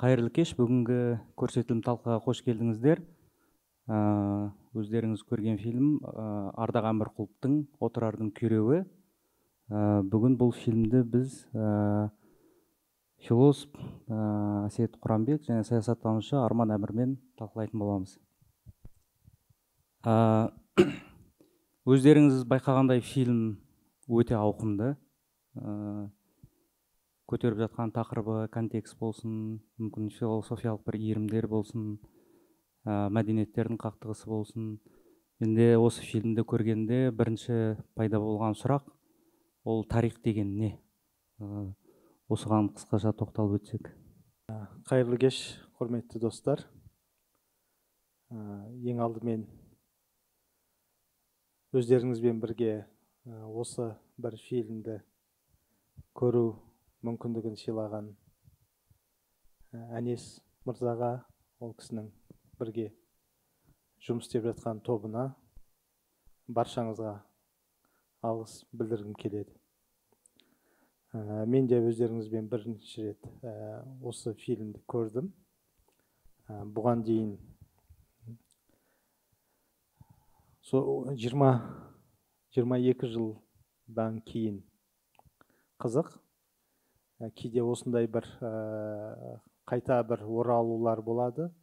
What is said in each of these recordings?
Қайырлы кеш. Бүгінгі көрсетілім талқыға қош келдіңіздер. Өздеріңіз көрген фильм Ардақ Әмірқұловтың «Отырардың күйреуі». Бүгін бұл фильмді біз философ Әсет Құранбек және саясаттанушы Арман Әмірмен талқылайтын боламыз. Өздеріңіз байқағандай, фильм өте ауқымды. Көтеріп жатқан тақырыбы, контекст болсын, мүмкін философиялық бір иірімдер болсын, мәдениеттердің қақтығысы болсын. Менде осы фильмді көргенде бірінші пайда болған сұрақ ол тарих деген не? Осыған қысқаша тоқталып өтсек. Қайырлы кеш, құрметті достар. Ең алдымен өздеріңізбен бірге осы бір фильмді көру мүмкіндігін сыйлаған Әнес мырзаға, ол кісінің бірге жұмыс істеп жатқан тобына, баршаңызға алғыс білдіргім келеді. Мен де өздеріңізбен бірінші рет осы фильмді көрдім. Бұған дейін 22 жылдан кейін. Қызық. Кейде осындай бір қайта бір оралулар болады,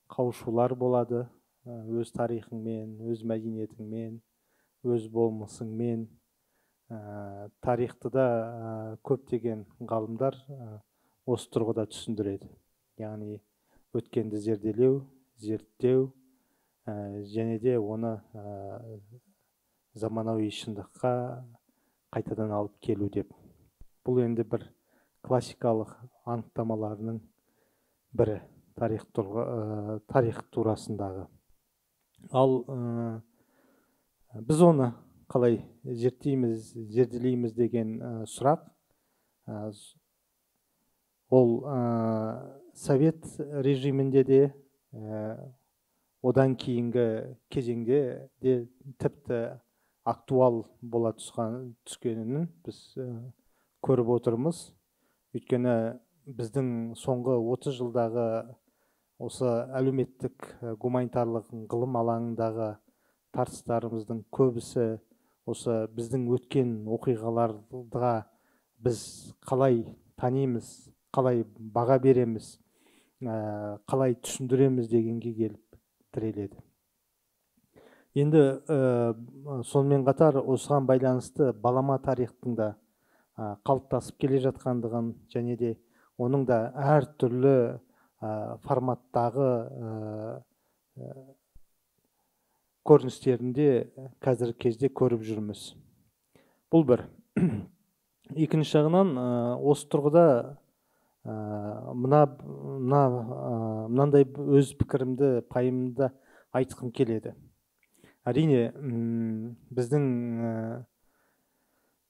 қауышулар болады, өз тарихыңмен, өз мәдениетіңмен, өз болмысыңмен. Тарихты да көптеген ғалымдар осы тұрғыда түсіндіреді. Яғни өткенді зерделеу, зерттеу, және де оны заманауи шындыққа қайтадан алып келу деп. Бұл енді бір классикалық анықтамаларының бірі тарих турасындағы. Ал біз оны қалай зерттейміз, зерделейміз деген сұрақ, ол совет режимінде де, одан кейінгі кезеңде де тіпті актуал бола түскенін біз көріп отырмыз. Өйткені біздің соңғы 30 жылдағы осы әлеуметтік гуманитарлық ғылым алаңындағы тартыстарымыздың көбісі осы біздің өткен оқиғаларға біз қалай танимыз, қалай баға береміз, қалай түсіндіреміз дегенге келіп тіреледі. Енді сонымен қатар осыған байланысты балама тарихтың да қалыптасып келе жатқандығын және де оның да әртүрлі форматтағы көріністерінде қазіргі кезде көріп жүрміз. Бұл бір. Екінші жағынан осы тұрғыда мынандай өз пікірімді, пайымымды айтқым келеді. Әрине, біздің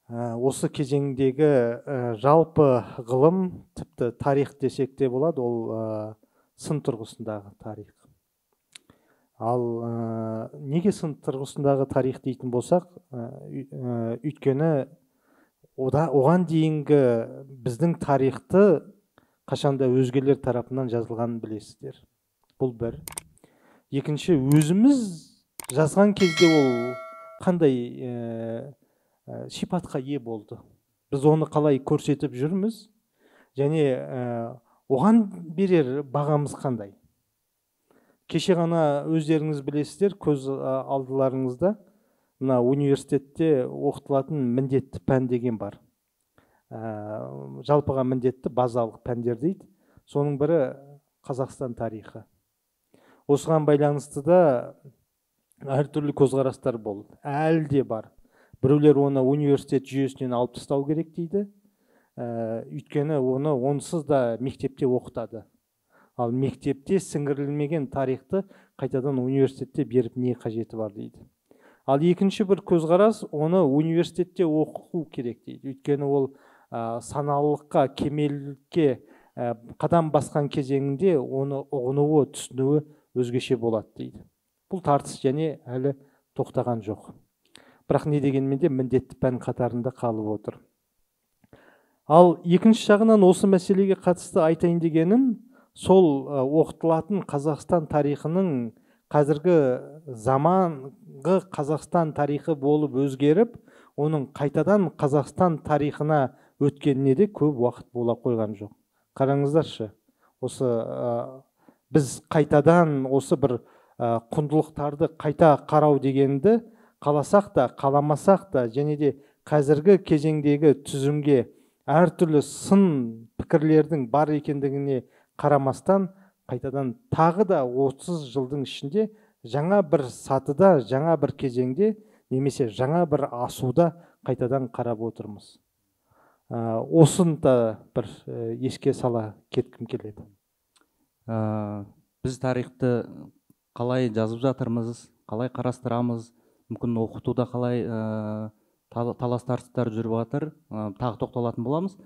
осы кезеңдегі жалпы ғылым, тіпті тарих десек те болады, ол сын тұрғысындағы тарих. Ал неге сын тұрғысындағы тарих дейтін болсақ, өйткені оған дейінгі біздің тарихты қашанда өзгелер тарапынан жазылғанын білесіздер. Бұл бір. Екінші, өзіміз жазған кезде ол қандай сипатқа ие болды? Біз оны қалай көрсетіп жүрміз? Және оған берер бағамыз қандай? Кеше ғана өздеріңіз білесіздер, көз алдыларыңызда мына университетте оқытылатын міндетті пән деген бар. Жалпыға міндетті базалық пәндер дейді. Соның бірі Қазақстан тарихы. Осыған байланысты да әртүрлі көзқарастар болды. Әлі де бар. Біреулер оны университет жүйесінен алып тастау керек дейді. Өйткені оны онсыз да мектепте оқытады. Ал мектепте сіңірілмеген тарихты қайтадан университетте беріп не қажеті бар дейді. Ал екінші бір көзқарас, оны университетте оқу керек дейді. Өйткені ол саналылыққа, кемелдікке қадам басқан кезеңінде оны ұғынуы, түсінуі өзгеше болады дейді. Бұл тартыс және әлі тоқтаған жоқ. Бірақ не дегенмен де міндетті пән қатарында қалып отыр. Ал екінші жағынан осы мәселеге қатысты айтайын дегенім, Сол оқытылатын Қазақстан тарихының қазіргі заманғы Қазақстан тарихы болып өзгеріп, оның қайтадан Қазақстан тарихына өткеніне де көп уақыт бола қойған жоқ. Қараңыздаршы, осы біз қайтадан осы бір құндылықтарды қайта қарау дегенді қаласақ та, қаламасақ та, және де қазіргі кезеңдегі түзімге әртүрлі сын пікірлердің бар екендігіне қарамастан, қайтадан тағы да 30 жылдың ішінде жаңа бір сатыда, жаңа бір кезеңде немесе жаңа бір асуда қайтадан қарап отырмыз. Осыны да бір еске сала кеткім келеді. Біз тарихты қалай жазып жатырмыз, қалай қарастырамыз, мүмкін оқытуда қалай талас тартыстар жүріп жатыр, тағы тоқталатын боламыз.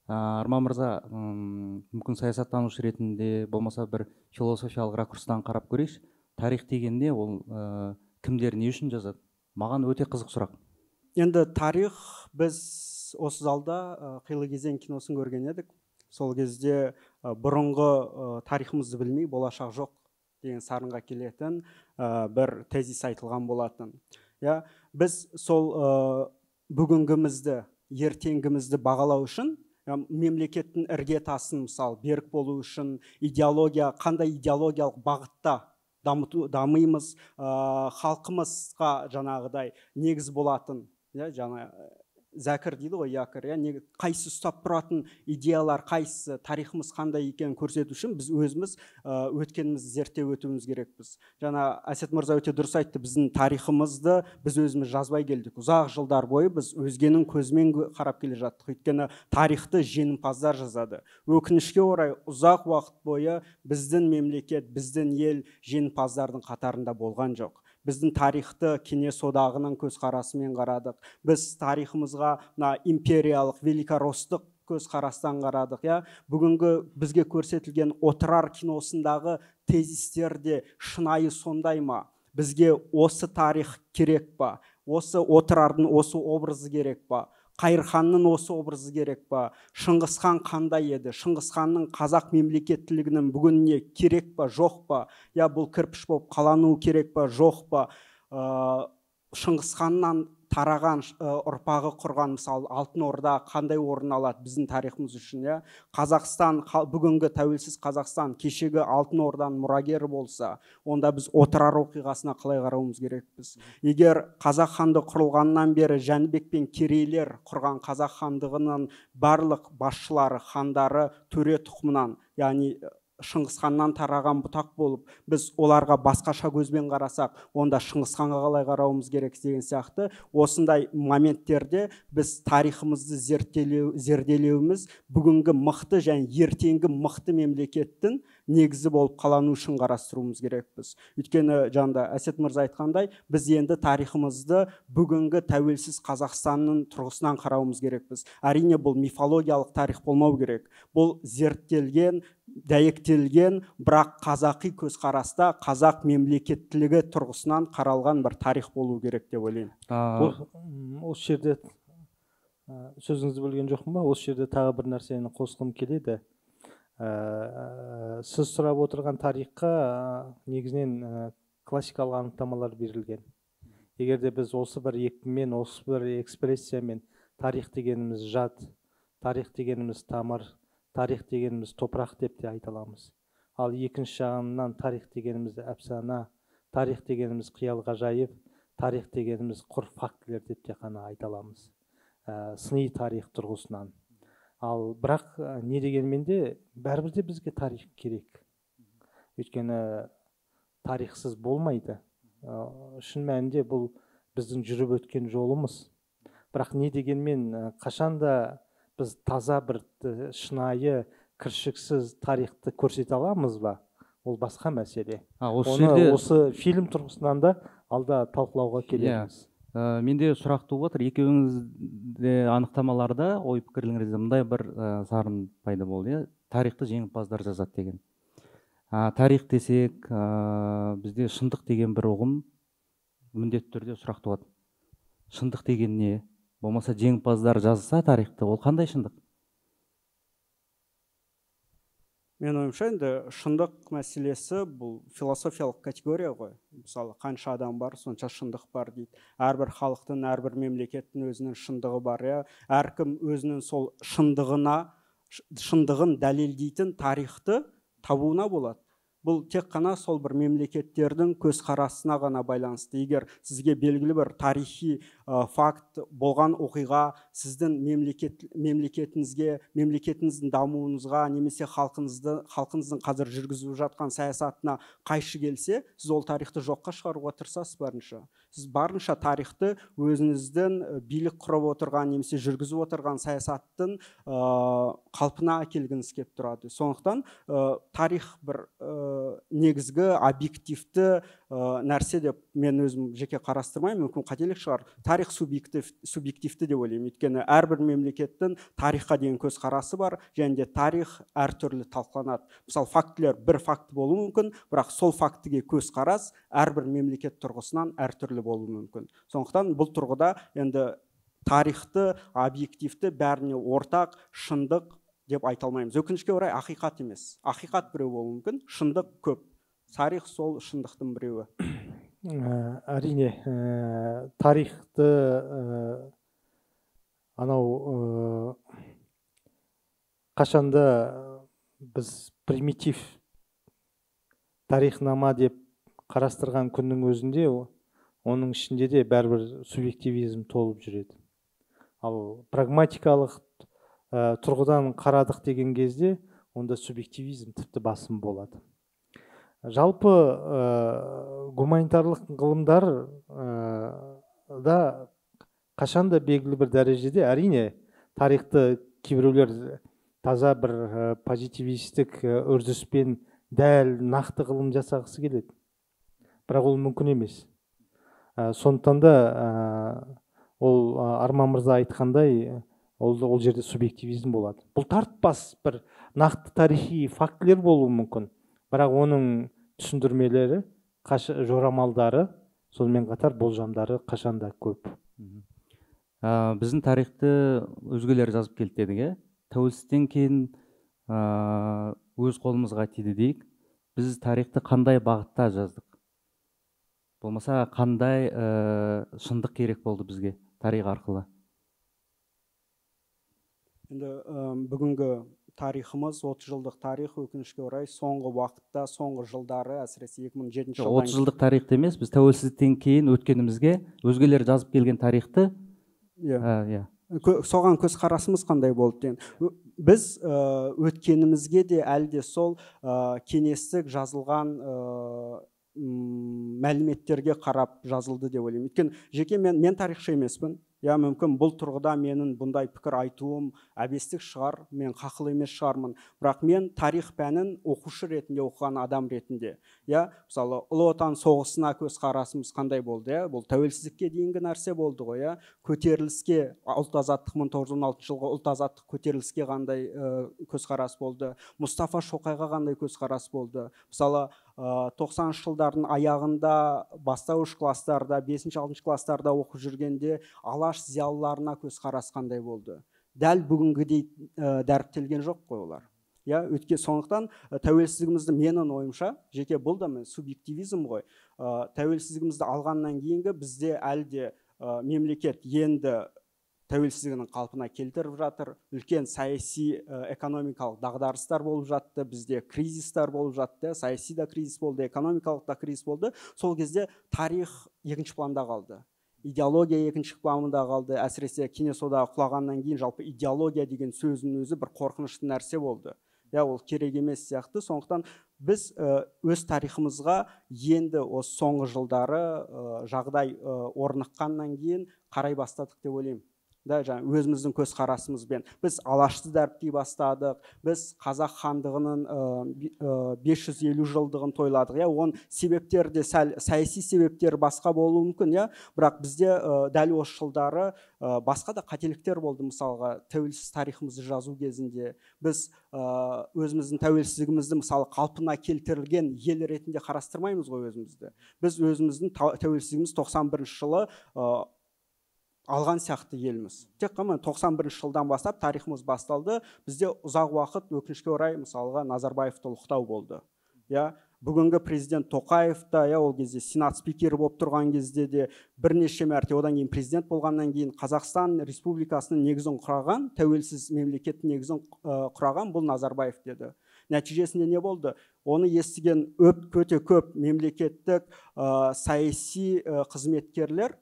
Арман мырза, мүмкін саясаттанушы ретінде, болмаса бір философиялық ракурстан қарап көрейікші. Тарих дегенде ол кімдер не үшін жазады? Маған өте қызық сұрақ. Енді тарих, біз осы залда Қилы кезең киносын көрген едік. Сол кезде бұрынғы тарихымызды білмей болашақ жоқ деген сарынға келетін бір тезис айтылған болатын. Я, біз сол бүгінгімізді, ертеңгімізді бағалау үшін, мемлекеттің іргетасын, мысалы, берік болу үшін идеология, қандай идеологиялық бағытта дамимыз, халқымызға жаңағыдай негіз болатын, жаңа зәкір дейді ғой, якір, қайсы ұстап тұратын идеялар, қайсы тарихымыз қандай екенін көрсету үшін біз өзіміз өткенімізді зерттеп өтуіміз керекпіз. Жаңа Әсет мырза өте дұрыс айтты, біздің тарихымызды біз өзіміз жазбай келдік. Ұзақ жылдар бойы біз өзгенің көзімен қарап келе жаттық. Өйткені тарихты жеңімпаздар жазады. Өкінішке орай ұзақ уақыт бойы біздің мемлекет, біздің ел жеңімпаздардың қатарында болған жоқ. Біздің тарихты Кеңес одағының көзқарасымен қарадық. Біз тарихымызға мына империялық, великоростық көзқарастан қарадық. Я? Бүгінгі бізге көрсетілген Отырар киносындағы тезистер де шынайы сондай ма? Бізге осы тарих керек па? Осы Отырардың осы образы керек па? Қайырханның осы образы керек па? Шыңғысхан қандай еді? Шыңғысханның қазақ мемлекеттілігінің бүгініне керек па, жоқ па? Я бұл кірпіш болып қалану керек па, жоқ па? Шыңғысханнан тараған ұрпағы құрған, мысалы, Алтын Орда қандай орын алады біздің тарихымыз үшін, иә? Қазақстан, бүгінгі тәуелсіз Қазақстан кешегі Алтын Орданың мұрагері болса, онда біз Отырар оқиғасына қалай қарауымыз керекпіз? Егер Қазақ хандығы құрылғаннан бері Жәнібек пен Керейлер құрған Қазақ хандығының барлық басшылары, хандары төре тұқымынан, яғни Шыңғысханнан тараған бұтақ болып, біз оларға басқаша көзбен қарасақ, онда Шыңғысханға қалай қарауымыз керек деген сияқты осындай моменттерде біз тарихымызды зерделеуіміз бүгінгі мықты және ертеңгі мықты мемлекеттің негізі болып қалану үшін қарастыруымыз керекпіз. Өйткені жаңа Әсет мырза айтқандай, біз енді тарихымызды бүгінгі тәуелсіз Қазақстанның тұрғысынан қарауымыз керекпіз. Әрине, бұл мифологиялық тарих болмау керек. Бұл зерттелген, дәйектелген, бірақ қазақи көзқараста қазақ мемлекеттілігі тұрғысынан қаралған бір тарих болу керек деп ойлаймын. Осы жерде сөзіңізді бөлген жоқпын ба? Осы жерде тағы бір нәрсені қосқым келеді. Сіз сұрап отырған тарихқа негізінен классикалық анықтамалар берілген. Егер де біз осы бір екпінмен, осы бір экспрессиямен тарих дегеніміз жад, тарих дегеніміз тамыр, тарих дегеніміз топырақ деп те айта аламыз. Ал екінші жағынан тарих дегеніміз әпсана, тарих дегеніміз қиял ғажайып, тарих дегеніміз құр фактілер деп те ғана айта аламыз. Сыни тарих тұрғысынан. Ал бірақ не дегенмен де бәрібір де бізге тарих керек. Өйткені тарихсыз болмайды. Шын мәнінде бұл біздің жүріп өткен жолымыз. Бірақ не дегенмен қашанда біз таза бір шынайы, кіршіксіз тарихты көрсете аламыз ба? Ол басқа мәселе. Оны осы фильм тұрғысынан да алда талқылауға келеміз. Менде сұрақ туып отыр. Екеуіңіз де анықтамаларда, ой пікірлеріңізде мындай бір сарын пайда болды. Тарихты жеңімпаздар жазады деген. Тарих десек, бізде шындық деген бір ұғым міндетті түрде сұрақ туады. Шындық деген не? Болмаса жеңімпаздар жазса тарихты, ол қандай шындық? Мен ойымша, енді шындық мәселесі бұл философиялық категория ғой. Мысалы, қанша адам бар, сонша шындық бар дейді. Әрбір халықтың, әрбір мемлекеттің өзінің шындығы бар, иә. Әркім өзінің сол шындығын дәлелдейтін тарихты табуына болады. Бұл тек қана сол бір мемлекеттердің көзқарасына ғана байланысты. Егер сізге белгілі бір тарихи факт болған оқиға сіздің мемлекетіңізге, мемлекетіңіздің дамуыңызға немесе халқыңыздың қазір жүргізіп жатқан саясатына қайшы келсе, сіз ол тарихты жоққа шығаруға тырысасыз барынша. Сіз барынша тарихты өзіңіздің билік құрып отырған немесе жүргізіп отырған саясаттың қалпына әкелгіңіз келіп тұрады. Сондықтан тарих бір негізгі объективті нәрсе деп мен өзім жеке қарастырмаймын, мүмкін қателік шығар. Тарих субъективті деп ойлаймын, өйткені әрбір мемлекеттің тарихқа деген көзқарасы бар, және де тарих әртүрлі талқыланады. Мысалы, фактілер бір факт болуы мүмкін, бірақ сол фактіге көзқарас әрбір мемлекет тұрғысынан әртүрлі болуы мүмкін. Сондықтан бұл тұрғыда енді тарихты объективті, бәріне ортақ шындық деп айта алмаймыз. Өкінішке орай ақиқат емес. Ақиқат біреу болуы мүмкін, шындық көп. Тарих сол шындықтың біреуі. Әрине, тарихты анау қашанда біз примитив тарихнама деп қарастырған күннің өзінде оның ішінде де бәрібір субъективизм толып жүреді. Ал прагматикалық тұрғыдан қарадық деген кезде онда субъективизм тіпті басым болады. Жалпы гуманитарлық ғылымдар да қашанда белгілі бір дәрежеде, әрине, тарихты кейбіреулер таза бір позитивистік үрдіспен дәл нақты ғылым жасағысы келеді. Бірақ ол мүмкін емес. Сондықтан да ол Арман мырза айтқандай, ол жерде субъективизм болады. Бұл тартпас бір нақты тарихи фактілер болуы мүмкін, бірақ оның түсіндірмелері, жорамалдары, сонымен қатар болжамдары қашанда көп. Біздің тарихты өзгелер жазып келді дедік, ә? Тәуелсіздіктен кейін өз қолымызға тиді дейік. Біз тарихты қандай бағытта жаздық? Болмаса қандай шындық керек болды бізге тарих арқылы? Енді бүгінгі тарихымыз, 30 жылдық тарих, өкінішке орай, соңғы уақытта, соңғы жылдары, әсіресе 2007 жылдан 30 жылдық тарихты емес, біз тәуелсіздіктен кейін өткенімізге өзгелер жазып келген тарихты, иә. Соған көзқарасымыз қандай болды деген. Біз өткенімізге де әлі де сол кеңестік жазылған мәліметтерге қарап жазылды деп ойлаймын. Өйткені жеке мен тарихшы емеспін. Я мүмкін бұл тұрғыда менің бұндай пікір айтуым әбестік шығар, мен қақыл емес шығармын. Бірақ мен тарих пәнін оқушы ретінде, оқыған адам ретінде, я, мысалы, Ұлы Отан соғысына көзқарасымыз қандай болды, я? Бұл тәуелсіздікке дейінгі нәрсе болды ғой, я? Көтеріліске, ұлт азаттық 1916 жылғы ұлт азаттық көтеріліске қандай көзқарас болды, Мұстафа Шоқайға қандай көзқарас болды. Мысалы, 90-шы жылдардың аяғында бастауыш кластарда, 5-6 кластарда оқып жүргенде Алаш зиялыларына көзқарас қандай болды. Дәл бүгінгідей дәріптелген жоқ қой олар. Я, өткен сондықтан тәуелсіздігімізді менің ойымша, жеке бұл да субъективизм ғой. Тәуелсіздігімізді алғаннан кейінгі бізде әлі де мемлекет енді тәуелсіздігінің қалпына келтіріп жатыр. Үлкен саяси, экономикалық дағдарыстар болып жатты, бізде кризистар болып жатты, саяси да кризис болды, экономикалық да кризис болды. Сол кезде тарих екінші планда қалды. Идеология екінші планда қалды. Әсіресе Кеңес одағы құлағаннан кейін жалпы идеология деген сөздің өзі бір қорқынышты нәрсе болды. Я, ол керек емес сияқты. Сондықтан біз өз тарихымызға енді осы соңғы жылдары жағдай орныққаннан кейін қарай бастадық деп ойлаймын. Да, жаңа өзіміздің көзқарасымызбен. Біз Алашты дәріптей бастадық, біз Қазақ хандығының 550 жылдығын тойладық. Я, оның себептері де сәл саяси себептері басқа болуы мүмкін, я, бірақ бізде дәл осы жылдары басқа да қателіктер болды. Мысалға, тәуелсіз тарихымызды жазу кезінде біз өзіміздің тәуелсіздігімізді мысалы қалпына келтірілген ел ретінде қарастырмаймыз ғой өзімізді. Біз өзіміздің тәуелсіздігіміз 91 жылы алған сияқты еліміз. Тек қана 91 жылдан бастап тарихымыз басталды. Бізде ұзақ уақыт, өкінішке орай, мысалға Назарбаевты ұлықтау болды. Я, бүгінгі президент Тоқаев та, я, ол кезде сенат спикері болып тұрған кезде де бірнеше мәрте, одан кейін президент болғаннан кейін Қазақстан Республикасының негізін құраған, тәуелсіз мемлекеттің негізін құраған бұл Назарбаев деді. Нәтижесінде не болды? Оны естіген өте көп мемлекеттік саяси қызметкерлер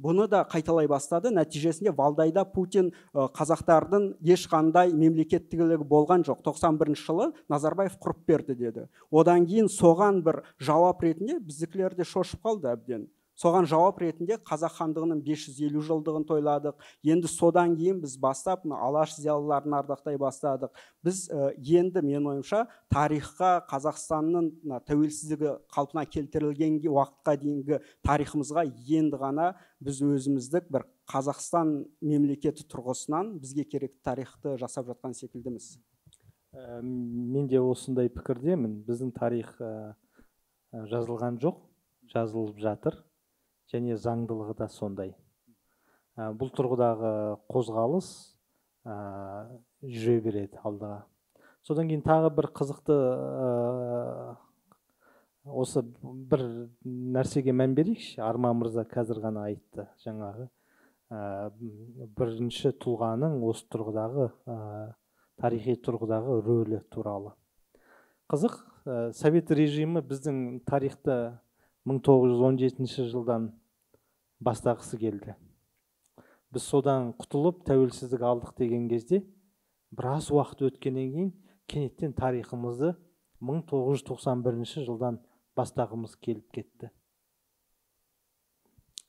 бұны да қайталай бастады. Нәтижесінде Валдайда Путин қазақтардың ешқандай мемлекеттілігі болған жоқ, 91 жылы Назарбаев құрып берді деді. Одан кейін соған бір жауап ретінде біздікілер де шошып қалды әбден. Соған жауап ретінде Қазақ хандығының 550 жылдығын тойладық. Енді содан кейін біз бастап Алаш зиялыларын ардақтай бастадық. Біз енді, менің ойымша, тарихқа, Қазақстанның тәуелсіздігі қалпына келтірілген уақытқа дейінгі тарихымызға енді ғана біз өзіміздік бір Қазақстан мемлекеті тұрғысынан бізге керекті тарихты жасап жатқан секілдіміз. Мен де осындай пікірдемін. Біздің тарих жазылған жоқ, жазылып жатыр. Және заңдылығы да сондай. Бұл тұрғыдағы қозғалыс жүре береді алдыға. Содан кейін тағы бір қызықты осы бір нәрсеге мән берейікші. Арман мырза қазір ғана айтты жаңағы бірінші тұлғаның осы тұрғыдағы тарихи тұрғыдағы рөлі туралы. Қызық, совет режимі біздің тарихты 1917 жылдан бастағысы келді. Біз содан құтылып тәуелсіздік алдық деген кезде біраз уақыт өткеннен кейін кенеттен тарихымызды 1991 жылдан бастағымыз келіп кетті.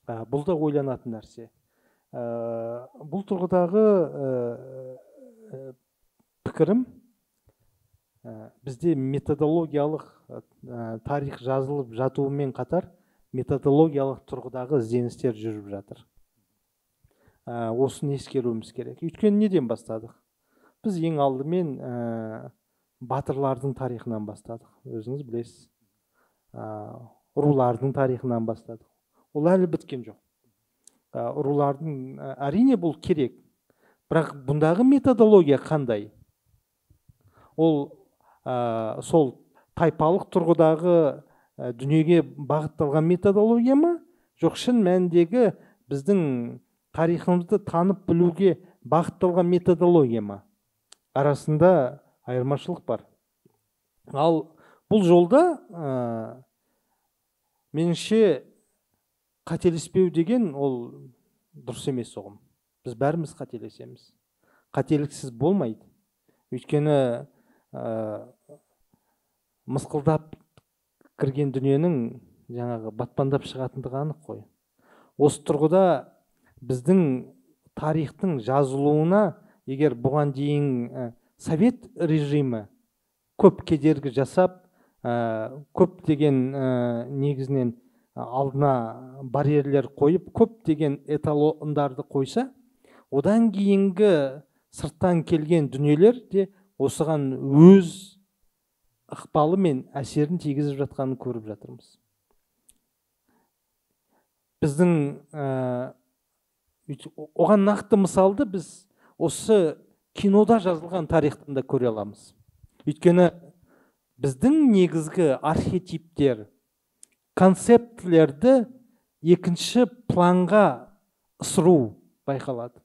Бұл да ойланатын нәрсе. Бұл тұрғыдағы пікірім, бізде методологиялық тарих жазылып жатуымен қатар методологиялық тұрғыдағы ізденістер жүріп жатыр. Осыны ескеруіміз керек. Өйткені неден бастадық? Біз ең алдымен батырлардың тарихынан бастадық. Өзіңіз білесіз. Рулардың тарихынан бастадық. Ол әлі біткен жоқ. Рулардың, әрине бұл керек. Бірақ бұндағы методология қандай? Ол сол тайпалық тұрғыдағы дүниеге бағытталған методология ма? Жоқ, шын мәніндегі біздің тарихымызды танып білуге бағытталған методология ма? Арасында айырмашылық бар. Ал бұл жолда меніңше қателеспеу деген ол дұрыс емес ұғым. Біз бәріміз қателесеміз. Қателіксіз болмайды. Өйткені мысқылдап кірген дүниенің жаңағы батпандап шығатындығы анық қой. Осы тұрғыда біздің тарихтың жазылуына, егер бұған дейін совет режимі көп кедергі жасап, көптеген негізінен алдына барьерлер қойып, көптеген эталондарды қойса, одан кейінгі сырттан келген дүниелер де осыған өз ықпалы мен әсерін тигізіп жатқанын көріп жатырмыз. Біздің оған нақты мысалды біз осы кинода жазылған тарихтан да көре аламыз. Өйткені біздің негізгі архетиптер, концептілерді екінші планға ысыру байқалады.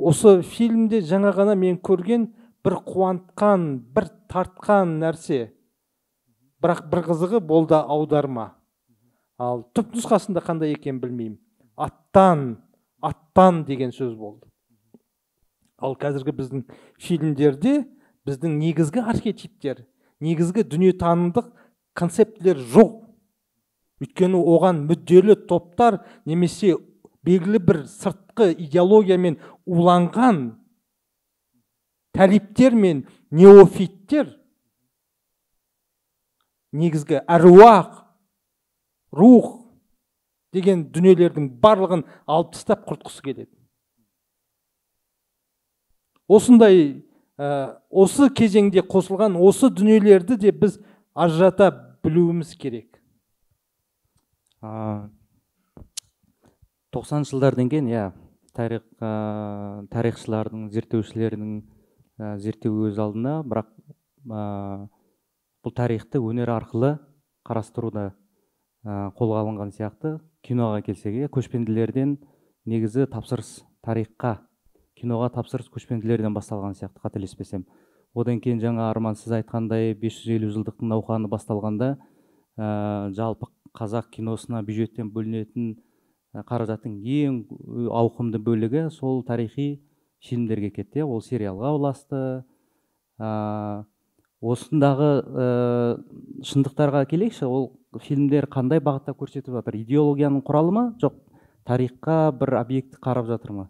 Осы фильмде жаңа ғана мен көрген бір қуантқан, бір тартқан нәрсе. Бірақ бір қызығы болды аударма. Ал түп нұсқасында қандай екенін білмеймін. Аттан, аттан деген сөз болды. Ал қазіргі біздің фильмдерде біздің негізгі архетиптер, негізгі дүниетанымдық концептілер жоқ. Өйткені оған мүдделі топтар немесе белгілі бір сыртқы идеологиямен уланған тәліптер мен неофиттер негізгі әруақ, рух деген дүниелердің барлығын алып тастап құртқысы келеді. Осындай осы кезеңде қосылған осы дүниелерді де біз ажырата білуіміз керек. 90 жылдардан кейін, иә, тарихшылардың, зерттеушілердің зерттеуі өз алдына, бірақ бұл тарихты өнер арқылы қарастыруда қолға алынған сияқты. Киноға келсек, көшпенділерден негізі тапсырыс тарихқа, киноға тапсырыс көшпенділерден басталған сияқты, қателеспесем. Одан кейін жаңа Арман сіз айтқандай 550 жылдықтың науқаны басталғанда жалпы қазақ киносына бюджеттен бөлінетін қаражаттың ең ауқымды бөлігі сол тарихи фильмдерге кетті, ол сериалға ұласты. Осындағы шындықтарға келейікші, ол фильмдер қандай бағытта көрсетіп жатыр? Идеологияның құралы ма? Жоқ, тарихқа бір объекті қарап жатыр ма?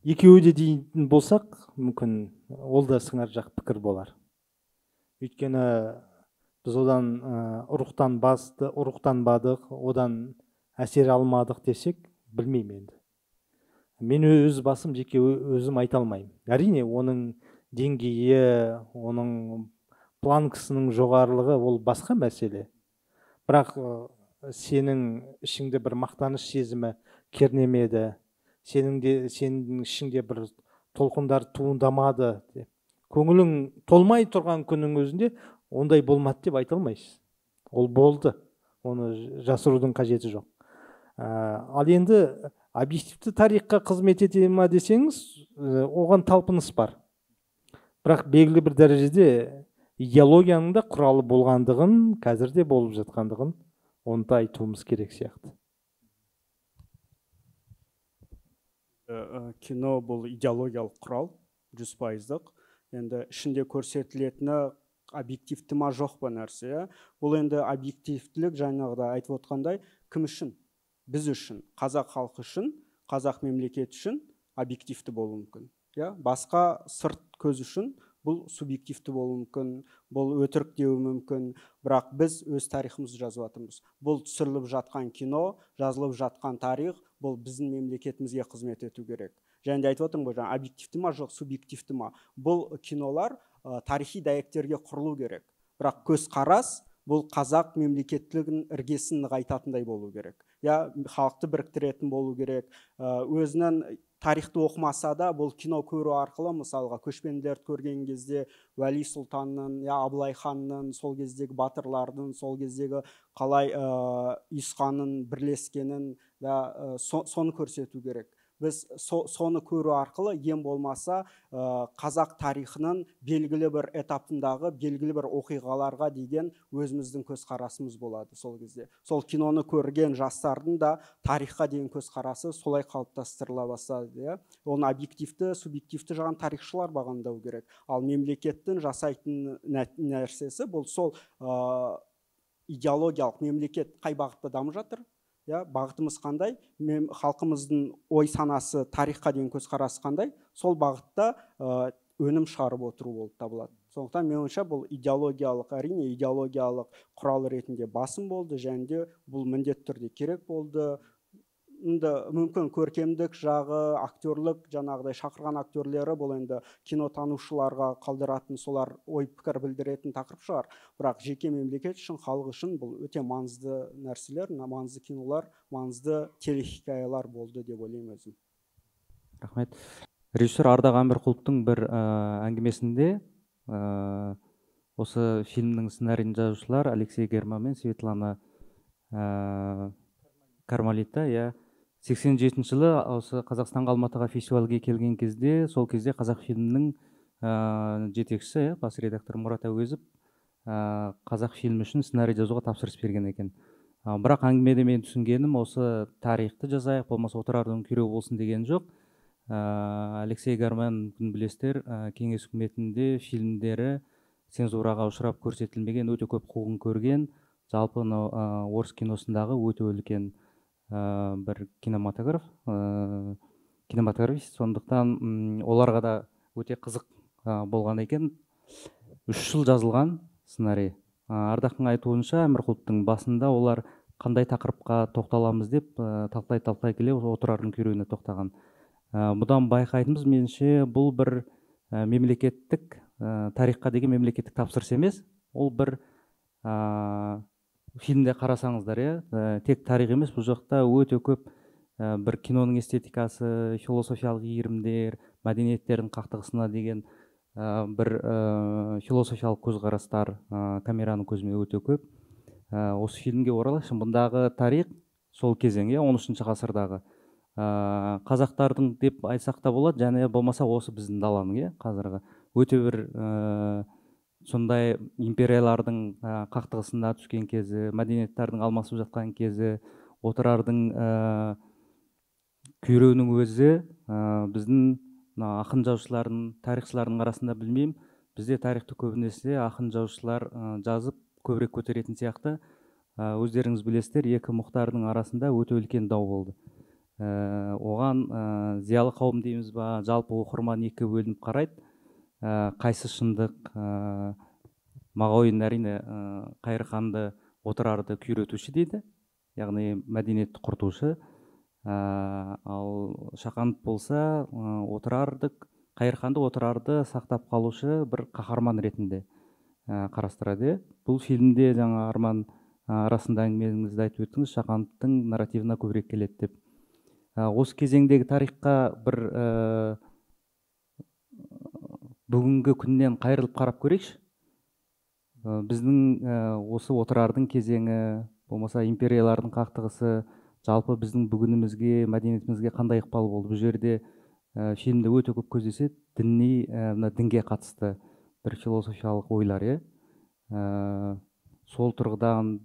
Екеуі де дейтін болсақ, мүмкін ол да сыңар жақ пікір болар. Өйткені біз одан ұрықтанбадық, одан әсер алмадық десек, білмеймін енді. Мен өз басым жеке өзім айта алмаймын. Әрине, оның деңгейі, оның планкасының жоғарылығы ол басқа мәселе. Бірақ сенің ішіңде бір мақтаныш сезімі кернемеді, сенің ішіңде бір толқындар туындамады деп. Көңілің толмай тұрған күннің өзінде ондай болмады деп айта алмайсыз. Ол болды, оны жасырудың қажеті жоқ. Ал енді объективті тарихқа қызмет ете ма десеңіз, оған талпыныс бар. Бірақ белгілі бір дәрежеде идеологияның да құралы болғандығын, қазір де болып жатқандығын оны да айтуымыз керек сияқты. Кино бұл идеологиялық құрал, 100%-дық. Енді ішінде көрсетілетіні объективті ма жоқ па нәрсе. Бұл енді объективтілік жаңағыда айтып отқандай кім үшін? Біз үшін, қазақ халқы үшін, қазақ мемлекеті үшін объективті болуы мүмкін. Басқа сырт көз үшін бұл субъективті болуы мүмкін, бұл өтірік деуі мүмкін, бірақ біз өз тарихымызды жазып жатырмыз. Бұл түсіріліп жатқан кино, жазылып жатқан тарих, бұл біздің мемлекетімізге қызмет ету керек. Және де айтып отырмын ғой, жаңа объективті ма, жоқ субъективті ма. Бұл кинолар тарихи дәйектерге құрылу керек. Бірақ көзқарас бұл қазақ мемлекеттілігінің іргесін нығайтатындай болу керек. Я халықты біріктіретін болу керек. Өзінің тарихты оқымаса да бұл кино көру арқылы, мысалға көшпенділерді көрген кезде Уәли сұлтанның, я Абылай ханның, сол кездегі батырлардың, сол кездегі қалай ұйысқанын, бірлескенін, да, соны көрсету керек. Біз соны көру арқылы ең болмаса қазақ тарихының белгілі бір этапындағы белгілі бір оқиғаларға деген өзіміздің көзқарасымыз болады сол кезде. Сол киноны көрген жастардың да тарихқа деген көзқарасы солай қалыптастырыла бастады. Оны объективті, субъективті жағын тарихшылар бағамдау керек. Ал мемлекеттің жасайтын нәрсесі бұл сол идеологиялық мемлекет қай бағытта дамып жатыр? Бағытымыз қандай, халқымыздың ой санасы, тарихқа деген көзқарасы қандай, сол бағытта өнім шығарып отыру болып табылады. Сондықтан менің ойымша бұл идеологиялық, әрине идеологиялық құрал ретінде басым болды, және де бұл міндетті түрде керек болды. Енді мүмкін көркемдік жағы, актерлік, жаңағыдай шақырған актерлері бұл енді кинотанушыларға қалдыратын, солар ой пікір білдіретін тақырып шығар. Бірақ жеке мемлекет үшін, халық үшін бұл өте маңызды нәрселер, маңызды кинолар, маңызды телехикаялар болды деп ойлаймын өзім. Рахмет. Режиссер Ардақ Әмірқұловтың бір әңгімесінде осы фильмнің сценарийін жазушылар Алексей Герман мен Светлана Кармалита, иә, 87 жылы осы Қазақстанға, Алматыға фестивальге келген кезде, сол кезде қазақ фильмінің жетекшісі, бас редактор Мұрат Әуезов қазақ фильмі үшін сценарий жазуға тапсырыс берген екен. Бірақ әңгімеде мен түсінгенім, осы тарихты жазайық, болмаса Отырардың күйреуі болсын деген жоқ. Алексей Гарман, мүмкін білесіздер, кеңес үкіметінде фильмдері цензураға ұшырап көрсетілмеген, өте көп қуғын көрген, жалпы орыс киносындағы өте үлкен бір кинематограф, кинематографист, сондықтан оларға да өте қызық болған екен. 3 жыл жазылған сценарий. Ардақтың айтуынша, Әмірқұловтың басында олар қандай тақырыпқа тоқталамыз деп талқылай-талқылай келе Отырардың күйреуіне тоқтаған. Бұдан байқайтынымыз, меніңше, бұл бір мемлекеттік тарихқа деген мемлекеттік тапсырыс емес, ол бір Фильмде қарасаңыздар, иә, тек тарих емес, бұл жақта өте көп бір киноның эстетикасы, философиялық иірімдер, мәдениеттердің қақтығысына деген бір философиялық көзқарастар камераның көзімен өте көп. Осы фильмге оралайықшы. Бұндағы тарих сол кезең, иә, 13 ғасырдағы қазақтардың деп айтсақ та болады, және болмаса осы біздің даланың, иә, қазіргі өте бір сондай империялардың қақтығысына түскен кезі, мәдениеттердің алмасып жатқан кезі, Отырардың күйреуінің өзі біздің ақын жазушылардың, тарихшылардың арасында білмеймін, бізде тарихты көбінесе ақын жазушылар жазып көбірек көтеретін сияқты. Өздеріңіз білесіздер, екі Мұхтардың арасында өте үлкен дау болды. Оған зиялы қауым дейміз ба, жалпы оқырман екі бөлініп қарайды. Қайсы шындық? Мағауин әрине Қайырханды, Отырарды күйретуші дейді, яғни мәдениетті құртушы. Ал Шаханов болса, Отырарды, Қайырханды, Отырарды сақтап қалушы бір қаһарман ретінде қарастырады. Бұл фильмде жаңа Арман арасында әңгімеңізді айтып өттіңіз, Шахановтың нарративына көбірек келеді деп. Осы кезеңдегі тарихқа бір бүгінгі күннен қайырылып қарап көрейікші. Біздің осы Отырардың кезеңі, болмаса империялардың қақтығысы, жалпы біздің бүгінімізге, мәдениетімізге қандай ықпал болды? Бұл жерде фильмде өте көп көздеседі діни, мына дінге қатысты бір философиялық ойлар, иә. Сол тұрғыдан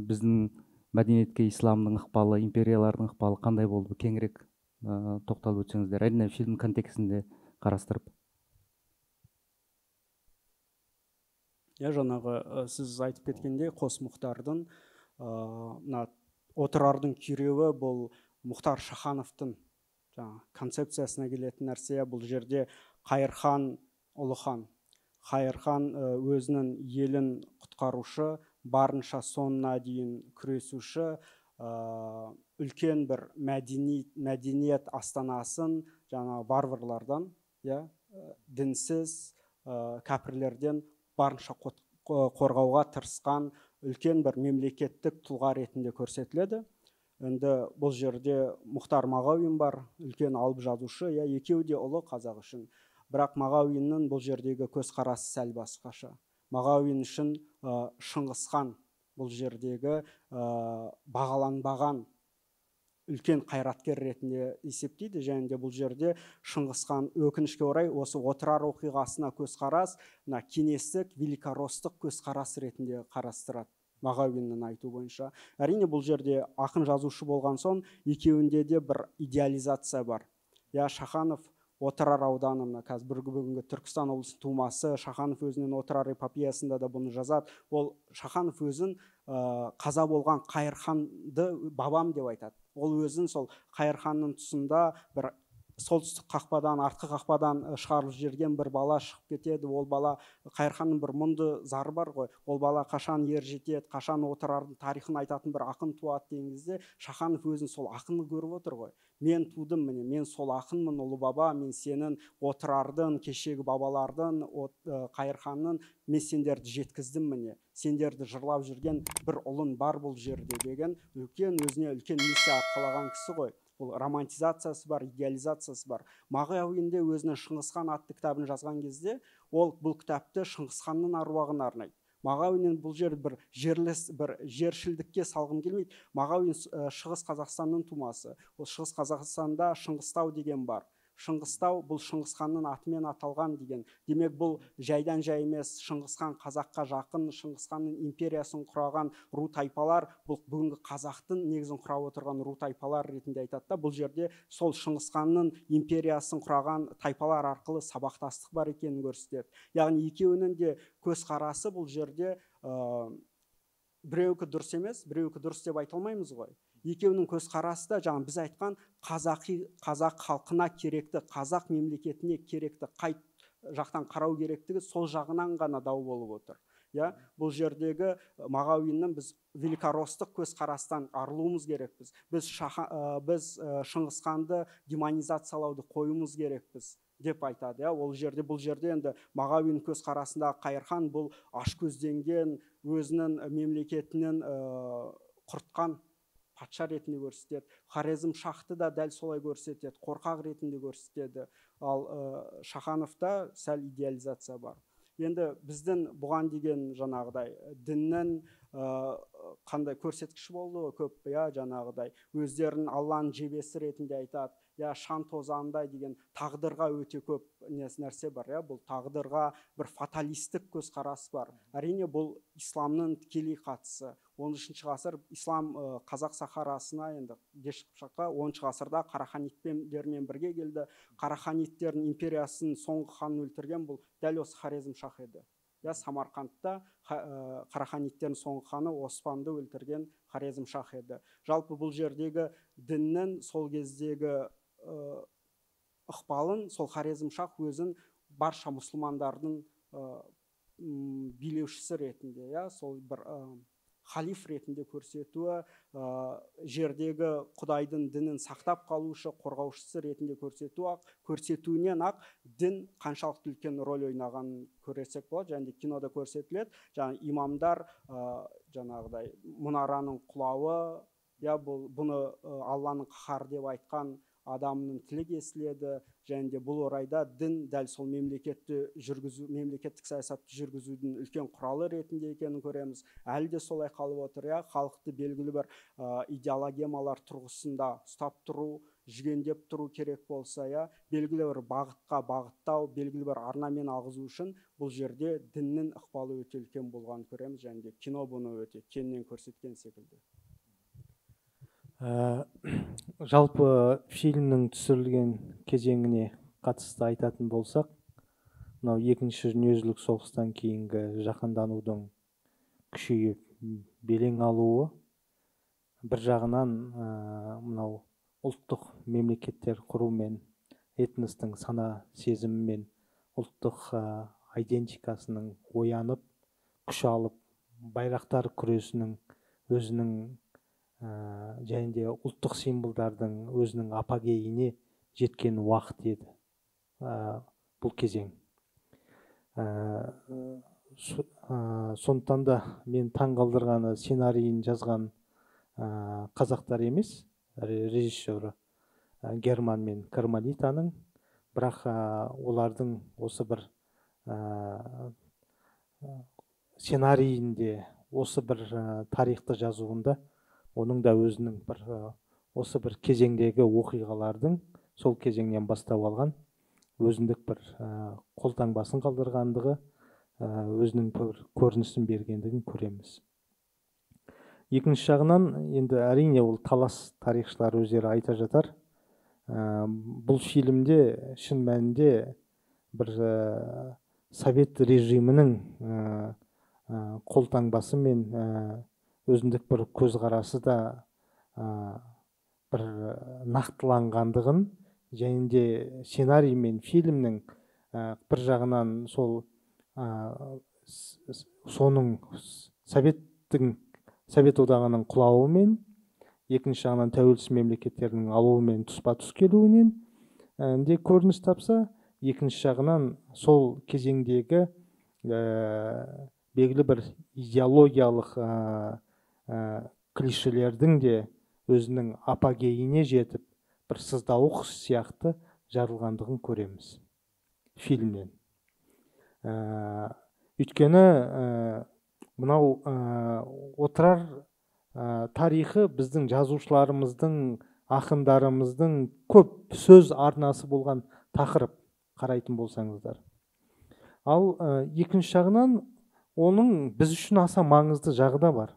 біздің мәдениетке исламның ықпалы, империялардың ықпалы қандай болды? Кеңірек тоқталып өтсеңіздер, әрине фильм контекстінде қарастырып. Иә, жаңағы сіз айтып кеткендей, қос Мұхтардың мына Отырардың күйреуі бұл Мұхтар Шахановтың жаңа концепциясына келетін нәрсе. Бұл жерде Қайырхан ұлы хан, Қайырхан өзінің елін құтқарушы, барынша соңына дейін күресуші, үлкен бір мәдениет астанасын жаңа варварлардан, иә, дінсіз кәпірлерден барынша қорғауға тырысқан үлкен бір мемлекеттік тұлға ретінде көрсетіледі. Енді бұл жерде Мұхтар Мағауин бар, үлкен алып жазушы, иә, екеуі де ұлы қазақ үшін. Бірақ Мағауиннің бұл жердегі көзқарасы сәл басқаша. Мағауин үшін Шыңғысхан бұл жердегі бағаланбаған үлкен қайраткер ретінде есептейді. Және де бұл жерде Шыңғысхан, өкінішке орай, осы Отырар оқиғасына көзқарас мына кеңестік, великоростық көзқарас ретінде қарастырады Мағауиннің айтуы бойынша. Әрине бұл жерде ақын жазушы болған соң екеуінде де бір идеализация бар. Я, Шаханов Отырар ауданы, мына қазір бүгінгі Түркістан облысының тумасы, Шаханов өзінің Отырар эпопеясында да бұны жазады. Ол Шаханов өзін қаза болған Қайырханды бабам деп айтады. Ол өзін сол Қайырханның тұсында бір солтүстік қақпадан, артқы қақпадан шығарылып жіберген бір бала шығып кетеді. Ол бала, Қайырханның бір мұңды зары бар ғой, ол бала қашан ер жетеді, қашан Отырардың тарихын айтатын бір ақын туады деген кезде Шаханов өзін сол ақынды көріп отыр ғой. Мен тудым, міне, мен сол ақынмын, ұлы баба, мен сенің Отырардың, кешегі бабалардың, Қайырханның, мен сендерді жеткіздім, міне, сендерді жырлап жүрген бір ұлын бар бұл жерде деген үлкен, өзіне үлкен миссия арқалаған кісі ғой. Бұл романтизациясы бар, идеализациясы бар. Мағауин де өзінің Шыңғысхан атты кітабын жазған кезде, ол бұл кітапты Шыңғысханның аруағына арнайды. Мағауиннің бұл жер бір жерлес, бір жершілдікке салғым келмейді. Мағауин Шығыс Қазақстанның тумасы. Ол Шығыс Қазақстанда Шыңғыстау деген бар. Шыңғыстау бұл Шыңғысханның атымен аталған деген. Демек, бұл жайдан жай емес, Шыңғысхан қазаққа жақын, Шыңғысханның империясын құраған ру тайпалар, бұл бүгінгі қазақтың негізін құрап отырған ру тайпалар ретінде айтады да. Бұл жерде сол Шыңғысханның империясын құраған тайпалар арқылы сабақтастық бар екенін көрсетеді. Яғни екеуінің де көзқарасы бұл жерде біреуікі дұрыс емес, біреуікі дұрыс деп айта алмаймыз ғой. Екеуінің көзқарасы да жаңа біз айтқан қазақ халқына керекті, қазақ мемлекетіне керекті, қай жақтан қарау керектігі сол жағынан ғана дау болып отыр. Я, бұл жердегі Мағауиннің біз великоростық көзқарастан арылуымыз керекпіз. Біз Шыңғысханды демонизациялауды қоюымыз керекпіз. деп айтады. Иә, ол жерде, бұл жерде енді Мағауин көзқарасындағы Қайырхан бұл ашкөзденген, өзінің мемлекетінен құртқан патша ретінде көрсетеді. Хорезм шахты да дәл солай көрсетеді, қорқақ ретінде көрсетеді. Ал Шахановта сәл идеализация бар. Енді біздің бұған деген жаңағыдай діннің қандай көрсеткіші болды көп, иә, жаңағыдай өздерін Алланың жебесі ретінде айтады, иә, шаң тозаңдай деген тағдырға өте көп нәрсе бар, иә, бұл тағдырға бір фаталистік көзқарас бар. Әрине, бұл исламның тікелей қатысы. 13 ғасыр ислам қазақ сахарасына, енді Дешті Қыпшаққа 10 ғасырда қараханиттермен бірге келді. Қараханиттердің империясының соңғы ханын өлтірген бұл дәл осы Хорезм шах еді. Я, Самарқандта қараханиттердің соңғы ханы Оспанды өлтірген Хорезм шах еді. Жалпы бұл жердегі діннің сол кездегі ықпалын сол Хорезм шах өзін барша мұсылмандардың билеушісі ретінде, я, сол бір халиф ретінде көрсетуі, жердегі құдайдың дінін сақтап қалушы, қорғаушысы ретінде көрсетуінен ақ дін қаншалықты үлкен рөл ойнағанын көрсек болады. Және де кинода көрсетіледі, жаңа имамдар, жаңағыдай мұнараның құлауы, я, бұны Алланың қаһары деп айтқан адамның тілі кесіледі. Және де бұл орайда дін дәл сол мемлекетті жүргізу, мемлекеттік саясатты жүргізудің үлкен құралы ретінде екенін көреміз. Әлі де солай қалып отыр, иә, халықты белгілі бір идеологемалар тұрғысында ұстап тұру, жүгендеп тұру керек болса, иә, белгілі бір бағытқа бағыттау, белгілі бір арнамен ағызу үшін бұл жерде діннің ықпалы өте үлкен болғанын көреміз. Және де кино бұны өте кеңінен көрсеткен секілді. Жалпы фильмнің түсірілген кезеңіне қатысты айтатын болсақ, мынау екінші дүниежүзілік соғыстан кейінгі жаһанданудың күшейіп белең алуы бір жағынан мынау ұлттық мемлекеттер құру мен этностың сана сезімі мен ұлттық айдентикасының оянып, күш алып, байрақтар күресінің өзінің және де ұлттық символдардың өзінің апогейіне жеткен уақыт еді бұл кезең. Сондықтан да мен таң қалдырғаны сценарийін жазған қазақтар емес, режиссері Герман мен Кармалитаның, бірақ олардың осы бір сценарийінде, осы бір тарихты жазуында оның да өзінің бір осы бір кезеңдегі оқиғалардың сол кезеңнен бастау алған өзіндік бір қолтаңбасын қалдырғандығы, өзінің бір көрінісін бергендігін көреміз. Екінші жағынан енді әрине ол талас тарихшылар өздері айта жатар. Бұл фильмде шын мәнінде бір совет режимінің қолтаңбасы мен өзіндік бір көзқарасы да бір нақтыланғандығын, және де сценарий мен фильмнің бір жағынан сол соның Совет одағының құлауымен, екінші жағынан тәуелсіз мемлекеттердің алуымен тұспа-тұс келуінен де көрініс тапса, екінші жағынан сол кезеңдегі белгілі бір идеологиялық клишелердің де өзінің апогейіне жетіп, бір сыздауық сияқты жарылғандығын көреміз фильмнен. Өйткені мынау Отырар тарихы біздің жазушыларымыздың, ақындарымыздың көп сөз арнасы болған тақырып, қарайтын болсаңыздар. Ал екінші жағынан оның біз үшін аса маңызды жағы да бар.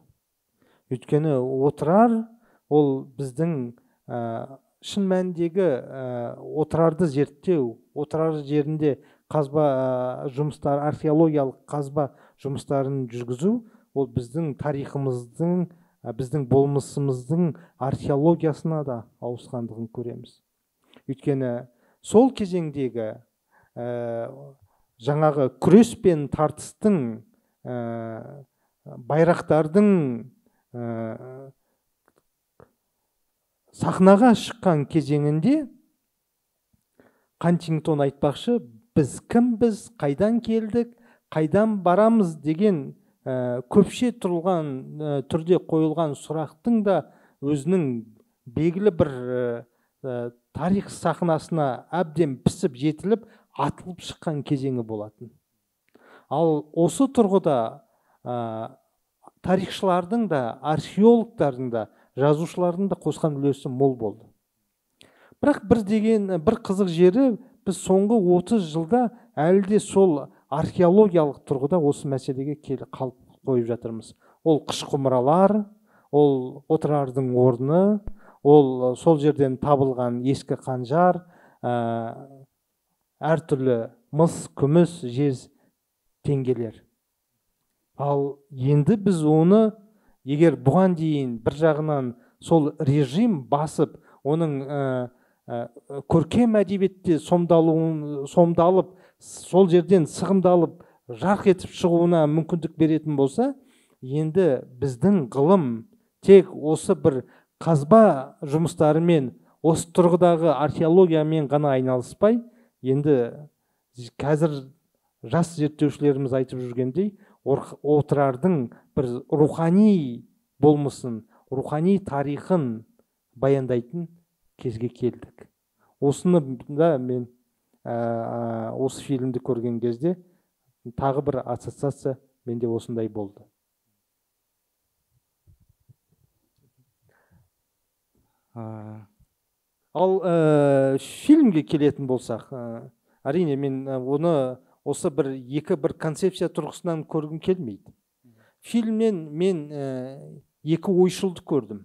Өйткені Отырар ол біздің шын мәніндегі Отырарды зерттеу, Отырар жерінде қазба жұмыстар, археологиялық қазба жұмыстарын жүргізу, ол біздің тарихымыздың, біздің болмысымыздың археологиясына да ауысқандығын көреміз. Өйткені сол кезеңдегі жаңағы күрес пен тартыстың, байрақтардың сахнаға шыққан кезеңінде Хантингтон айтпақшы, біз кімбіз, қайдан келдік, қайдан барамыз деген көпше тұрылған түрде қойылған сұрақтың да өзінің белгілі бір тарих сахнасына әбден пісіп жетіліп атылып шыққан кезеңі болатын. Ал осы тұрғыда тарихшылардың да, археологтардың да, жазушылардың да қосқан үлесі мол болды. Бірақ бір қызық жері, біз соңғы 30 жылда әлі де сол археологиялық тұрғыда осы мәселеге қалып қойып жатырмыз. Ол қыш құмыралар, ол Отырардың орны, ол сол жерден табылған ескі қанжар, әртүрлі мыс, күміс, жез теңгелер. Ал енді біз оны, егер бұған дейін бір жағынан сол режим басып, оның көркем әдебиетте сомдалып, сол жерден сығымдалып, жарқ етіп шығуына мүмкіндік беретін болса, енді біздің ғылым тек осы бір қазба жұмыстарымен, осы тұрғыдағы археологиямен ғана айналыспай, енді қазір жас зерттеушілеріміз айтып жүргендей, Отырардың бір рухани болмысын, рухани тарихын баяндайтын кезге келдік. Осыны да мен осы фильмді көрген кезде тағы бір ассоциация менде осындай болды. Ал фильмге келетін болсақ, әрине мен оны осы бір екі бір концепция тұрғысынан көргім келмейді. Фильмнен мен екі ойшылды көрдім.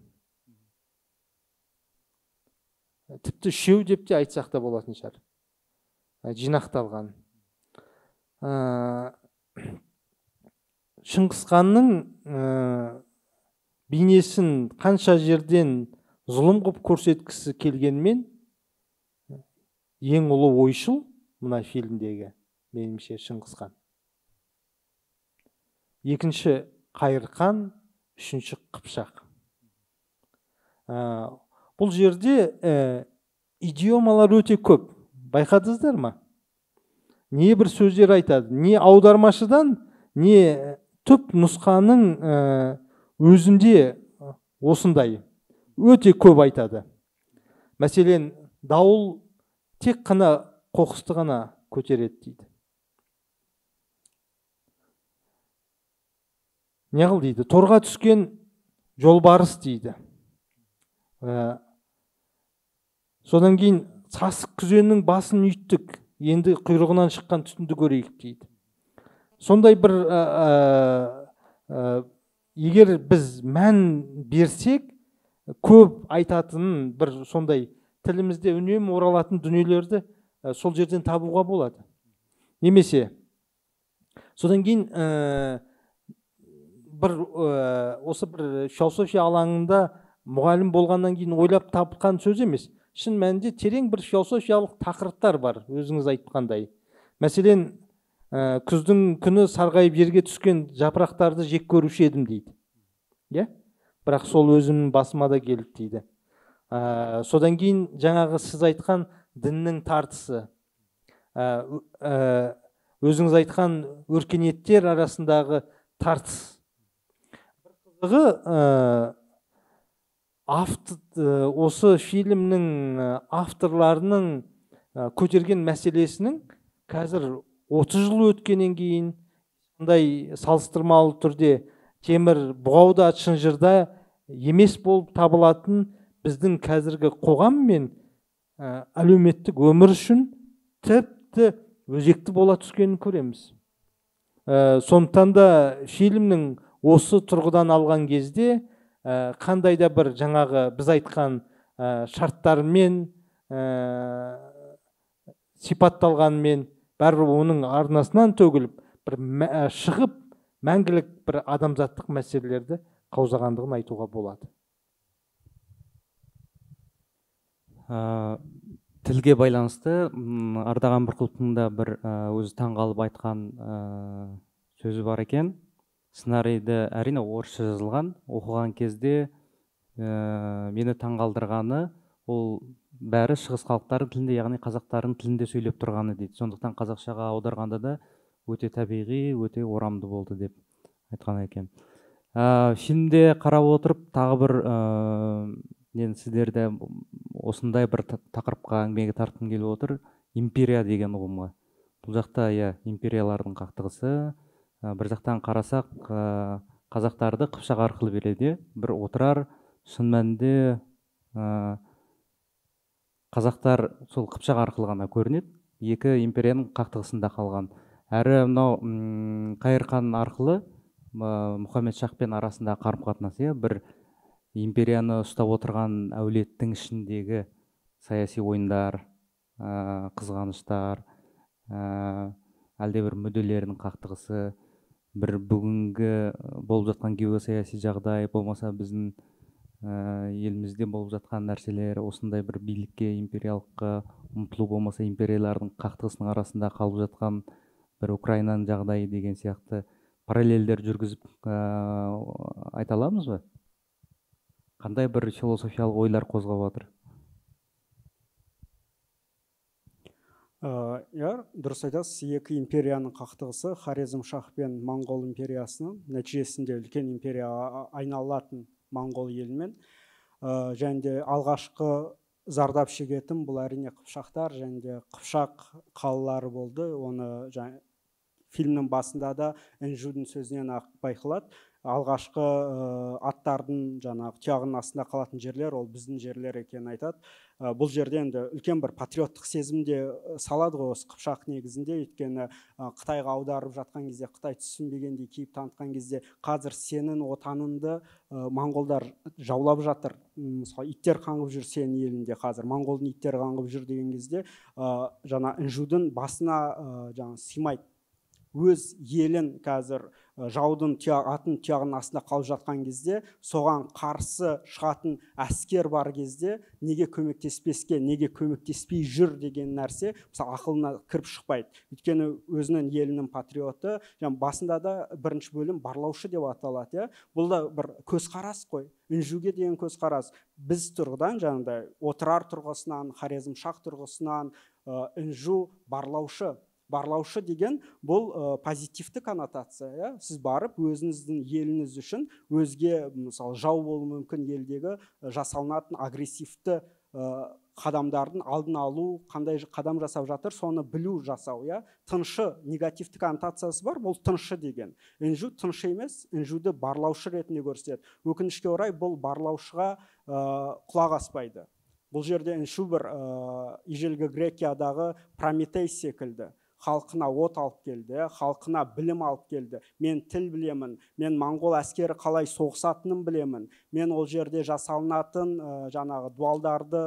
Тіпті үшеу деп те айтсақ та болатын шығар. Жинақталған. Шыңғыс ханның бейнесін қанша жерден зұлым қып көрсеткісі келгенмен, ең ұлы ойшыл мына фильмдегі меніңше Шыңғыс хан. Екінші Қайырхан, үшінші Қыпшақ. Бұл жерде идиомалар өте көп. Байқадыңыздар ма? Не бір сөздер айтады, не аудармашыдан, не түп нұсқаның өзінде осындай өте көп айтады. Мәселен, дауыл тек қана қоқысты ғана көтереді дейді. Неғыл дейді? Торға түскен жолбарыс дейді. Содан кейін сасық күзеннің басын үйттік, енді құйрығынан шыққан түтінді көрейік дейді. Сондай бір егер біз мән берсек, көп айтатын бір сондай тілімізде үнемі оралатын дүниелерді сол жерден табуға болады. Немесе содан кейін бір осы бір философия алаңында мұғалім болғаннан кейін ойлап тапқан сөз емес. Шын мәнінде терең бір философиялық тақырыптар бар, өзіңіз айтқандай. Мәселен, күздің күні сарғайып жерге түскен жапырақтарды жек көруші едім дейді. Иә? Бірақ сол өзімнің басыма да келді дейді. Содан кейін жаңағы сіз айтқан діннің тартысы, өзіңіз айтқан өркениеттер арасындағы тартыс. Бір қызығы, осы фильмнің авторларының көтерген мәселесінің қазір 30 жыл өткеннен кейін сондай салыстырмалы түрде темір бұғауда шынжырда емес болып табылатын біздің қазіргі қоғам мен әлеуметтік өмір үшін тіпті өзекті бола түскенін көреміз. Сондықтан да фильмнің осы тұрғыдан алған кезде қандай да бір жаңағы біз айтқан шарттармен сипатталғанмен бәрібір оның арнасынан төгіліп бір шығып мәңгілік бір адамзаттық мәселелерді қаузағандығын айтуға болады. Тілге байланысты Ардақ Әмірқұловтың да бір өзі таңғалып айтқан сөзі бар екен. Сценарийді әрине орысша жазылған, оқыған кезде мені таңғалдырғаны ол бәрі шығыс халықтарының тілінде, яғни қазақтардың тілінде сөйлеп тұрғаны дейді. Сондықтан қазақшаға аударғанда да өте табиғи, өте орамды болды деп айтқан екен. Фильмде қарап отырып тағы бір мен сіздерді осындай бір тақырыпқа әңгімеге тартқым келіп отыр. Империя деген ұғымға. Бұл жақта иә, империялардың қақтығысы. Бір жақтан қарасақ, қазақтарды Қыпшақ арқылы береді. Бір Отырар шын мәнінде қазақтар сол Қыпшақ арқылы ғана көрінеді. Екі империяның қақтығысында қалған. Әрі мынау Қайырхан арқылы Мұхаммед Шахпен арасындағы қарым-қатынас, иә, бір империяны ұстап отырған әулеттің ішіндегі саяси ойындар, қызғаныштар, әлдебір мүдделердің қақтығысы, бір бүгінгі болып жатқан геосаяси жағдай, болмаса біздің елімізде болып жатқан нәрселер, осындай бір билікке, империялыққа ұмтылу, болмаса империялардың қақтығысының арасында қалып жатқан бір Украинаның жағдайы деген сияқты параллельдер жүргізіп айта аламыз ба? Қандай бір философиялық ойлар қозғап отыр? Иә, дұрыс айтасыз, екі империяның қақтығысы, Хорезм шах пен Моңғол империясының нәтижесінде үлкен империя айналатын Моңғол елімен. Және де алғашқы зардап шегетін бұл әрине қыпшақтар және де қыпшақ қалалары болды. Оны фильмнің басында да Інжудің сөзінен ақ байқалады. Алғашқы аттардың жаңағы тұяғының астында қалатын жерлер ол біздің жерлер екенін айтады. Бұл жерде енді үлкен бір патриоттық сезім де салады ғой осы қыпшақ негізінде, өйткені Қытайға аударып жатқан кезде, Қытай түсінбегендей кейіп танытқан кезде, қазір сенің отаныңды моңғолдар жаулап жатыр, мысалы иттер қаңғып жүр сенің елінде, қазір моңғолдың иттері қаңғып жүр деген кезде, жаңа Інжудің басына жаңа сыймайды. Өз елін қазір жаудың атын тұяғының астында қалып жатқан кезде, соған қарсы шығатын әскер бар кезде неге көмектеспеске, неге көмектеспей жүр деген нәрсе мысалы ақылына кіріп шықпайды. Өйткені өзінің елінің патриоты, және басында да бірінші бөлім барлаушы деп аталады, иә. Бұл да бір көзқарас қой. Інжуге деген көзқарас. Біз тұрғыдан жаңағыдай Отырар тұрғысынан, Хорезм шах тұрғысынан Інжу барлаушы. Барлаушы деген бұл позитивті коннотация, иә? Сіз барып өзіңіздің еліңіз үшін өзге, мысалы, жау болуы мүмкін елдегі жасалынатын агрессивті қадамдардың алдын алу, қандай қадам жасап жатыр, соны білу жасау, иә? Тыншы, негативті коннотациясы бар, бұл тыншы деген. Інжу тыншы емес, Інжуді барлаушы ретінде көрсетеді. Өкінішке орай бұл барлаушыға құлақ аспайды. Бұл жерде Інжу бір ежелгі Грекиядағы Прометей секілді. Халқына от алып келді, халқына білім алып келді. Мен тіл білемін, мен моңғол әскері қалай соғысатынын білемін, мен ол жерде жасалынатын жаңағы дуалдарды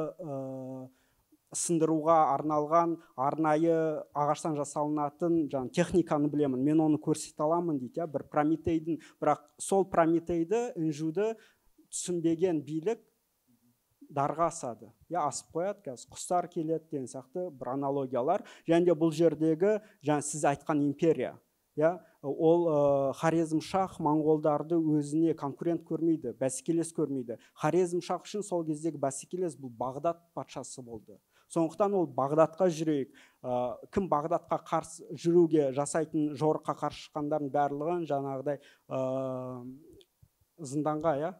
сындыруға арналған арнайы ағаштан жасалынатын жаңа техниканы білемін, мен оны көрсете аламын дейді, иә, бір Прометейдің. Бірақ сол Прометейді, Інжуді түсінбеген билік дарға асады, я асып қояды, қазір құстар келеді деген сияқты бір аналогиялар. Және де бұл жердегі жаңа сіз айтқан империя, я, ол Хорезм шах моңғолдарды өзіне конкурент көрмейді, бәсекелес көрмейді. Хорезм шах үшін сол кездегі бәсекелес бұл Бағдат патшасы болды. Сондықтан ол Бағдатқа жүрейік, кім Бағдатқа қарсы жүруге жасайтын жорыққа қарсы шыққандардың барлығын жаңағыдай зынданға, я,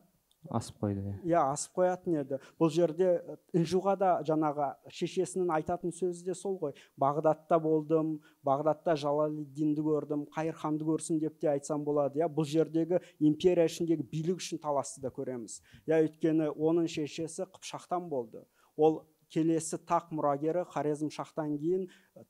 асып қойды. Иә, асып қоятын еді. Бұл жерде Інжуға да жаңағы шешесінің айтатын сөзі де сол ғой. Бағдатта болдым, Бағдатта Жалалиддинді көрдім, Қайырханды көрсін деп те айтсам болады. Иә, бұл жердегі империя ішіндегі билік үшін таласты да көреміз. Иә, өйткені оның шешесі Қыпшақтан болды. Ол келесі тақ мұрагері Хорезм шахтан кейін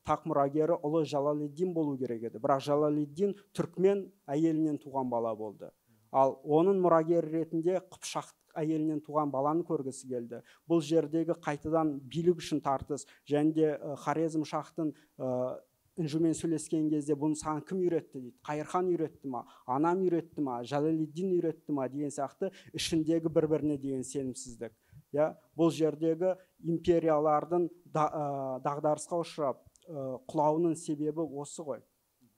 тақ мұрагері ұлы Жалалиддин болу керек еді. Бірақ Жалалиддин түркмен әйелінен туған бала болды. Ал оның мұрагері ретінде Қыпшақ әйелінен туған баланы көргісі келді. Бұл жердегі қайтадан билік үшін тартыс, және де Хорезм шахтың Інжумен сөйлескен кезде бұны саған кім үйретті дейді. Қайырхан үйретті ма, анам үйретті ма, Жалалиддин үйретті ма деген сияқты ішіндегі бір-біріне деген сенімсіздік. Я, бұл жердегі империялардың дағдарысқа ұшырап құлауының себебі осы ғой.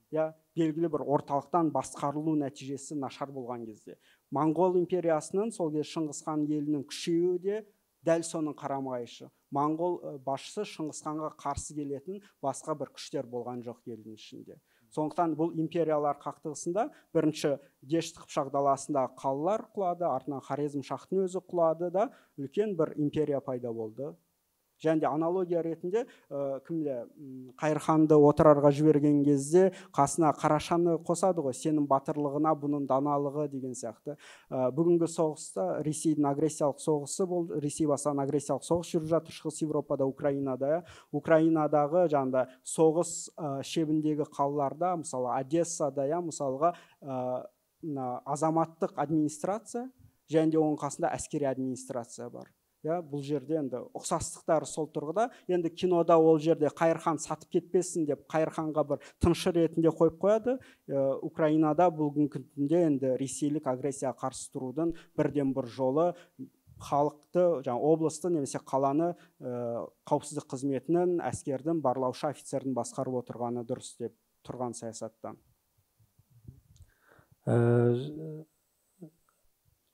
Я, белгілі бір орталықтан басқарылу нәтижесі нашар болған кезде. Моңғол империясының сол кезде Шыңғыс хан елінің күшеюі де Дәл соның қарама-қайшы. Моңғол басшысы Шыңғысханға қарсы келетін басқа бір күштер болған жоқ елдің ішінде. Сондықтан бұл империялар қақтығысында бірінші Дешті Қыпшақ даласындағы қалалар құлады, артынан Хорезм шахтың өзі құлады да, үлкен бір империя пайда болды. Және де аналогия ретінде кімде Қайырханды Отырарға жіберген кезде қасына Қарашаны қосады ғой, сенің батырлығына бұның даналығы деген сияқты. Бүгінгі соғыста Ресейдің агрессиялық соғысы болды, Ресей бастаған агрессиялық соғыс жүріп жатыр Шығыс Еуропада, Украинада. Украинадағы жаңағыдай соғыс шебіндегі қалаларда, мысалы Одессада, мысалға азаматтық администрация және де оның қасында әскери администрация бар. Я, бұл жерде енді ұқсастықтары сол тұрғыда. Енді кинода ол жерде Қайырхан сатып кетпесін деп Қайырханға бір тыңшы ретінде қойып қояды. Украинада бүгінгі күнде енді ресейлік агрессияға қарсы тұрудың бірден бір жолы халықты, жаңа облысты немесе қаланы қауіпсіздік қызметінің, әскердің, барлаушы офицердің басқарып отырғаны дұрыс деп тұрған саясаттан.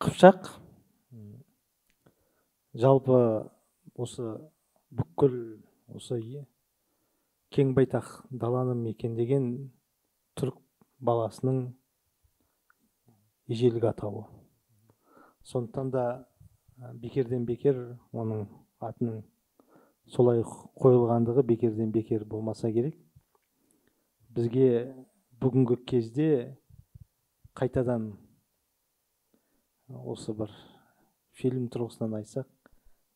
Қыпшақ жалпы осы бүкіл осы кең байтақ даланы мекендеген түрік баласының ежелгі атауы. Сондықтан да бекерден бекер оның атының солай қойылғандығы бекерден бекер болмаса керек. Бізге бүгінгі кезде қайтадан осы бір фильм тұрғысынан айтсақ,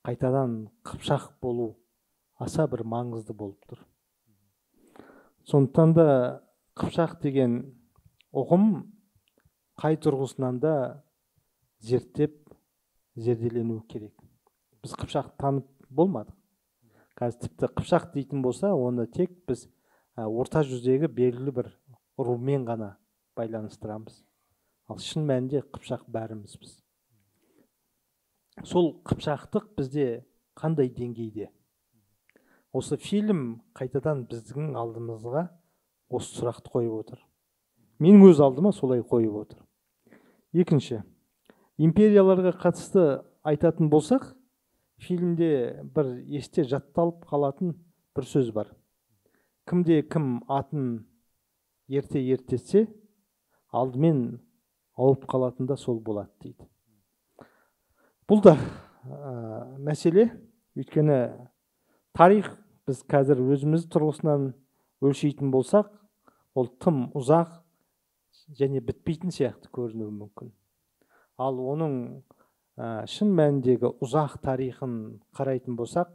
қайтадан қыпшақ болу аса бір маңызды болып тұр. Сондықтан да қыпшақ деген ұғым қай тұрғысынан да зерттеп, зерделену керек. Біз қыпшақ танып болмадық. Қазір тіпті қыпшақ дейтін болса, оны тек біз орта жүздегі белгілі бір румен ғана байланыстырамыз. Ал шын мәнінде қыпшақ бәріміз біз. Сол қыпшақтық бізде қандай деңгейде? Осы фильм қайтадан біздің алдымызға осы сұрақты қойып отыр. Менің өз алдыма солай қойып отыр. Екінші, империяларға қатысты айтатын болсақ, фильмде бір есте жатталып қалатын бір сөз бар. Кімде кім атын ерте ертесе, алдымен ауып қалатын да сол болады дейді. Бұл да мәселе, өйткені тарих біз қазір өзіміз тұрғысынан өлшейтін болсақ, ол тым ұзақ және бітпейтін сияқты көрінуі мүмкін. Ал оның шын мәніндегі ұзақ тарихын қарайтын болсақ,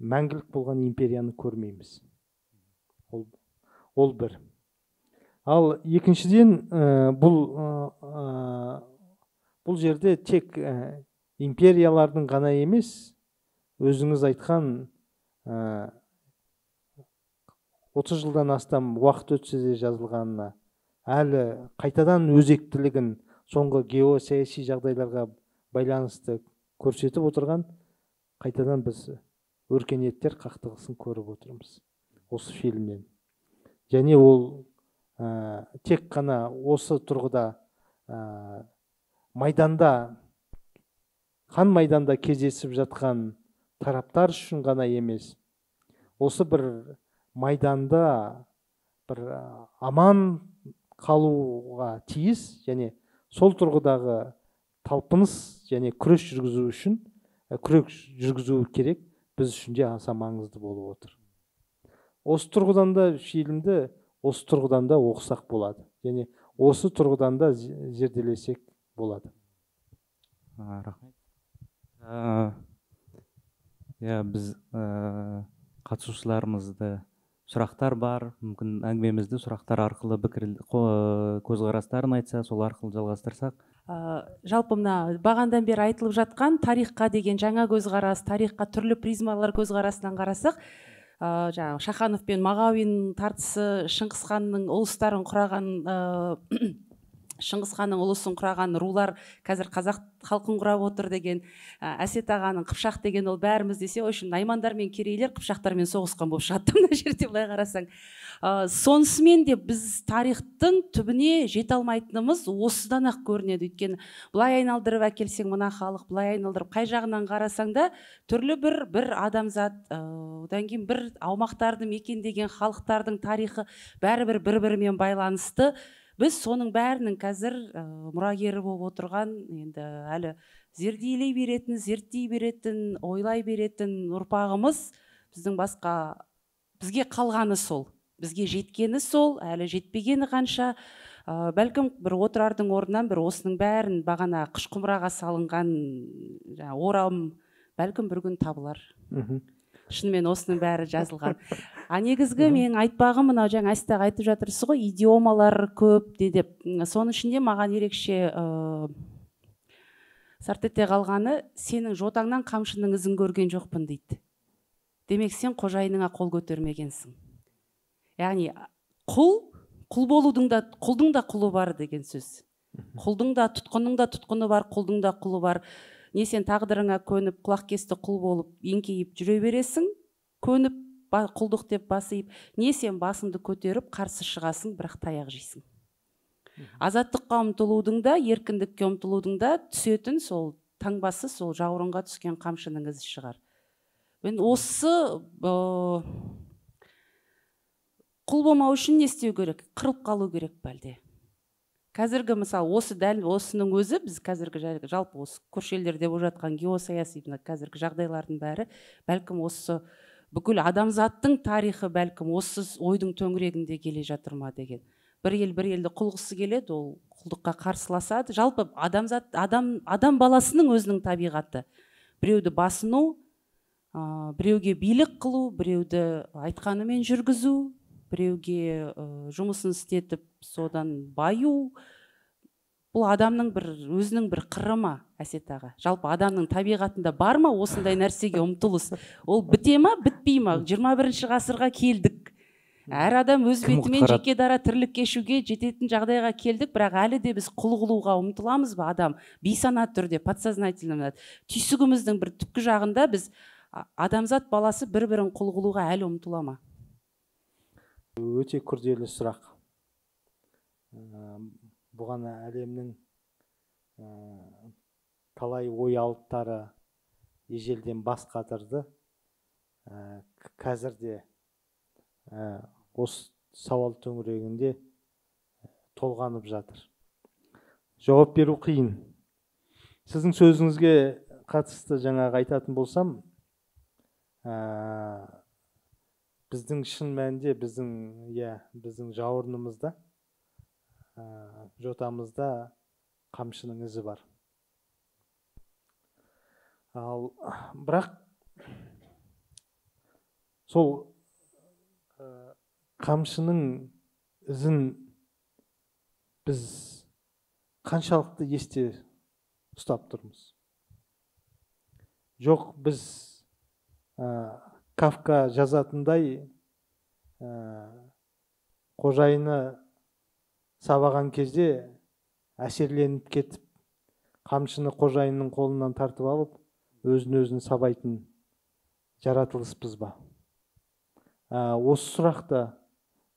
мәңгілік болған империяны көрмейміз. Ол бір. Ал екіншіден, бұл жерде тек империялардың ғана емес, өзіңіз айтқан 30 жылдан астам уақыт өтсе де жазылғанына, әлі қайтадан өзектілігін соңғы геосаяси жағдайларға байланысты көрсетіп отырған, қайтадан біз өркениеттер қақтығысын көріп отырмыз осы фильмнен. Және ол тек қана осы тұрғыда майданда, қан майданда кездесіп жатқан тараптар үшін ғана емес, осы бір майданда бір аман қалуға тиіс және сол тұрғыдағы талпыныс және күрес жүргізу үшін, күрес жүргізу керек, біз үшін де аса маңызды болып отыр. Осы тұрғыдан да фильмді осы тұрғыдан да оқысақ болады және осы тұрғыдан да зерделесек болады. Рахмет. Біз қатысушыларымызды сұрақтар бар, мүмкін әңгімемізді сұрақтар арқылы көзқарастарын айтса, сол арқылы жалғастырсақ. Жалпы мына бағандан бері айтылып жатқан тарихқа деген жаңа көзқарас, тарихқа түрлі призмалар көзқарасынан қарасақ, жаңағы Шаханов пен Мағауин тартысы, Шыңғысханның ұлыстарын құраған Шыңғыс ханның ұлысын құраған рулар қазір қазақ халқын құрап отыр деген, Әсет ағаның Қыпшақ деген ол бәріміз десе, в общем, наймандар мен керейлер қыпшақтармен соғысқан болып шығады мына жерде былай қарасаң. Сонысымен де біз тарихтың түбіне жете алмайтынымыз осыдан ақ көрінеді. Өйткені былай айналдырып әкелсең мына халық, былай айналдырып қай жағынан қарасаң да түрлі бір адамзат, одан кейін бір аумақтарды мекендеген халықтардың тарихы бәрібір бір-бірімен байланысты. Біз соның бәрінің қазір мұрагері болып отырған, енді әлі зерделей беретін, зерттей беретін, ойлай беретін ұрпағымыз, біздің басқа бізге қалғаны сол, бізге жеткені сол, әлі жетпегені қанша. Бәлкім бір Отырардың орнынан бір осының бәрін бағана қыш құмыраға салынған орам бәлкім бір күн табылар. Шынымен осының бәрі жазылған. А негізгі менің айтпағым мынау, жаңа Әсет аға айтып жатырсыз ғой, идиомалар көп деп. Соның ішінде маған ерекше сарт ете қалғаны, сенің жотаңнан қамшының ізін көрген жоқпын дейді. Демек сен қожайыныңа қол көтермегенсің. Яғни құл болудың да, құлдың да құлы бар деген сөз. Құлдың да, тұтқынның да тұтқыны бар, құлдың да құлы бар. Не сен тағдырыңа көніп, құлақ кесті құл болып еңкейіп жүре бересің, көніп құлдық деп басып, не сен басыңды көтеріп қарсы шығасың, бірақ таяқ жейсің. Азаттыққа ұмтылудың да, еркіндікке ұмтылудың да түсетін сол таңбасы, сол жауырынға түскен қамшының ізі шығар. Мен осы құл болмау үшін не істеу керек? Қырылып қалу керек бәлде. Қазіргі мысалы осы дәл осының өзі біз қазіргі жалпы осы көрші елдерде болып жатқан геосаяси қазіргі жағдайлардың бәрі бәлкім осы бүкіл адамзаттың тарихы бәлкім осы ойдың төңірегінде келе жатыр ма деген. Бір ел бір елді құлғысы келеді, ол құлдыққа қарсыласады. Жалпы адамзат адам баласының өзінің табиғаты. Біреуді басыну, біреуге билік қылу, біреуді айтқанымен жүргізу, біреуге жұмысын істетіп содан баю. Бұл адамның бір өзінің бір қыры ма, Әсет аға? Жалпы адамның табиғатында бар ма осындай нәрсеге ұмтылыс? Ол біте ма, бітпей ма? 21 ғасырға келдік. Әр адам өз бетімен жеке дара тірлік кешуге жететін жағдайға келдік, бірақ әлі де біз құл қылуға ұмтыламыз ба адам? Бейсана түрде, подсознательно. Түйсігіміздің бір түпкі жағында біз адамзат баласы бір-бірін құл қылуға әлі ұмтыла ма? Өте күрделі сұрақ. Бұған әлемнің талай ой алыптары ежелден бас қатырды. Қазір де осы сауал төңірегінде толғанып жатыр. Жауап беру қиын. Сіздің сөзіңізге қатысты жаңағы айтатын болсам, біздің шын мәнінде біздің жауырынымызда, жотамызда қамшының ізі бар. Ал бірақ сол қамшының ізін біз қаншалықты есте ұстап тұрмыз? Жоқ, біз Кафка жазатындай қожайыны сабаған кезде әсерленіп кетіп, қамшыны қожайынның қолынан тартып алып, өзін-өзін сабайтын жаратылыспыз ба? Осы сұрақта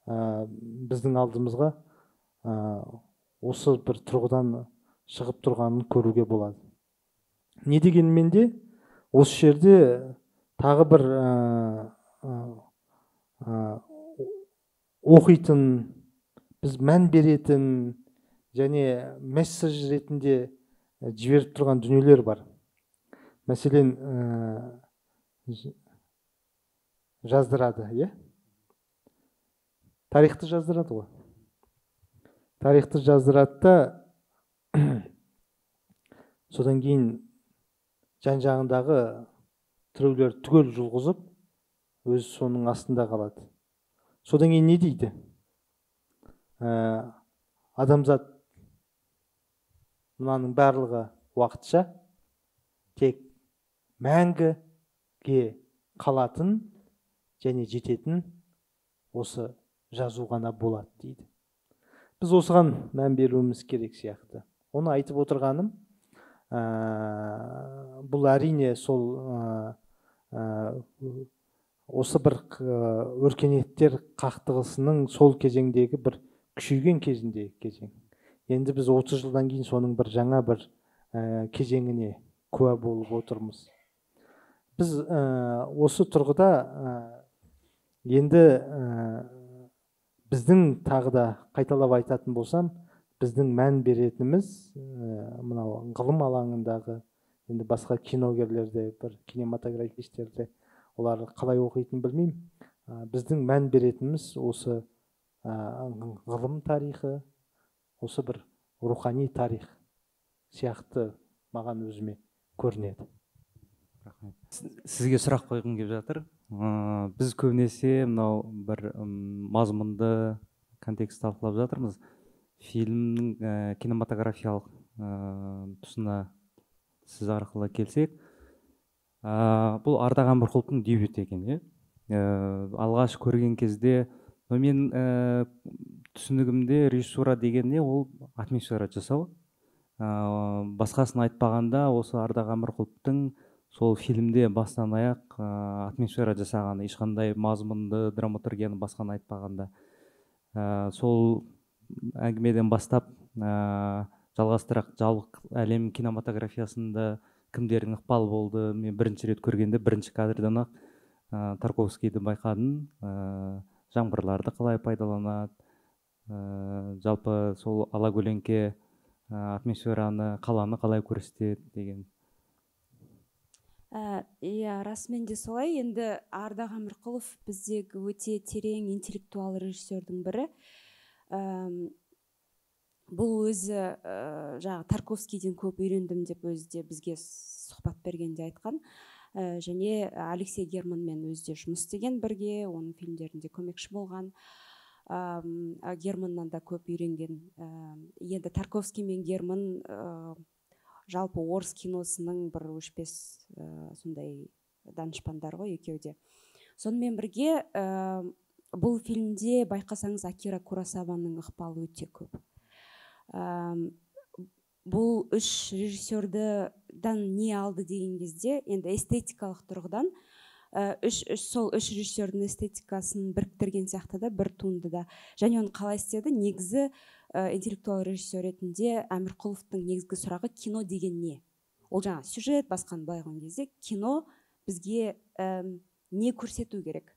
біздің алдымызға осы бір тұрғыдан шығып тұрғанын көруге болады. Не дегенмен де осы жерде тағы бір оқитын, біз мән беретін және месседж ретінде жіберіп тұрған дүниелер бар. Мәселен, жаздырады, иә? Тарихты жаздырады ғой. Тарихты жаздырады да, содан кейін жан-жағындағы тіреулер түгел жұлғызып, өзі соның астында қалады. Содан кейін не дейді? Адамзат мынаның барлығы уақытша, тек мәңгіге қалатын және жететін осы жазу ғана болады дейді. Біз осыған мән беруіміз керек сияқты. Оны айтып отырғаным, бұл әрине сол осы бір өркениеттер қақтығысының сол кезеңдегі бір күшейген кезіндегі кезең. Енді біз 30 жылдан кейін соның бір жаңа бір кезеңіне куә болып отырмыз. Біз осы тұрғыда енді біздің тағы да қайталап айтатын болсам, біздің мән беретініміз мынау ғылым алаңындағы, енді басқа киногерлерде, бір кинематографистерде олар қалай оқитынын білмеймін. Біздің мән беретініміз осы ғылым тарихы, осы бір рухани тарих сияқты маған өзіме көрінеді. Рахмет. Сізге сұрақ қойғым келіп жатыр. Біз көбінесе мынау бір мазмұнды контекст талқылап жатырмыз. Фильмнің кинематографиялық тұсына сіз арқылы келсек, бұл Ардақ Әмірқұловтың дебюті екен, иә? Алғаш көрген кезде, мен түсінігімде режиссура деген не, ол атмосфера жасау. Басқасын айтпағанда, осы Ардақ Әмірқұловтың сол фильмде бастан аяқ атмосфера жасағаны, ешқандай мазмұнды драматургияны басқаны айтпағанда, сол әңгімеден бастап жалғастырақ жалпы әлем кинематографиясында кімдердің ықпалы болды. Мен бірінші рет көргенде бірінші кадрдан ақ Тарковскийді байқадым, жаңбырларды қалай пайдаланады, жалпы сол алакөлеңке атмосфераны, қаланы қалай көрсетеді деген. Иә, расымен де солай. Енді Ардақ Әмірқұлов біздегі өте терең интеллектуал режиссердің бірі. Бұл өзі жаңағы Тарковскийден көп үйрендім деп өзі де бізге сұхбат бергенде айтқан. Және Алексей Германмен өзі де жұмыс істеген бірге, оның фильмдерінде көмекші болған. Германнан да көп үйренген. Енді Тарковский мен Герман жалпы орыс киносының бір өшпес сондай данышпандар ғой екеуі де. Сонымен бірге бұл фильмде байқасаңыз Акира Куросаваның ықпалы өте көп. Бұл үш режиссерден не алды деген кезде, енді эстетикалық тұрғыдан сол үш режиссердің эстетикасын біріктірген сияқты да бір туындыда. Және оны қалай істеді? Негізі интеллектуал режиссер ретінде Әмірқұловтың негізгі сұрағы кино деген не? Ол жаңа сюжет басқан былай қойған кезде кино бізге не көрсету керек?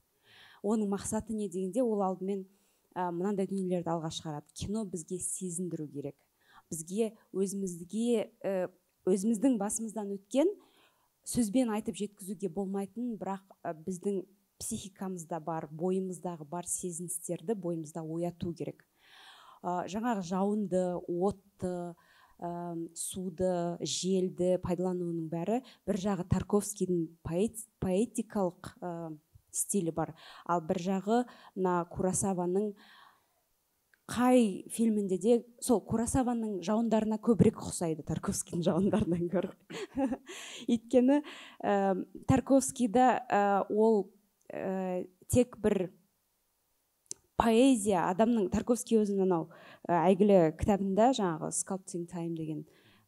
Оның мақсаты не дегенде, ол алдымен мынандай дүниелерді алға шығарады. Кино бізге сезіндіру керек. Бізге өзімізге өзіміздің басымыздан өткен сөзбен айтып жеткізуге болмайтын, бірақ біздің психикамызда бар, бойымыздағы бар сезіністерді бойымызда ояту керек. Жаңағы жауынды, отты, суды, желді пайдалануының бәрі бір жағы Тарковскийдің поэтикалық стилі бар, ал бір жағы мына Куросаваның қай фильмінде де сол Куросаваның жауындарына көбірек ұқсайды Тарковскийдің жауындарынан гөрі. Өйткені Тарковскийда ол тек бір поэзия адамның, Тарковский өзінің анау әйгілі кітабында жаңағы Sculpting Time деген,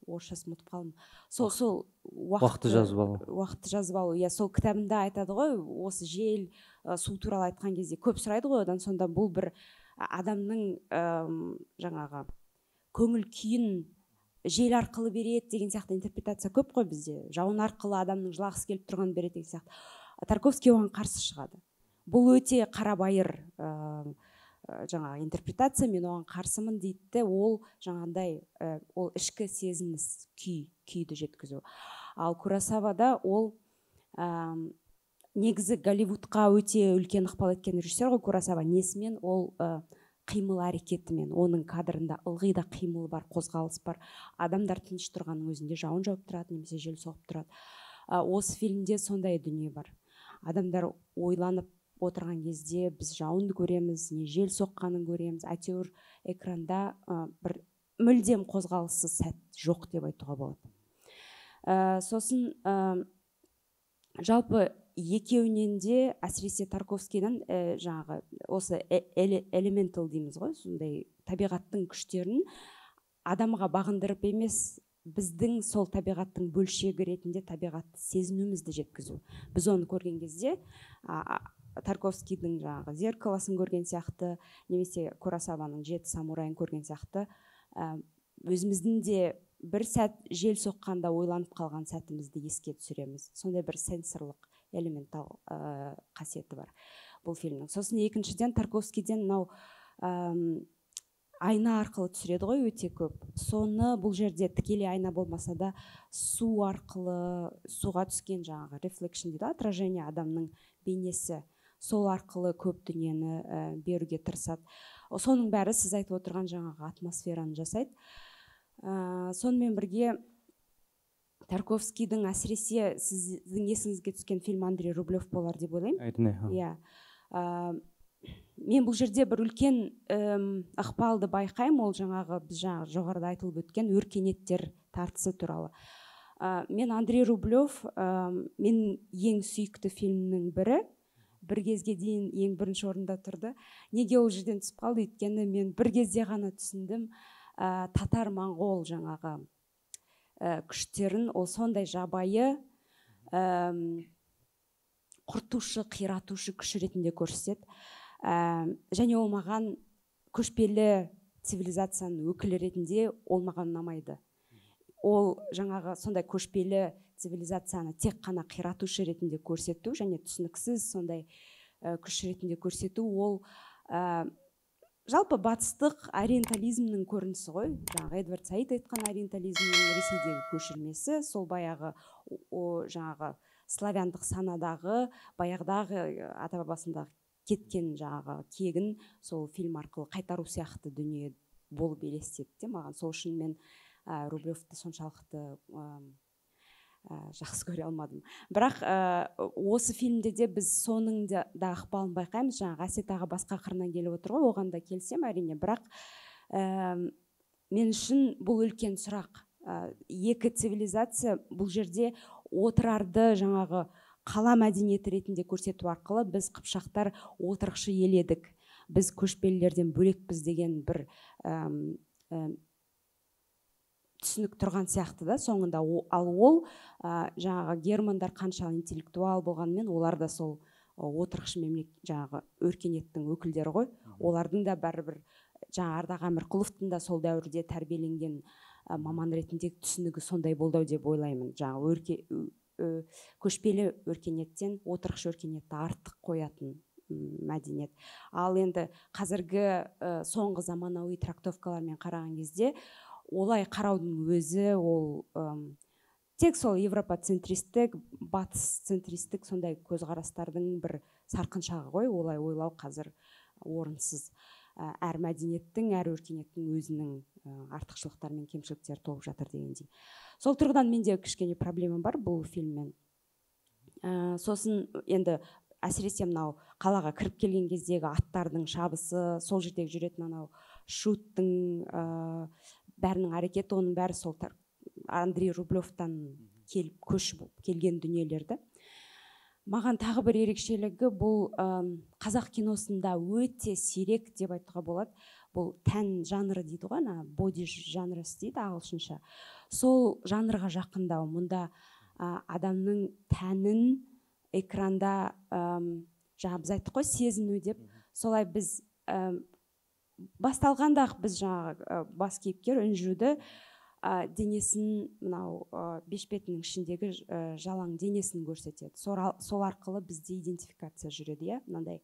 орысшасын ұмытып қалдым. Сол уақытты жазып алу. Уақытты жазып алу. Иә, сол кітабында айтады ғой, осы жел, су туралы айтқан кезде көп сұрайды ғой одан, сонда бұл бір адамның жаңағы көңіл күйін жел арқылы береді деген сияқты интерпретация көп қой бізде. Жауын арқылы адамның жылағысы келіп тұрғанын береді деген сияқты. Тарковский оған қарсы шығады. Бұл өте қарабайыр жаңағы интерпретация, мен оған қарсымын дейді де, ол жаңағындай ол ішкі сезініс күйді жеткізу. Ал Куросавада ол негізі Голливудқа өте үлкен ықпал еткен режиссер ғой Куросава. Несімен? Ол қимыл әрекетімен, оның кадрында ылғи да қимыл бар, қозғалыс бар. Адамдар тыныш тұрғанның өзінде жауын жауып тұрады немесе жел соғып тұрады. Осы фильмде сондай дүние бар. Адамдар ойланып отырған кезде біз жауынды көреміз, не жел соққанын көреміз. Әйтеуір экранда бір мүлдем қозғалыссыз сәт жоқ деп айтуға болады. Сосын жалпы екеуінен де, әсіресе Тарковскийден жаңағы осы элементал дейміз ғой, сондай табиғаттың күштерін адамға бағындырып емес, біздің сол табиғаттың бөлшегі ретінде табиғатты сезінуімізді жеткізу. Біз оны көрген кезде Тарковскийдің жаңағы «Зеркалосын» көрген сияқты немесе Куросаваның «Жеті самурайын» көрген сияқты, өзіміздің де бір сәт жел соққанда ойланып қалған сәтімізді еске түсіреміз. Сондай бір сенсорлық элементал қасиеті бар бұл фильмнің. Сосын екіншіден, Тарковскийден мынау айна арқылы түсіреді ғой өте көп. Соны бұл жерде тікелей айна болмаса да, су арқылы, суға түскен жаңағы reflection дейді, отражение, адамның бейнесі, сол арқылы көп дүниені беруге тырысады. Соның бәрі сіз айтып отырған жаңағы атмосфераны жасайды. Сонымен бірге Тарковскийдің, әсіресе сіздің есіңізге түскен фильм «Андрей Рублев» болар деп ойлаймын. Әрине. Иә, мен бұл жерде бір үлкен ықпалды байқаймын. Ол жаңағы біз жаңа жоғарыда айтылып өткен өркениеттер тартысы туралы. Мен «Андрей Рублев» мен ең сүйікті фильмнің бірі, бір кезге дейін ең бірінші орында тұрды. Неге ол жерден түсіп қалды? Өйткені мен бір кезде ғана түсіндім, татар моңғол жаңағы күштерін ол сондай жабайы, құртушы, қиратушы күш ретінде көрсетеді. Және ол маған көшпелі цивилизацияның өкілі ретінде ол маған ұнамайды. Ол жаңағы сондай көшпелі цивилизацияны тек қана қиратушы ретінде көрсету және түсініксіз сондай күш ретінде көрсету, ол жалпы батыстық ориентализмнің көрінісі ғой. Жаңағы Эдвард Саид айтқан ориентализмнің Ресейдегі көшірмесі, сол баяғы жаңағы славяндық санадағы баяғыдағы ата бабасындағы кеткен жаңағы кегін сол фильм арқылы қайтару сияқты дүние болып елестеді де маған. Сол үшін мен Рублевті соншалықты жақсы көре алмадым. Бірақ осы фильмде де біз соның да ықпалын байқаймыз. Жаңағы Әсет аға басқа қырынан келіп отыр ғой, оған да келісемін, әрине. Бірақ мен үшін бұл үлкен сұрақ. Екі цивилизация бұл жерде Отырарды жаңағы қала мәдениеті ретінде көрсету арқылы біз, қыпшақтар, отырықшы ел едік, біз көшпелілерден бөлекпіз деген бір түсінік тұрған сияқты да соңында. Ал ол жаңағы германдар қанша интеллектуал болғанымен, олар да сол отырықшы мемлекет, жаңағы өркениеттің өкілдері ғой. Олардың да бәрібір жаңа Ардақ Әмірқұловтың да сол дәуірде тәрбиеленген маман ретінде түсінігі сондай болды ау деп ойлаймын. Жаңағы көшпелі өркениеттен отырықшы өркениетті артық қоятын мәдениет. Ал енді қазіргі соңғы заманауи трактовкалармен қараған кезде, олай қараудың өзі ол тек сол европоцентристік, батыс центристік сондай көзқарастардың бір сарқыншағы ғой. Олай ойлау қазір орынсыз. Әр мәдениеттің, әр өркениеттің өзінің артықшылықтары мен кемшіліктері толып жатыр дегендей. Сол тұрғыдан менде кішкене проблема бар бұл фильммен. Сосын енді әсіресе мынау қалаға кіріп келген кездегі аттардың шабысы, сол жердегі жүретін анау шуттың бәрінің әрекеті, оның бәрі сол Андрей Рублевтан келіп, көшіп келген дүниелерді. Маған тағы бір ерекшелігі, бұл қазақ киносында өте сирек деп айтуға болады, бұл тән жанры дейді ғой, ана боди жанрысы дейді ағылшынша, сол жанрға жақындау. Мұнда адамның тәнін экранда жаңа біз айттық қой сезіну деп, солай біз басталғанда ақ біз жаңағы бас кейіпкер Інжуді денесін, мынау бешпетінің ішіндегі жалаң денесін көрсетеді. Сол арқылы бізде идентификация жүреді, иә, мынандай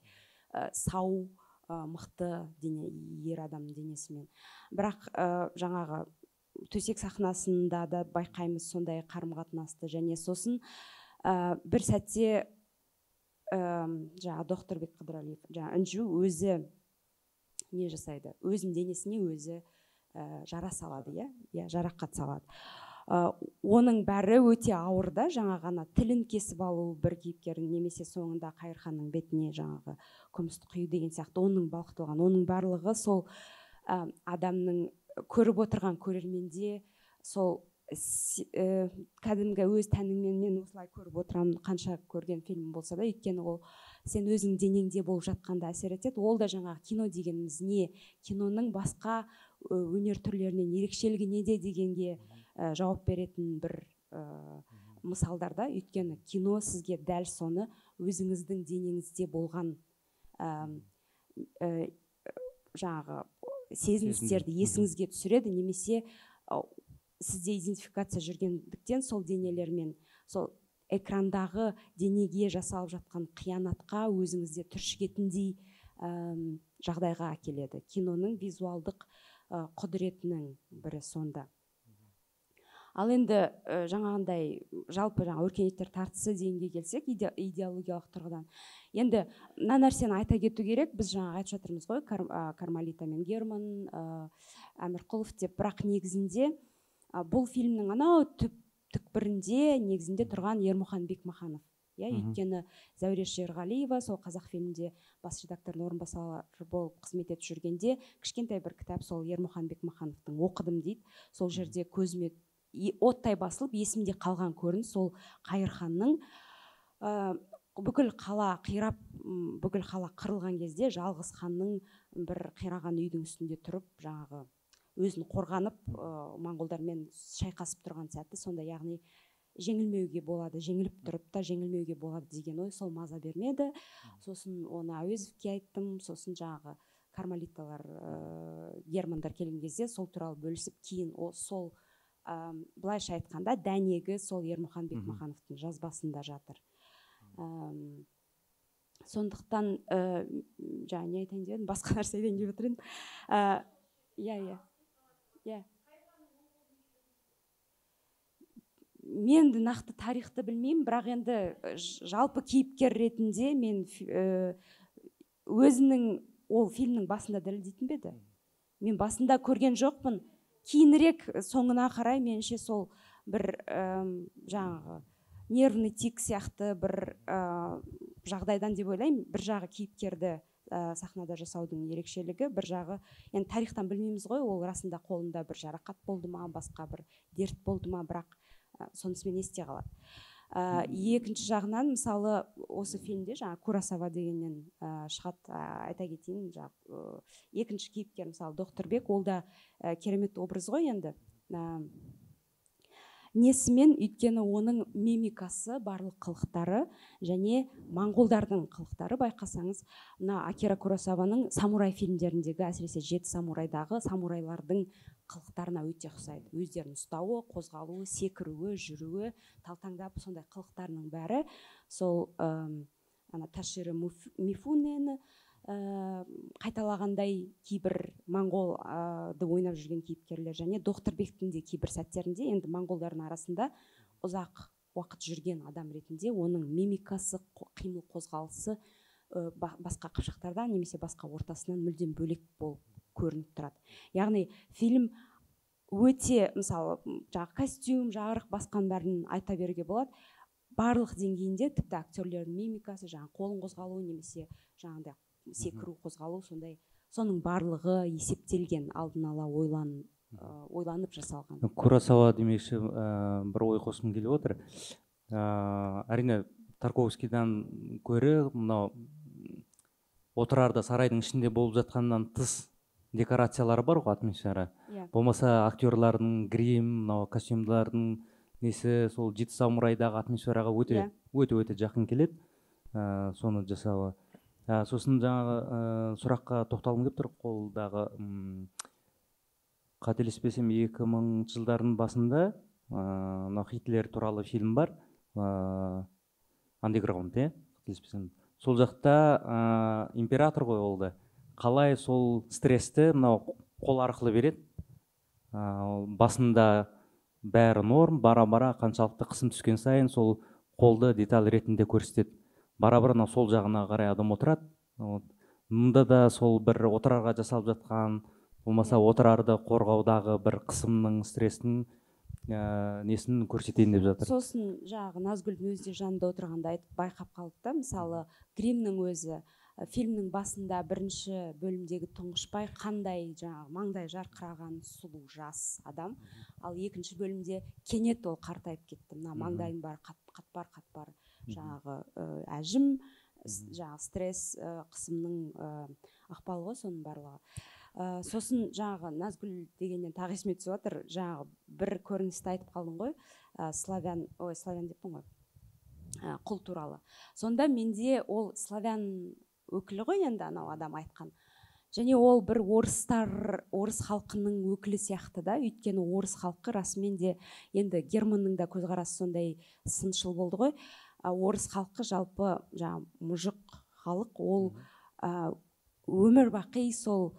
сау, мықты дене, ер адамның денесімен. Бірақ жаңағы төсек сахнасында да байқаймыз сондай қарым қатынасты. Және сосын бір сәтте жаңағы Доктор Қыдырәлиев, жаңа Інжу өзі не жасайды, өзінің денесіне өзі жара салады, иә, жарақат салады. Оның бәрі өте ауыр да, жаңа ғана тілін кесіп алу бір кейіпкердің, немесе соңында Қайырханның бетіне жаңағы күмісті құю деген сияқты, оның балқытылған, оның барлығы сол адамның көріп отырған көрерменде сол Кәдімгі өз тәніңмен мен осылай көріп отырамын, қанша көрген фильм болса да, өйткені ол сен өзің денеңде болып жатқанда әсер етеді. Ол да жаңағы кино дегеніміз не, киноның басқа өнер түрлерінен ерекшелігі неде дегенге жауап беретін бір мысалдар да. Өйткені кино сізге дәл соны өзіңіздің денеңізде болған жаңағы сезіністерді есіңізге түсіреді, немесе сізде идентификация жүргендіктен сол денелермен, сол экрандағы денеге жасалып жатқан қиянатқа өзіңізде түршігетіндей жағдайға әкеледі. Киноның визуалдық құдіретінің бірі сонда. Ал енді жаңағындай жалпы жаңа өркениеттер тартысы дегенге келсек, идеологиялық тұрғыдан. Енді мына нәрсені айта кету керек, біз жаңа айтып жатырмыз ғой, Кармалита мен Герман, Әмірқұлов деп, бірақ негізінде бұл фильмнің анау түкпірінде негізінде тұрған Ермұхан Бекмаханов. Өйткені Зәуреш Ерғалиева сол Қазақ фильмінде бас редактордың орынбасары болып қызмет етіп жүргенде кішкентай бір кітап сол Ермұхан Бекмахановтың оқыдым дейді. Сол жерде көзіме оттай басылып есімде қалған көрініс сол Қайырханның бүкіл қала қирап, бүкіл қала қырылған кезде жалғыз ханның бір қираған үйдің үстінде тұрып жаңағы өзін қорғанып моңғолдармен шайқасып тұрған сәті сонда, яғни жеңілмеуге болады, жеңіліп тұрып та жеңілмеуге болады деген ой сол маза бермеді. Сосын оны Әуезовке айттым, сосын жаңағы Кармалиталар, Германдар келген кезде сол туралы бөлісіп, кейін сол былайша айтқанда дәнегі сол Ермұхан Бекмахановтың жазбасында жатыр. Сондықтан жаңа не айтайын деп едім, басқа нәрсе айтайын деп отыр едім. Иә, иә. Мен нақты тарихты білмеймін, бірақ енді жалпы кейіпкер ретінде мен өзінің ол фильмнің басында дәлелдейтін бе еді? Мен басында көрген жоқпын. Кейінірек соңына қарай меніңше сол бір жаңағы нервный тик сияқты бір жағдайдан деп ойлаймын. Бір жағы кейіпкерді сахнада жасаудың ерекшелігі, бір жағы енді тарихтан білмейміз ғой, ол расында қолында бір жарақат болды ма, басқа бір дерт болды ма, бірақ сонысымен есте қалады. Екінші жағынан, мысалы, осы фильмде жаңа Куросава дегеннен шығады, айта кетейін, жаңа екінші кейіпкер, мысалы, Докторбек, ол да керемет образ ғой енді. Несімен, өйткені оның мимикасы, барлық қылықтары және моңғолдардың қылықтары, байқасаңыз, мына Акира Куросаваның самурай фильмдеріндегі, әсіресе Жеті самурайдағы самурайлардың қылықтарына өте ұқсайды. Өздерін ұстауы, қозғалуы, секіруі, жүруі, талтаңдап сондай қылықтарының бәрі сол ана Таширо Мифунені қайталағандай кейбір моңғолды ойнап жүрген кейіпкерлер және Докторбектің де кейбір сәттерінде енді моңғолдардың арасында ұзақ уақыт жүрген адам ретінде оның мимикасы, қимыл қозғалысы басқа қыпшақтардан немесе басқа ортасынан мүлдем бөлек болып көрініп тұрады. Яғни фильм өте, мысалы, жаңағы костюм, жарық, басқаның бәрін айта беруге болады. Барлық деңгейінде тіпті актерлердің мимикасы, жаңағы қолын қозғалуы немесе жаңағыдай секіру, қозғалу, сондай, соның барлығы есептелген, алдын ала ойланып жасалған. Куросава демекші, бір ой қосқым келіп отыр. Әрине, Тарковскийдан көрі мынау Отырарда сарайдың ішінде болып жатқаннан тыс декорациялары бар ғой, атмосфера. Болмаса актерлардың грим, мынау костюмдардың несі, сол Жеті самурайдағы атмосфераға өте өте өте жақын келеді, соны жасауы. Сосын жаңағы сұраққа тоқталғым келіп тұр. Қолдағы қателеспесем 2000 жылдардың басында мынау Хитлер туралы фильм бар, Underground, қателеспесем. Сол жақта император ғой ол да. Қалай сол стрессті мынау қол арқылы береді. Басында бәрі норм, бара-бара қаншалықты қысым түскен сайын сол қолды деталь ретінде көрсетеді. Бара-бара мынау сол жағына қарай адам отырады. Мұнда да сол бір Отырарға жасалып жатқан, болмаса Отырарды қорғаудағы бір қысымның, стресстің несін көрсетейін деп жатыр. Сосын жаңағы Назгүлдің өзі де жанында отырғанда айтып байқап қалды да, мысалы, гримнің өзі Фильмнің басында бірінші бөлімдегі Тұңғышбай қандай жаңағы маңдай жарқыраған сұлу жас адам, ал екінші бөлімде кенет ол қартайып кетті. Мына маңдайының бәрі қатпар қатпар жаңағы әжім, жаңағы стресс, қысымның ықпалы ғой соның барлығы. Сосын жаңағы Назгүл дегеннен тағы есіме түсіп жатыр, жаңағы бір көріністі айтып қалдың ғой, славян, ой, славян деппін ғой, құл туралы. Сонда менде ол славян өкілі ғой енді анау адам айтқан. Және ол бір орыстар, орыс халқының өкілі сияқты да, өйткені орыс халқы расымен де, енді Германның да көзқарасы сондай сыншыл болды ғой. Орыс халқы жалпы жаңа мұжық халық, ол өмір бақи сол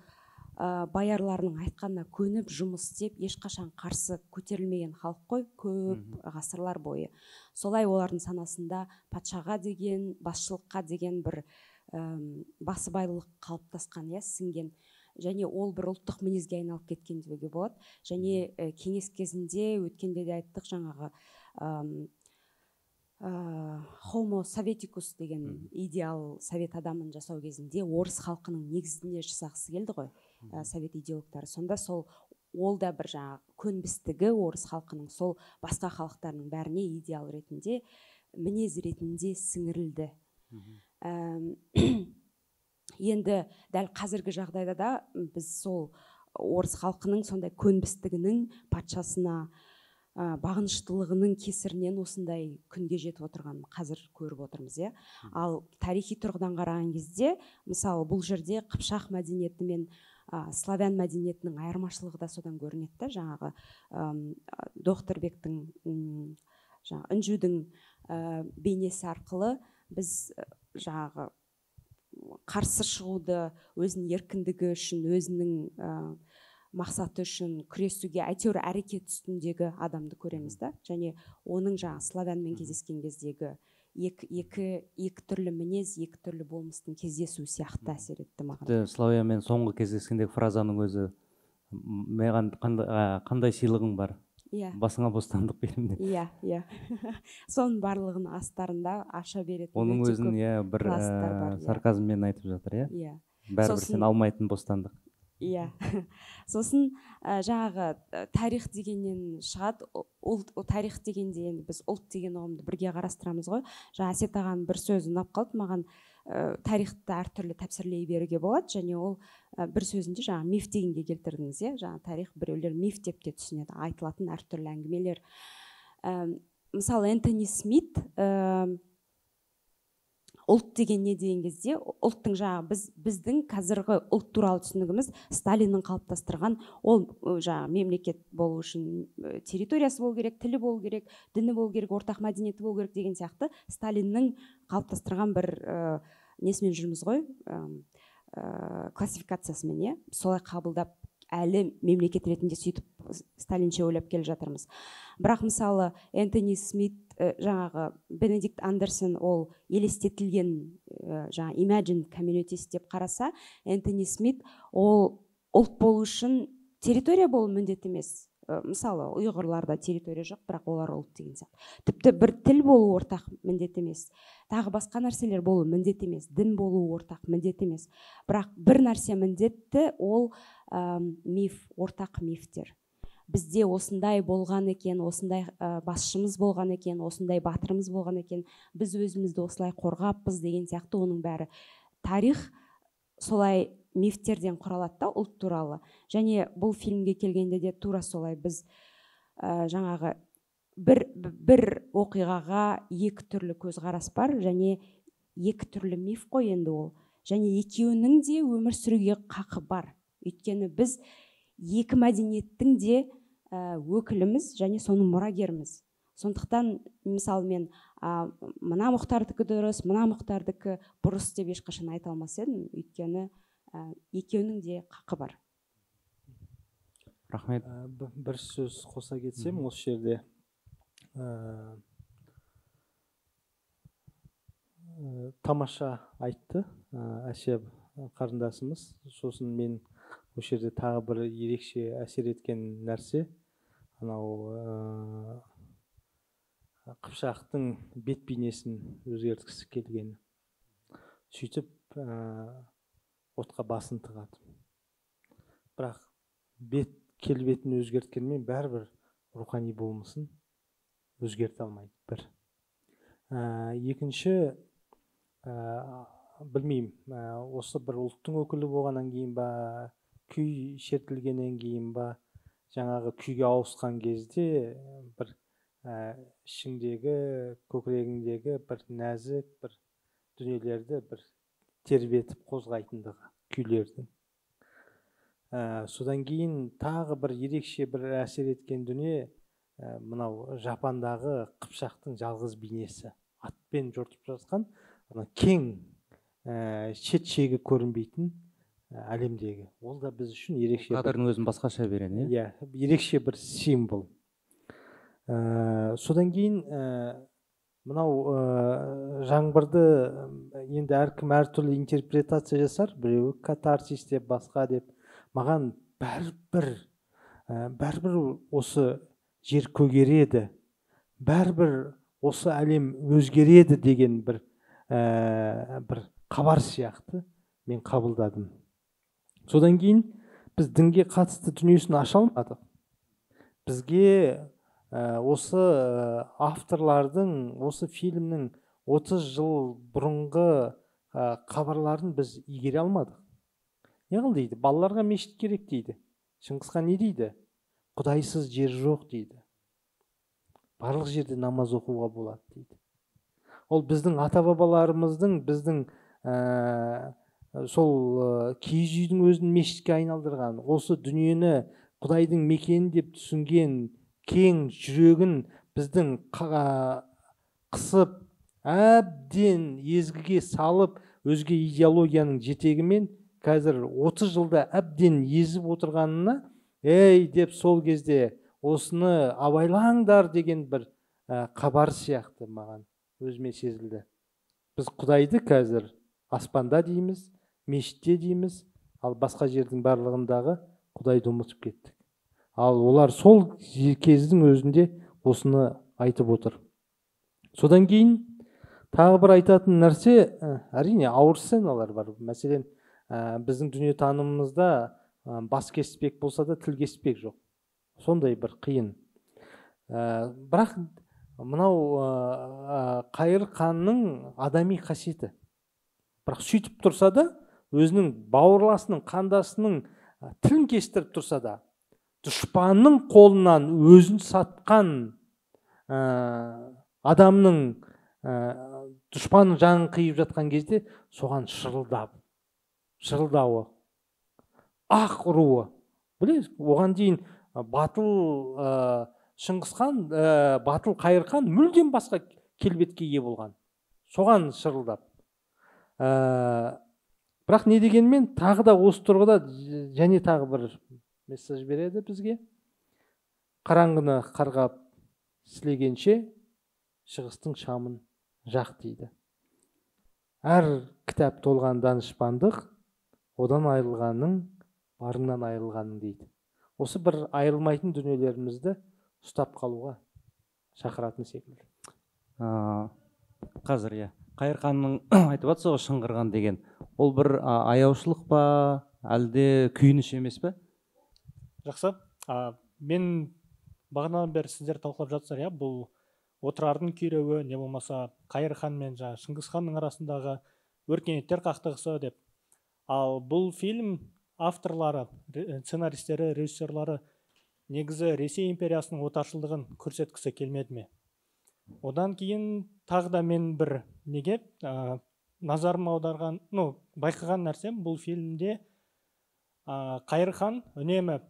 боярларының айтқанына көніп жұмыс істеп, ешқашан қарсы көтерілмеген халық қой көп ғасырлар бойы. Солай олардың санасында патшаға деген, басшылыққа деген бір басыбайлылық қалыптасқан, иә, сіңген. Және ол бір ұлттық мінезге айналып кеткен деуге болады. Және кеңес кезінде өткенде де айттық, жаңағы homo советикус деген идеал совет адамын жасау кезінде орыс халқының негізінде жасағысы келді ғой совет идеологтары. Сонда сол ол да бір жаңағы көнбістігі орыс халқының сол басқа халықтардың бәріне идеал ретінде, мінез ретінде сіңірілді. Енді дәл қазіргі жағдайда да біз сол орыс халқының сондай көнбістігінің, патшасына бағыныштылығының кесірінен осындай күнге жетіп отырғанын қазір көріп отырмыз, иә. Ал тарихи тұрғыдан қараған кезде, мысалы, бұл жерде қыпшақ мәдениеті мен славян мәдениетінің айырмашылығы да содан көрінеді да, жаңағы Докторбектің, жаңағы Інжудің бейнесі арқылы біз жаңағы қарсы шығуды, өзінің еркіндігі үшін, өзінің мақсаты үшін күресуге әйтеуір әрекет үстіндегі адамды көреміз да. Және оның жаңағы славянмен кездескен кездегі екі түрлі мінез, екі түрлі болмыстың кездесуі сияқты әсер етті маған. Тіпті славянмен соңғы кездескендегі фразаның өзі, маған қандай сыйлығың бар? Иә. Басыңа бостандық беремін деп. Иә, иә. Соның барлығын астарында аша беретін Оның өте өзін көп иә бір пласттар бар, иә. Сарказммен айтып жатыр, иә. Иә. Бәрібір сен алмайтын бостандық. Иә. Сосын жаңағы тарих дегеннен шығады, ұлт, тарих дегенде енді біз ұлт деген ұғымды бірге қарастырамыз ғой. Жаңа Әсет ағаның бір сөзі ұнап қалды маған, тарихты әртүрлі тәпсірлей беруге болады, және ол бір сөзінде жаңа миф дегенге келтірдіңіз, иә, жаңа тарих біреулер миф деп те түсінеді, айтылатын әртүрлі әңгімелер. Мысалы, Энтони Смит ұлт деген не деген кезде, ұлттың жаңағы біздің қазіргі ұлт туралы түсінігіміз Сталиннің қалыптастырған, ол жаңағы мемлекет болу үшін территориясы болу керек, тілі болу керек, діні болу керек, ортақ мәдениеті болу керек деген сияқты Сталиннің қалыптастырған бір несімен жүрміз ғой, классификациясымен, иә, солай қабылдап әлі мемлекет ретінде сөйтіп сталинше ойлап келе жатырмыз. Бірақ мысалы Энтони Смит, жаңағы Бенедикт Андерсон ол елестетілген, жаңа imagined communities деп қараса, Энтони Смит ол ұлт болу үшін территория болу міндет емес. Мысалы, ұйғырларда территория жоқ, бірақ олар ұлт деген сияқты. Тіпті бір тіл болу ортақ міндет емес. Тағы басқа нәрселер болу міндет емес, дін болу ортақ міндет емес. Бірақ бір нәрсе міндетті, ол миф, ортақ мифтер. Бізде осындай болған екен, осындай басшымыз болған екен, осындай батырымыз болған екен, біз өзімізді осылай қорғаппыз деген сияқты, оның бәрі тарих солай мифтерден құралады да ұлт туралы. Және бұл фильмге келгенде де тура солай біз жаңағы бір оқиғаға екі түрлі көзқарас бар, және екі түрлі миф қой енді ол. Және екеуінің де өмір сүруге қақы бар. Өйткені біз екі мәдениеттің де өкіліміз және соның мұрагеріміз. Сондықтан, мысалы, мен мына Мұхтардікі дұрыс, мына Мұхтардікі бұрыс деп ешқашан айта алмас едім, өйткені екеуінің де қақы бар. Рахмет. Бір сөз қоса кетсем, осы жерде тамаша айтты Әсия қарындасымыз. Сосын мен осы жерде тағы бір ерекше әсер еткен нәрсе, анау Қыпшақтың бет бейнесін өзгерткісі келгені. Сөйтіп отқа басын тығады. Бірақ бет келбетін өзгерткенмен бәрібір рухани болмысын өзгерте алмайды. Бір. Екінші, білмеймін, осы бір ұлттың өкілі болғаннан кейін ба, күй шертілгеннен кейін ба, жаңағы күйге ауысқан кезде бір ішіңдегі, көкірегіңдегі бір нәзік бір дүниелерді бір тербетіп қозғайтындығы күйлердің. Содан кейін тағы бір ерекше бір әсер еткен дүние, мынау Жапандағы Қыпшақтың жалғыз бейнесі, атпен жортып жатқан ана кең, шет шегі көрінбейтін әлемдегі. Ол да біз үшін ерекше Кадрдың өзін басқаша береді, иә, ерекше бір символ. Содан кейін мынау жаңбырды енді әркім әртүрлі интерпретация жасар, біреуі катарсис деп, басқа деп. Маған бәрібір осы жер көгереді, бәрібір осы әлем өзгереді деген бір хабар сияқты мен қабылдадым. Содан кейін біз дінге қатысты дүниесін аша алмадық. Бізге осы авторлардың, осы фильмнің 30 жыл бұрынғы хабарларын біз игере алмадық. Не қыл дейді? Балаларға мешіт керек дейді. Шыңғысхан не дейді? Құдайсыз жер жоқ дейді. Барлық жерде намаз оқуға болады дейді. Ол біздің ата-бабаларымыздың, біздің сол киіз үйдің өзін мешітке айналдырған, осы дүниені Құдайдың мекені деп түсінген кең жүрегін біздің қысып, әбден езгіге салып, өзге идеологияның жетегімен қазір 30 жылда әбден езіп отырғанына, ей деп сол кезде осыны абайлаңдар деген бір хабар сияқты маған өзіме сезілді. Біз Құдайды қазір аспанда дейміз, мешітте дейміз, ал басқа жердің барлығындағы Құдайды ұмытып кеттік. Ал олар сол кездің өзінде осыны айтып отыр. Содан кейін тағы бір айтатын нәрсе, әрине ауыр сценалар бар. Мәселен, біздің дүниетанымымызда бас кеспек болса да тіл кеспек жоқ. Сондай бір қиын. Бірақ мынау Қайыр ханның адами қасиеті. Бірақ сөйтіп тұрса да, өзінің бауырласының, қандасының тілін кестіріп тұрса да, дұшпанның қолынан өзін сатқан адамның, дұшпанның жанын қиып жатқан кезде соған шырылдауы, ақ ұруы. Білесіз, оған дейін батыл Шыңғысхан, батыл Қайырхан мүлдем басқа келбетке ие болған. Соған шырылдап. Бірақ не дегенмен тағы да осы тұрғыда және тағы бір месседж береді бізге. Қараңғыны қарғап сілегенше шығыстың шамын жақ дейді. Әр кітап толған данышпандық, одан айырылғаның, барыңнан айырылғаның дейді. Осы бір айырылмайтын дүниелерімізді ұстап қалуға шақыратын секілді. Қазір, иә, Қайырханның айтып жатсыз ғой, шыңғырған деген. Ол бір аяушылық па, әлде күйініш емес пе? Жақсы. Мен бағанадан бері сіздер талқылап жатсыздар, иә, бұл Отырардың күйреуі, не болмаса Қайырхан мен Шыңғысханның арасындағы өркениеттер қақтығысы деп. Ал бұл фильм авторлары, сценаристері, режиссерлары негізі Ресей империясының отаршылдығын көрсеткісі келмеді ме? Одан кейін тағы да мен бір неге назарым аударған, байқаған нәрсем, бұл фильмде Қайырхан үнемі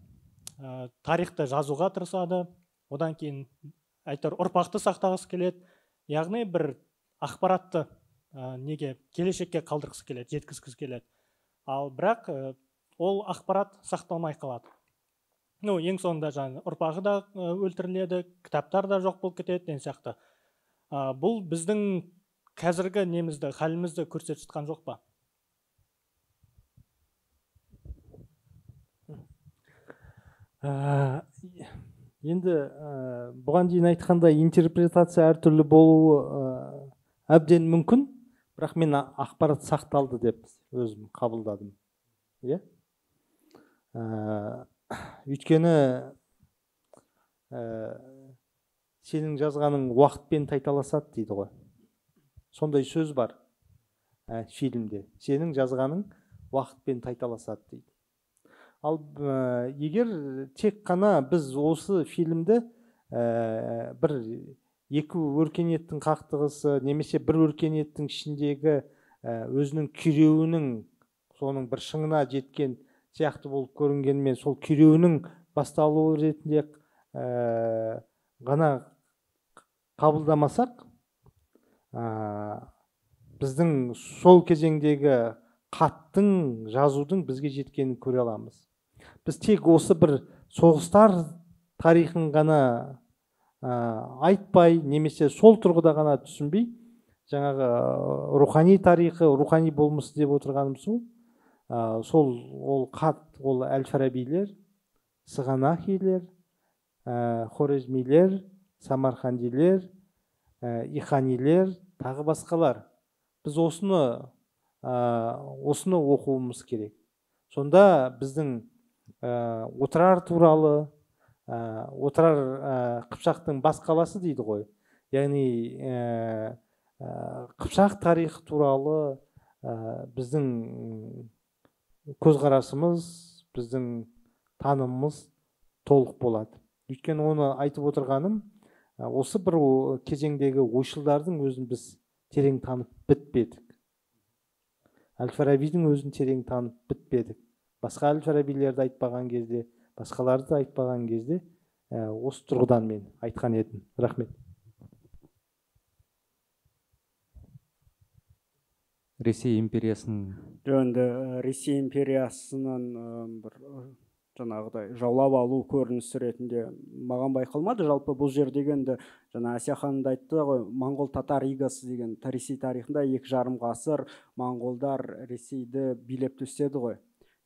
тарихты жазуға тырысады, одан кейін әйтеуір ұрпақты сақтағысы келеді, яғни бір ақпаратты неге келешекке қалдырғысы келеді, жеткізгісі келеді. Ал бірақ ол ақпарат сақталмай қалады. Ең соңында жаңағы ұрпағы да өлтіріледі, кітаптар да жоқ болып кетеді деген сияқты. Бұл біздің қазіргі немізді, халімізді көрсетіп жатқан жоқ па? Енді бұған дейін айтқандай интерпретация әртүрлі болуы әбден мүмкін, Бірақ мен ақпарат сақталды деп өзім қабылдадым. Иә? Өйткені сенің жазғаның уақытпен тайталасады дейді ғой. Сондай сөз бар фильмде. Сенің жазғаның уақытпен тайталасады дейді. Ал егер тек қана біз осы фильмді бір екі өркениеттің қақтығысы немесе бір өркениеттің ішіндегі өзінің күйреуінің соның бір шыңына жеткен сияқты болып көрінгенмен, сол күйреуінің басталуы ретінде ғана қабылдамасақ, біздің сол кезеңдегі хаттың, жазудың бізге жеткенін көре аламыз. Біз тек осы бір соғыстар тарихын ғана айтпай, немесе сол тұрғыда ғана түсінбей, жаңағы рухани тарихы, рухани болмысы деп отырғаным сол, сол ол хат, ол әл-Фарабилер, Сығанахилер, Хорезмилер, Самарқандилер, Иханилер, тағы басқалар. Біз осыны оқуымыз керек. Сонда біздің Отырар туралы, Отырар Қыпшақтың бас қаласы дейді ғой. Яғни Қыпшақ тарихы туралы біздің көзқарасымыз, біздің танымымыз толық болады. Өйткені оны айтып отырғаным, осы бір кезеңдегі ойшылдардың өзін біз терең танып бітпедік. Әл-Фарабидің өзін терең танып бітпедік. Басқа Әл-Фарабилерді айтпаған кезде, басқаларды айтпаған кезде осы тұрғыдан мен айтқан едім. Рахмет. Ресей империясының енді Ресей империясының бір жаңағыдай жаулап алу көрінісі ретінде маған байқалмады. Жалпы бұл жердегі енді жаңа Әсия ханым да айтты ғой, моңғол татар игасы деген Ресей тарихында 2,5 ғасыр моңғолдар Ресейді билеп төстеді ғой.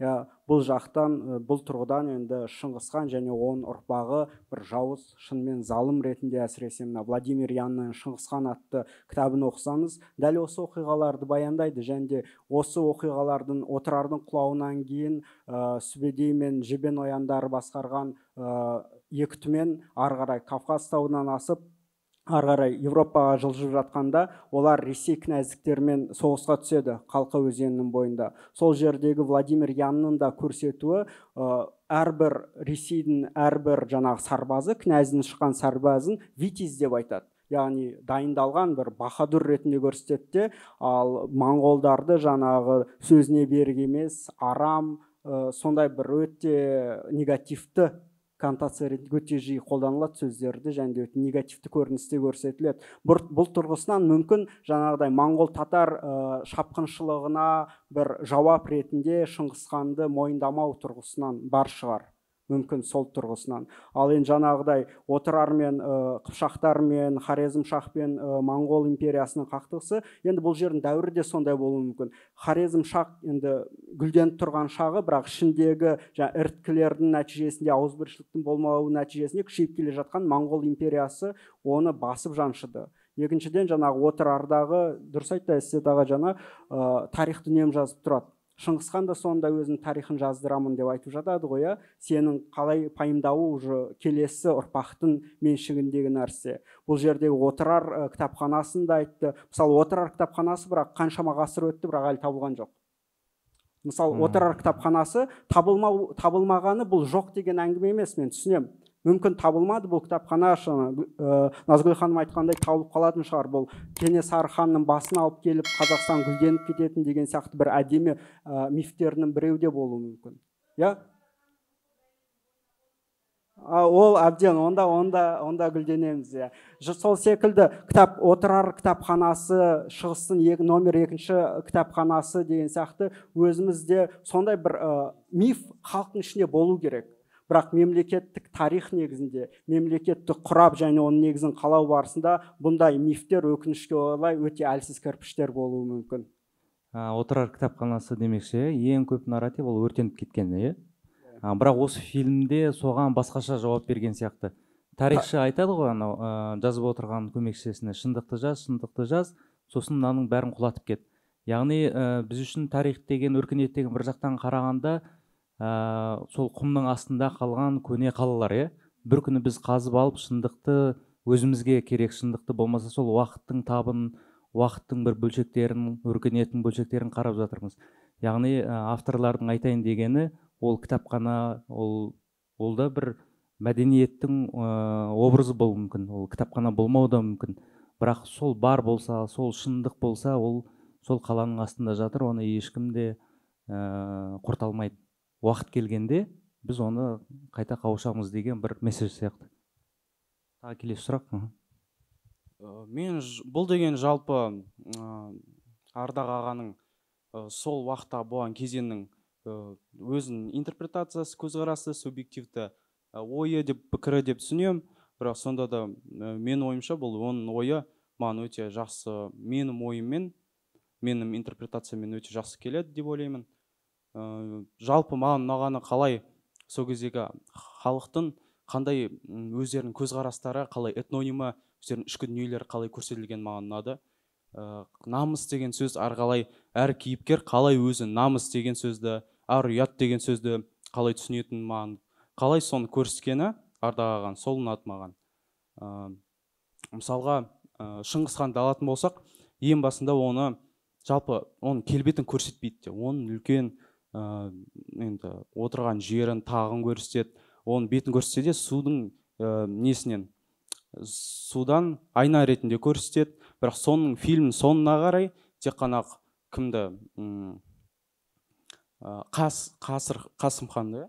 Я, бұл жақтан, бұл тұрғыдан енді Шыңғысхан және оның ұрпағы бір жауыз, шынымен залым ретінде, әсіресе мына Владимир Янның Шыңғысхан атты кітабын оқысаңыз, дәл осы оқиғаларды баяндайды. Және де осы оқиғалардың Отырардың құлауынан кейін Сүбедей мен Жебен ояндары басқарған екі түмен ары қарай Кавказ тауынан асып, ары қарай Европаға жылжып жатқанда, олар Ресей князьдіктерімен соғысқа түседі Қалқа өзенінің бойында. Сол жердегі Владимир Янның да көрсетуі, әрбір Ресейдің әрбір жаңағы сарбазы, князьдің шыққан сарбазын витязь деп айтады. Яғни дайындалған бір баһадүр ретінде көрсетеді де, ал моңғолдарды жаңағы сөзіне берік емес, арам, сондай бір өте негативті коннотация ретінде өте жиі қолданылады сөздерді, және де өте негативті көріністе көрсетіледі. Бұл тұрғысынан мүмкін жаңағыдай моңғол татар шапқыншылығына бір жауап ретінде Шыңғысханды мойындамау тұрғысынан бар шығар. Мүмкін сол тұрғысынан. Ал енді жаңағыдай Отырар мен Қыпшақтар мен Хорезм шах пен Моңғол империясының қақтығысы, енді бұл жердің дәуірі де сондай болуы мүмкін. Хорезм шах енді гүлденіп тұрған шағы, бірақ ішіндегі іріткілердің нәтижесінде, ауызбіршіліктің болмауы нәтижесінде күшейіп келе жатқан Моңғол империясы оны басып жаншыды. Екіншіден, жаңағы Отырардағы, дұрыс айтты Әсет аға, жаңа тарихты үнемі жазып тұрады. Шыңғысхан да сонда өзінің тарихын жаздырамын деп айтып жатады ғой, сенің қалай пайымдауы уже келесі ұрпақтың меншігіндегі нәрсе. Бұл жердегі Отырар кітапханасын да айтты. Мысалы, Отырар кітапханасы бірақ қаншама ғасыр өтті, бірақ әлі табылған жоқ. Мысалы, Отырар кітапханасы табылмағаны бұл жоқ деген әңгіме емес, мен түсінемін. Мүмкін табылмады бұл кітапхана, Назгүл ханым айтқандай табылып қалатын шығар. Бұл Кенесары ханның басын алып келіп Қазақстан гүлденіп кететін деген сияқты бір әдемі мифтерінің біреуі де болуы мүмкін. Иә? Ол әбден, онда гүлденеміз. Иә. Сол секілді кітап Отырар кітапханасы, Шығыстың номер 2 кітапханасы деген сияқты өзімізде сондай бір миф халықтың ішінде болу керек. Бірақ мемлекеттік тарих негізінде, мемлекетті құрап және оның негізін қалау барысында бұндай мифтер өкінішке орай өте әлсіз кірпіштер болуы мүмкін. Отырар кітапханасы демекші, ең көп нарратив ол өртеніп кеткен, иә? Бірақ осы фильмде соған басқаша жауап берген сияқты. Тарихшы айтады ғой, анау жазып отырған көмекшісіне, шындықты жаз, шындықты жаз, Сосын мынаның бәрін құлатып кет. Яғни біз үшін тарих деген, өркениет деген бір жақтан қарағанда сол құмның астында қалған көне қалалар, иә. Бір күні біз қазып алып шындықты, өзімізге керек шындықты, болмаса сол уақыттың табын, уақыттың бір бөлшектерін, өркениеттің бөлшектерін қарап жатырмыз. Яғни авторлардың айтайын дегені, ол кітапхана, ол да бір мәдениеттің образы болуы мүмкін, ол кітапхана болмауы да мүмкін. Бірақ сол бар болса, сол шындық болса, ол сол қаланың астында жатыр, оны ешкім де құрта алмайды. Уақыт келгенде біз оны қайта қауышамыз деген бір месседж сияқты. Тағы келесі сұрақ. Мен бұл деген жалпы Ардақ ағаның сол уақытта болған кезеңнің өзінің интерпретациясы, көзқарасы, субъективті ойы деп, пікірі деп түсінемін. Бірақ сонда да менің ойымша бұл оның ойы маған өте жақсы, менің ойыммен, менің интерпретацияммен өте жақсы келеді деп ойлаймын. Жалпы маған ұнағаны қалай сол кездегі халықтың қандай өздерінің көзқарастары, қалай этнонимі, өздерінің ішкі дүниелері қалай көрсетілген маған ұнады. Намыс деген сөз арқалай әр кейіпкер қалай өзі намыс деген сөзді, ар ұят деген сөзді қалай түсінетінін маған, қалай соны көрсеткені Ардақ ағаның, сол ұнады маған. Мысалға Шыңғыс ханды алатын болсақ, ең басында оны жалпы оның келбетін көрсетпейді де, оның үлкен енді отырған жерін, тағын көрсетеді, оның бетін көрсетсе де судың несінен, судан айна ретінде көрсетеді. Бірақ соның фильм соңына қарай тек қана кімді Қасым ханды,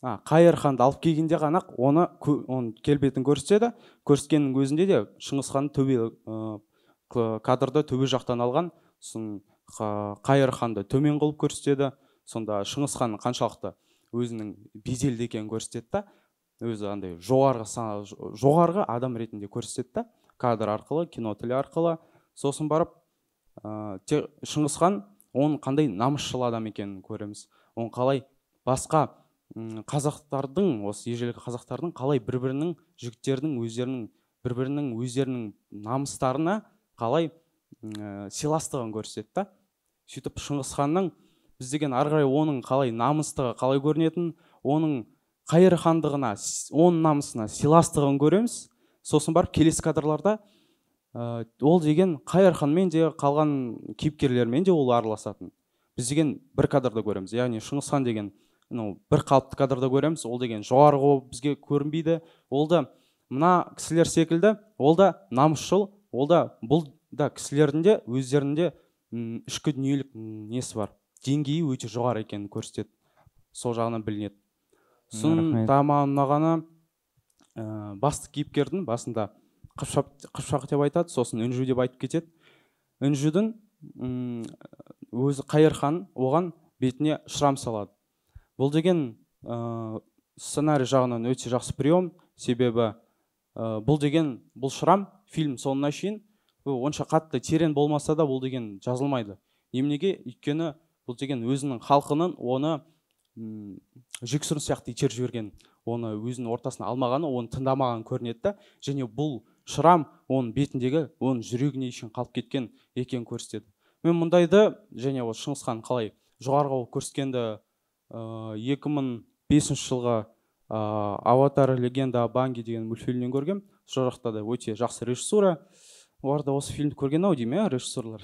Қайыр ханды алып келгенде ғана оны келбетін көрсетеді. Көрсеткеннің өзінде де Шыңғыс ханды төбе кадрда төбе жақтан алған, сосын Қайыр ханды төмен қылып көрсетеді. Сонда Шыңғыс ханның қаншалықты өзінің беделді екенін көрсетеді да, өзі андай жоғарғы адам ретінде көрсетеді да, кадр арқылы, кино тілі арқылы. Сосын барып Шыңғыс хан оның қандай намысшыл адам екенін көреміз. Оның қалай басқа қазақтардың, осы ежелгі қазақтардың қалай бір-бірінің жігіттердің өздерінің бір-бірінің өздерінің намыстарына қалай сыйластығын көрсетеді да. Сөйтіп Шыңғыс ханның біз деген ары қарай оның қалай намыстығы қалай көрінетінін, оның Қайыр хандығына, оның намысына сыйластығын көреміз. Сосын барып келесі кадрларда ол деген Қайыр ханмен де қалған кейіпкерлермен де ол араласатын. Біз деген бір кадрда көреміз. Яғни Шыңғыс хан деген бір қалыпты кадрда көреміз, ол деген жоғарғы болып бізге көрінбейді. Ол да мына кісілер секілді, ол да намысшыл, ол да бұл да кісілердің де өздерінде ішкі дүниелік несі бар, деңгейі өте жоғары екенін көрсетеді. Сол жағынан білінеді. Соның маған ұнағаны басты кейіпкердің басында Қыпшақ деп айтады, сосын Үнжу деп айтып кетеді. Үнжудің өзі Қайыр хан оған бетіне шрам салады. Бұл деген сценарий жағынан өте жақсы прием, себебі бұл деген бұл шрам фильм соңына шейін онша қатты терең болмаса да бұл деген жазылмайды. Неменеге? Өйткені бұл деген өзінің халқының оны жексұрын сияқты итеріп жіберген, оны өзінің ортасына алмағаны, оны тыңдамаған көрінеді да. Және бұл шрам оның бетіндегі, оның жүрегіне шейін қалып кеткен екенін көрсетеді. Мен мұндайды және ол Шыңғыс хан қалай жоғарғы болып көрсеткенді 2005 жылғы «Аватар. Легенда о Банге» деген мультфильмнен көргем. Сол жақта да өте жақсы режиссура. Олар да осы фильмді көрген ау деймін, режиссерлар.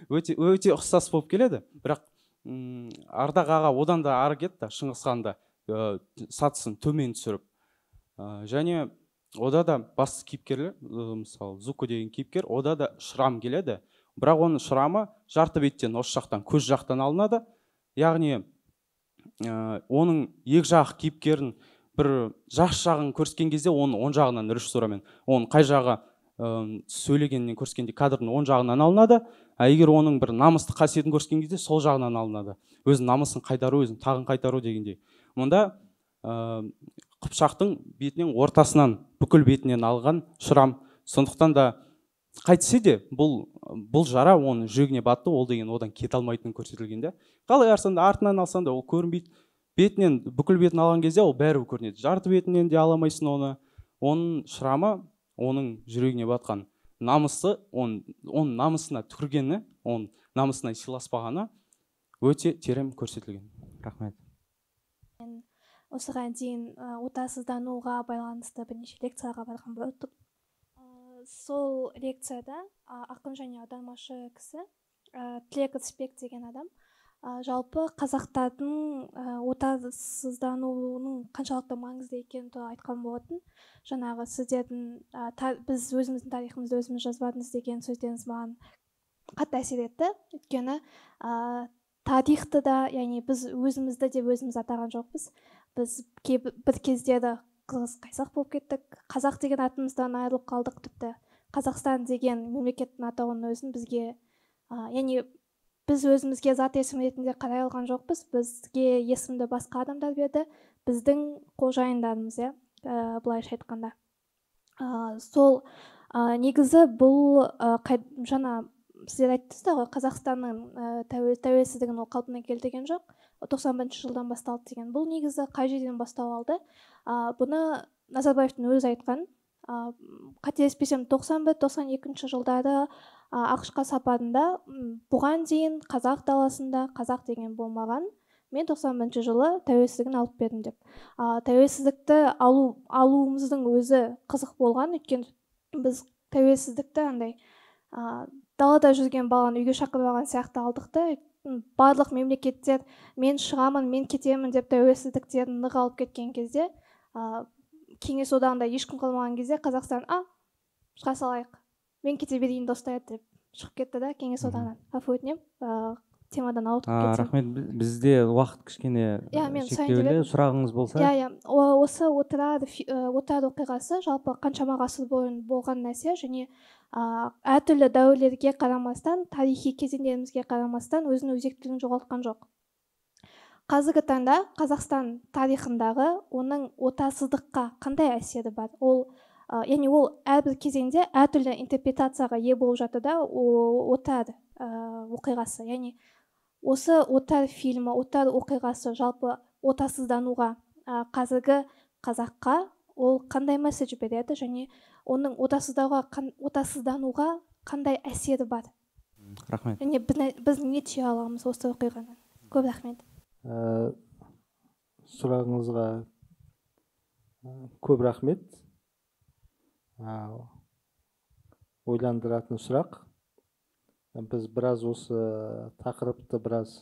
Өте ұқсас болып келеді. Бірақ Ардақ аға одан да ары кетті, Шыңғыс ханды сатысын төмен түсіріп. Және ода да басты кейіпкерлер, мысалы Зуко деген кейіпкер, ода да шрам келеді. Бірақ оның шрамы жарты беттен, осы жақтан, көз жақтан алынады. Яғни оның екі жақ кейіпкерін бір жақсы жағын көрсеткен кезде оның оң жағынан режиссурамен, оның қай жағы сөйлегеннен көрсеткенде кадрдың оң жағынан алынады. А егер оның бір намысты қасиетін көрсеткен кезде сол жағынан алынады. Өзінің намысын қайтару, өзінің тағын қайтару дегендей. Мұнда Қыпшақтың бетінен ортасынан, бүкіл бетінен алған шрам. Сондықтан да қайтсе де бұл жара оның жүрегіне батты, ол деген одан кете алмайтынын көрсетілген де. Қалай арсаң да, артынан алсаң да ол көрінбейді. Бетінен, бүкіл бетін алған кезде ол бәрібір көрінеді. Жарты бетінен де ала алмайсың оны. Оның шрамы оның жүрегіне батқан. Намысы, оның намысына түкіргені, оның намысына сыйласпағаны өте терең көрсетілген. Рахмет. Мен осыған дейін отарсыздануға байланысты бірнеше лекцияға барған болатынмын. Сол лекцияда ақын және аудармашы кісі Тілек Рысбек деген адам жалпы қазақтардың отарсыздануының қаншалықты маңызды екенін туралы айтқан болатын. Жаңағы сіздердің біз өзіміздің тарихымызды өзіміз жазбадыңыз деген сөздеріңіз маған қатты әсер етті. Өйткені тарихты да, яғни біз өзімізді де өзіміз атаған жоқпыз. Біз бір кездері қырғыз қайсақ болып кеттік, қазақ деген атымыздан айырылып қалдық, тіпті Қазақстан деген мемлекеттің атауының өзін бізге, яғни біз өзімізге зат есім ретінде қарай алған жоқпыз, бізге есімді басқа адамдар берді, біздің қожайындарымыз, иә, былайша айтқанда. Сол негізі бұл жаңа сіздер айттыңыздар ғой, Қазақстанның тәуелсіздігін ол қалпына келтірген жоқ, 91 жылдан басталды деген. Бұл негізі қай жерден бастау алды? Бұны Назарбаевтың өзі айтқан. Қателеспесем 91-92 жылдары АҚШ-қа сапарында бұған дейін қазақ даласында қазақ деген болмаған, мен 91 жылы тәуелсіздігін алып бердім деп. Тәуелсіздікті алуымыздың өзі қызық болған, өйткені біз тәуелсіздікті андай далада жүрген баланы үйге шақырып алған сияқты алдық та, барлық мемлекеттер мен шығамын, мен кетемін деп тәуелсіздіктерін нық алып кеткен кезде, Кеңес одағында ешкім қалмаған кезде Қазақстан шыға салайық, мен кете берейін достар деп шығып кетті да Кеңес одағынан. Ғафу өтінемін, темадан ауытқып кетсем. Рахмет, бізде уақыт кішкене шектеулі, сұрағыңыз болса. Иә, осы Отырар оқиғасы жалпы қаншама ғасыр бойы болған нәрсе, және әртүрлі дәуірлерге қарамастан, тарихи кезеңдерімізге қарамастан өзінің өзектілігін жоғалтқан жоқ. Қазіргі таңда Қазақстан тарихындағы оның отарсыздыққа қандай әсері бар? Ол, яғни ол әрбір кезеңде әртүрлі интерпретацияға ие болып жатты да Отар оқиғасы. Яғни осы Отар фильмі, Отар оқиғасы жалпы отарсыздануға қазіргі қазаққа ол қандай месседж береді және оның отарсыздануға қандай әсері бар? Рахмет. Және біз не түйе аламыз осы оқиғадан? Көп рахмет. Сұрағыңызға көп рахмет. Ойландыратын сұрақ. Біз біраз осы тақырыпты біраз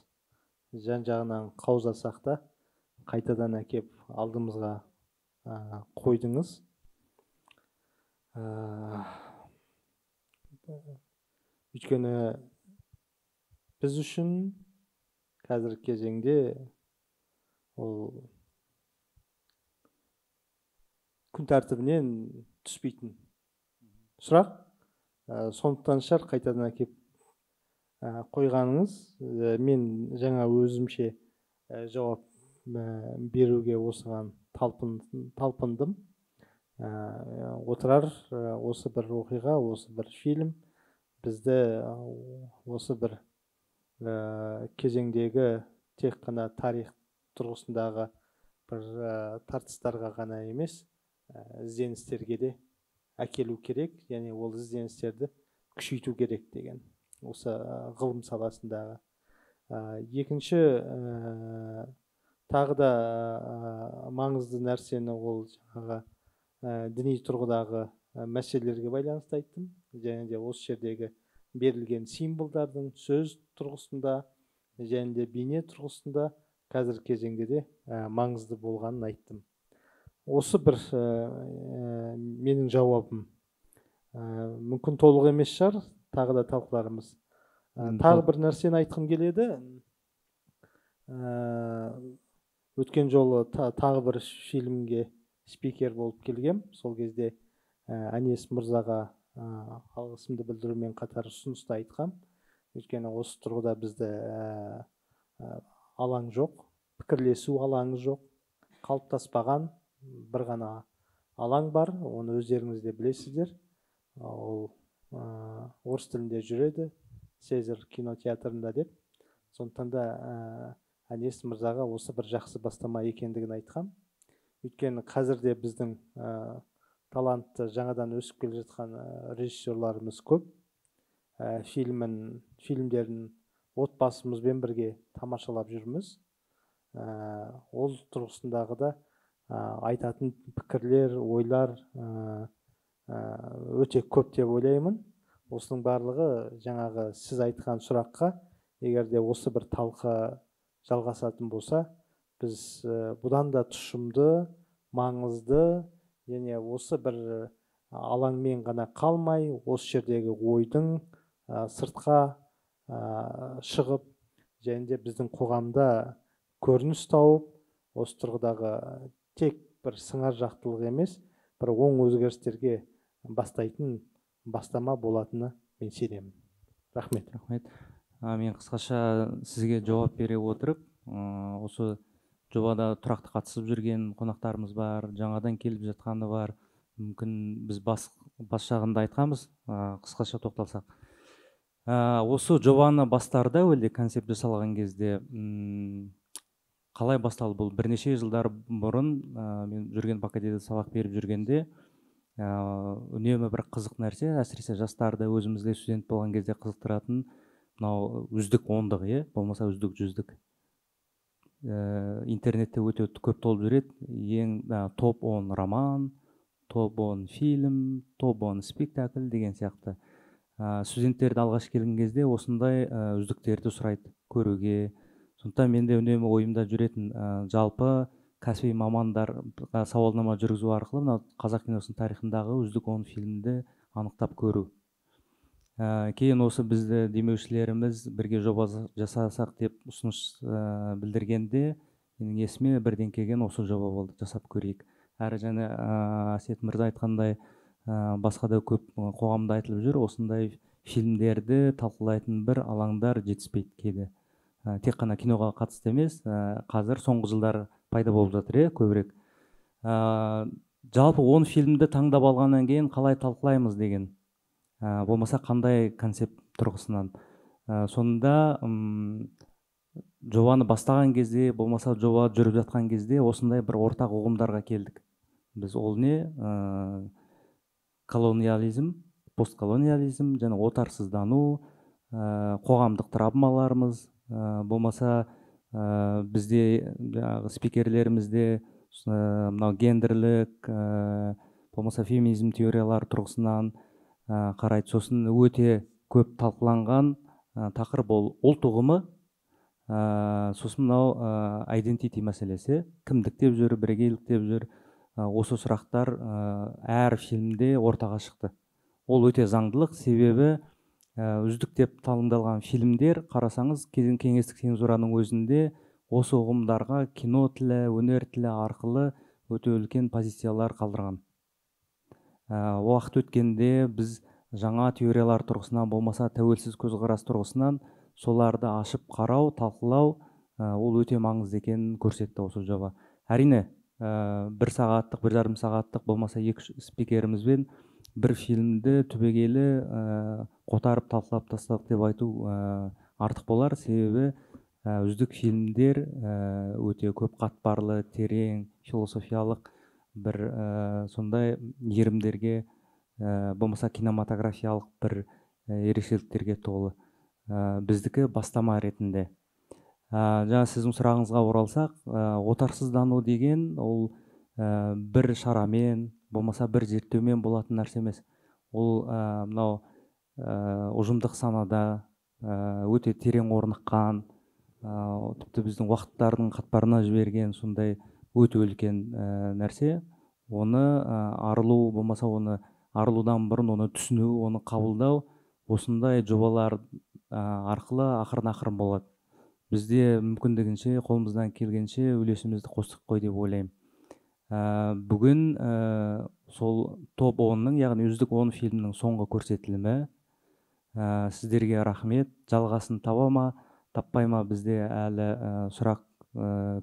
жан-жағынан қаузасақ та қайтадан әкеп алдымызға қойдыңыз. Өйткені біз үшін қазіргі кезеңде ол күн тәртібінен түспейтін сұрақ. Сондықтан шығар қайтадан әкеп қойғаныңыз. Мен жаңа өзімше жауап беруге осыған талпындым. Отырар осы бір оқиға, осы бір фильм бізді осы бір кезеңдегі тек қана тарих тұрғысындағы бір тартыстарға ғана емес, ізденістерге де әкелу керек, және ол ізденістерді күшейту керек деген осы ғылым саласындағы. Екінші, тағы да маңызды нәрсені ол жаңағы діни тұрғыдағы мәселелерге байланысты айттым, және де осы жердегі берілген символдардың сөз тұрғысында және де бейне тұрғысында қазіргі кезеңде де маңызды болғанын айттым. Осы бір менің жауабым. Мүмкін толық емес шығар, тағы да талқыларымыз. Тағы бір нәрсені айтқым келеді. Өткен жолы тағы бір фильмге спикер болып келгем. Сол кезде Әнес мырзаға алғысымды білдірумен қатар ұсынысты айтқам. Өйткені осы тұрғыда бізде алаң жоқ, пікірлесу алаңы жоқ, қалыптаспаған бір ғана алаң бар, оны өздеріңіз де білесіздер. Ол орыс тілінде жүреді, Сезар кинотеатрында деп. Сондықтан да Әнес мырзаға осы бір жақсы бастама екендігін айтқам. Өйткені қазірде біздің Талантты жаңадан өсіп келе жатқан режиссерларымыз көп. Фильмдерін отбасымызбен бірге тамашалап жүрміз. Ол тұрғысындағы да айтатын пікірлер, ойлар өте көп деп ойлаймын. Осының барлығы жаңағы сіз айтқан сұраққа, егер де осы бір талқы жалғасатын болса, біз бұдан да тұшымды, маңызды және осы бір алаңмен ғана қалмай, осы жердегі ойдың сыртқа шығып, және де біздің қоғамда көрініс тауып, осы тұрғыдағы тек бір сыңар жақтылық емес, бір оң өзгерістерге бастайтын бастама болатыны мен сенемін. Рахмет. Рахмет. Мен қысқаша сізге жауап бере отырып, осы жобада тұрақты қатысып жүрген қонақтарымыз бар, жаңадан келіп жатқаны бар. Мүмкін біз бас жағында айтқанбыз, қысқаша тоқталсақ. Осы жобаны бастарда, әуелде концепт жасалған кезде қалай басталды бұл? Бірнеше жылдар бұрын мен жүрген академияда сабақ беріп жүргенде үнемі бір қызық нәрсе, әсіресе жастарды өзімізде студент болған кезде қызықтыратын мынау үздік ондық, болмаса үздік жүздік. Интернетте өте көп толып жүреді. Ең топ 10 роман, топ 10 фильм, топ 10 спектакль деген сияқты. Студенттерді алғаш келген кезде осындай үздіктерді сұрайды көруге. Сондықтан менде үнемі ойымда жүретін жалпы кәсіби мамандарға сауалнама жүргізу арқылы мынау қазақ киносының тарихындағы үздік 10 фильмді анықтап көру. Кейін осы бізді демеушілеріміз бірге жоба жасасақ деп ұсыныс білдіргенде, менің есіме бірден келген осы жоба болды, жасап көрейік. Әрі және Әсет мырза айтқандай, басқа да көп қоғамда айтылып жүр, осындай фильмдерді талқылайтын бір алаңдар жетіспейді кейде. Тек қана киноға қатысты емес, қазір соңғы жылдар пайда болып жатыр, көбірек. Жалпы 10 фильмді таңдап алғаннан кейін қалай талқылаймыз деген, болмаса қандай концепт тұрғысынан. Сонда жобаны бастаған кезде, болмаса жоба жүріп жатқан кезде осындай бір ортақ ұғымдарға келдік. Біз ол не? Колониализм, постколониализм және отарсыздану, қоғамдық травмаларымыз, болмаса бізде спикерлерімізде мынау гендерлік, болмаса феминизм теориялары тұрғысынан қарайды. Сосын өте көп талқыланған тақырып ол ұлт ұғымы, сосын мынау identity мәселесі, кімдік деп жүр, бірегейлік деп жүр. Осы сұрақтар әр фильмде ортаға шықты. Ол өте заңдылық, себебі үздік деп таңдалған фильмдер, қарасаңыз, кеңестік цензураның өзінде осы ұғымдарға кино тілі, өнер тілі арқылы өте үлкен позициялар қалдырған. Уақыт өткенде біз жаңа теориялар тұрғысынан, болмаса тәуелсіз көзқарас тұрғысынан соларды ашып қарау, талқылау, ол өте маңызды екенін көрсетті осы жоба. Әрине, бір сағаттық, 1,5 сағаттық, болмаса 2 спикерімізбен бір фильмді түбегейлі қотарып талқылап тастадық деп айту артық болар, себебі үздік фильмдер өте көп қатпарлы, терең, философиялық бір сондай иірімдерге, болмаса кинематографиялық бір ерекшеліктерге толы. Біздікі бастама ретінде. Жаңа сіздің сұрағыңызға оралсақ, отарсыздану деген ол бір шарамен, болмаса бір зерттеумен болатын нәрсе емес. Ол мынау ұжымдық санада өте терең орныққан, тіпті біздің уақыттардың қатпарына жіберген сондай өте үлкен нәрсе. Оны арылу, болмаса оны арылудан бұрын оны түсіну, оны қабылдау осындай жобалар арқылы ақырын-ақырын болады. Бізде мүмкіндігінше, қолымыздан келгенше үлесімізді қостық қой деп ойлаймын. Бүгін сол топ 10-ның, яғни үздік 10 фильмнің соңғы көрсетілімі. Сіздерге рахмет. Жалғасын таба ма, таппай ма, бізде әлі сұрақ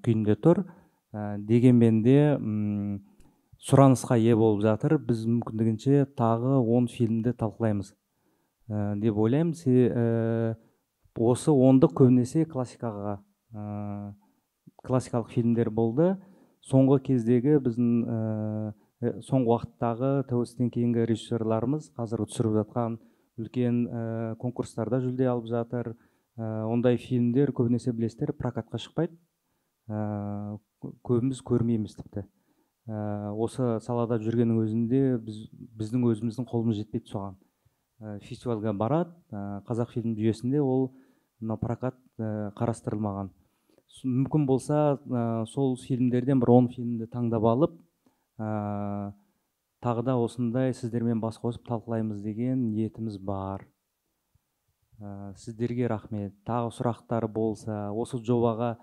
күйінде тұр. Дегенмен де сұранысқа ие болып жатыр. Біз мүмкіндігінше тағы 10 фильмді талқылаймыз деп ойлаймын. Осы ондық көбінесе классикалық фильмдер болды. Соңғы кездегі біздің Соңғы уақыттағы тәуелсіздіктен кейінгі режиссерларымыз қазір түсіріп жатқан үлкен конкурстарда жүлде алып жатыр. Ондай фильмдер көбінесе, білесіздер, прокатқа шықпайды. Көбіміз көрмейміз тіпті. Осы салада жүргеннің өзінде біздің өзіміздің қолымыз жетпейді соған. Фестивальға барады, Қазақфильм жүйесінде ол мына прокат қарастырылмаған. Мүмкін болса, сол фильмдерден бір 10 фильмді таңдап алып, тағы да осындай сіздермен бас қосып талқылаймыз деген ниетіміз бар. Сіздерге рахмет. Тағы сұрақтар болса, осы жобаға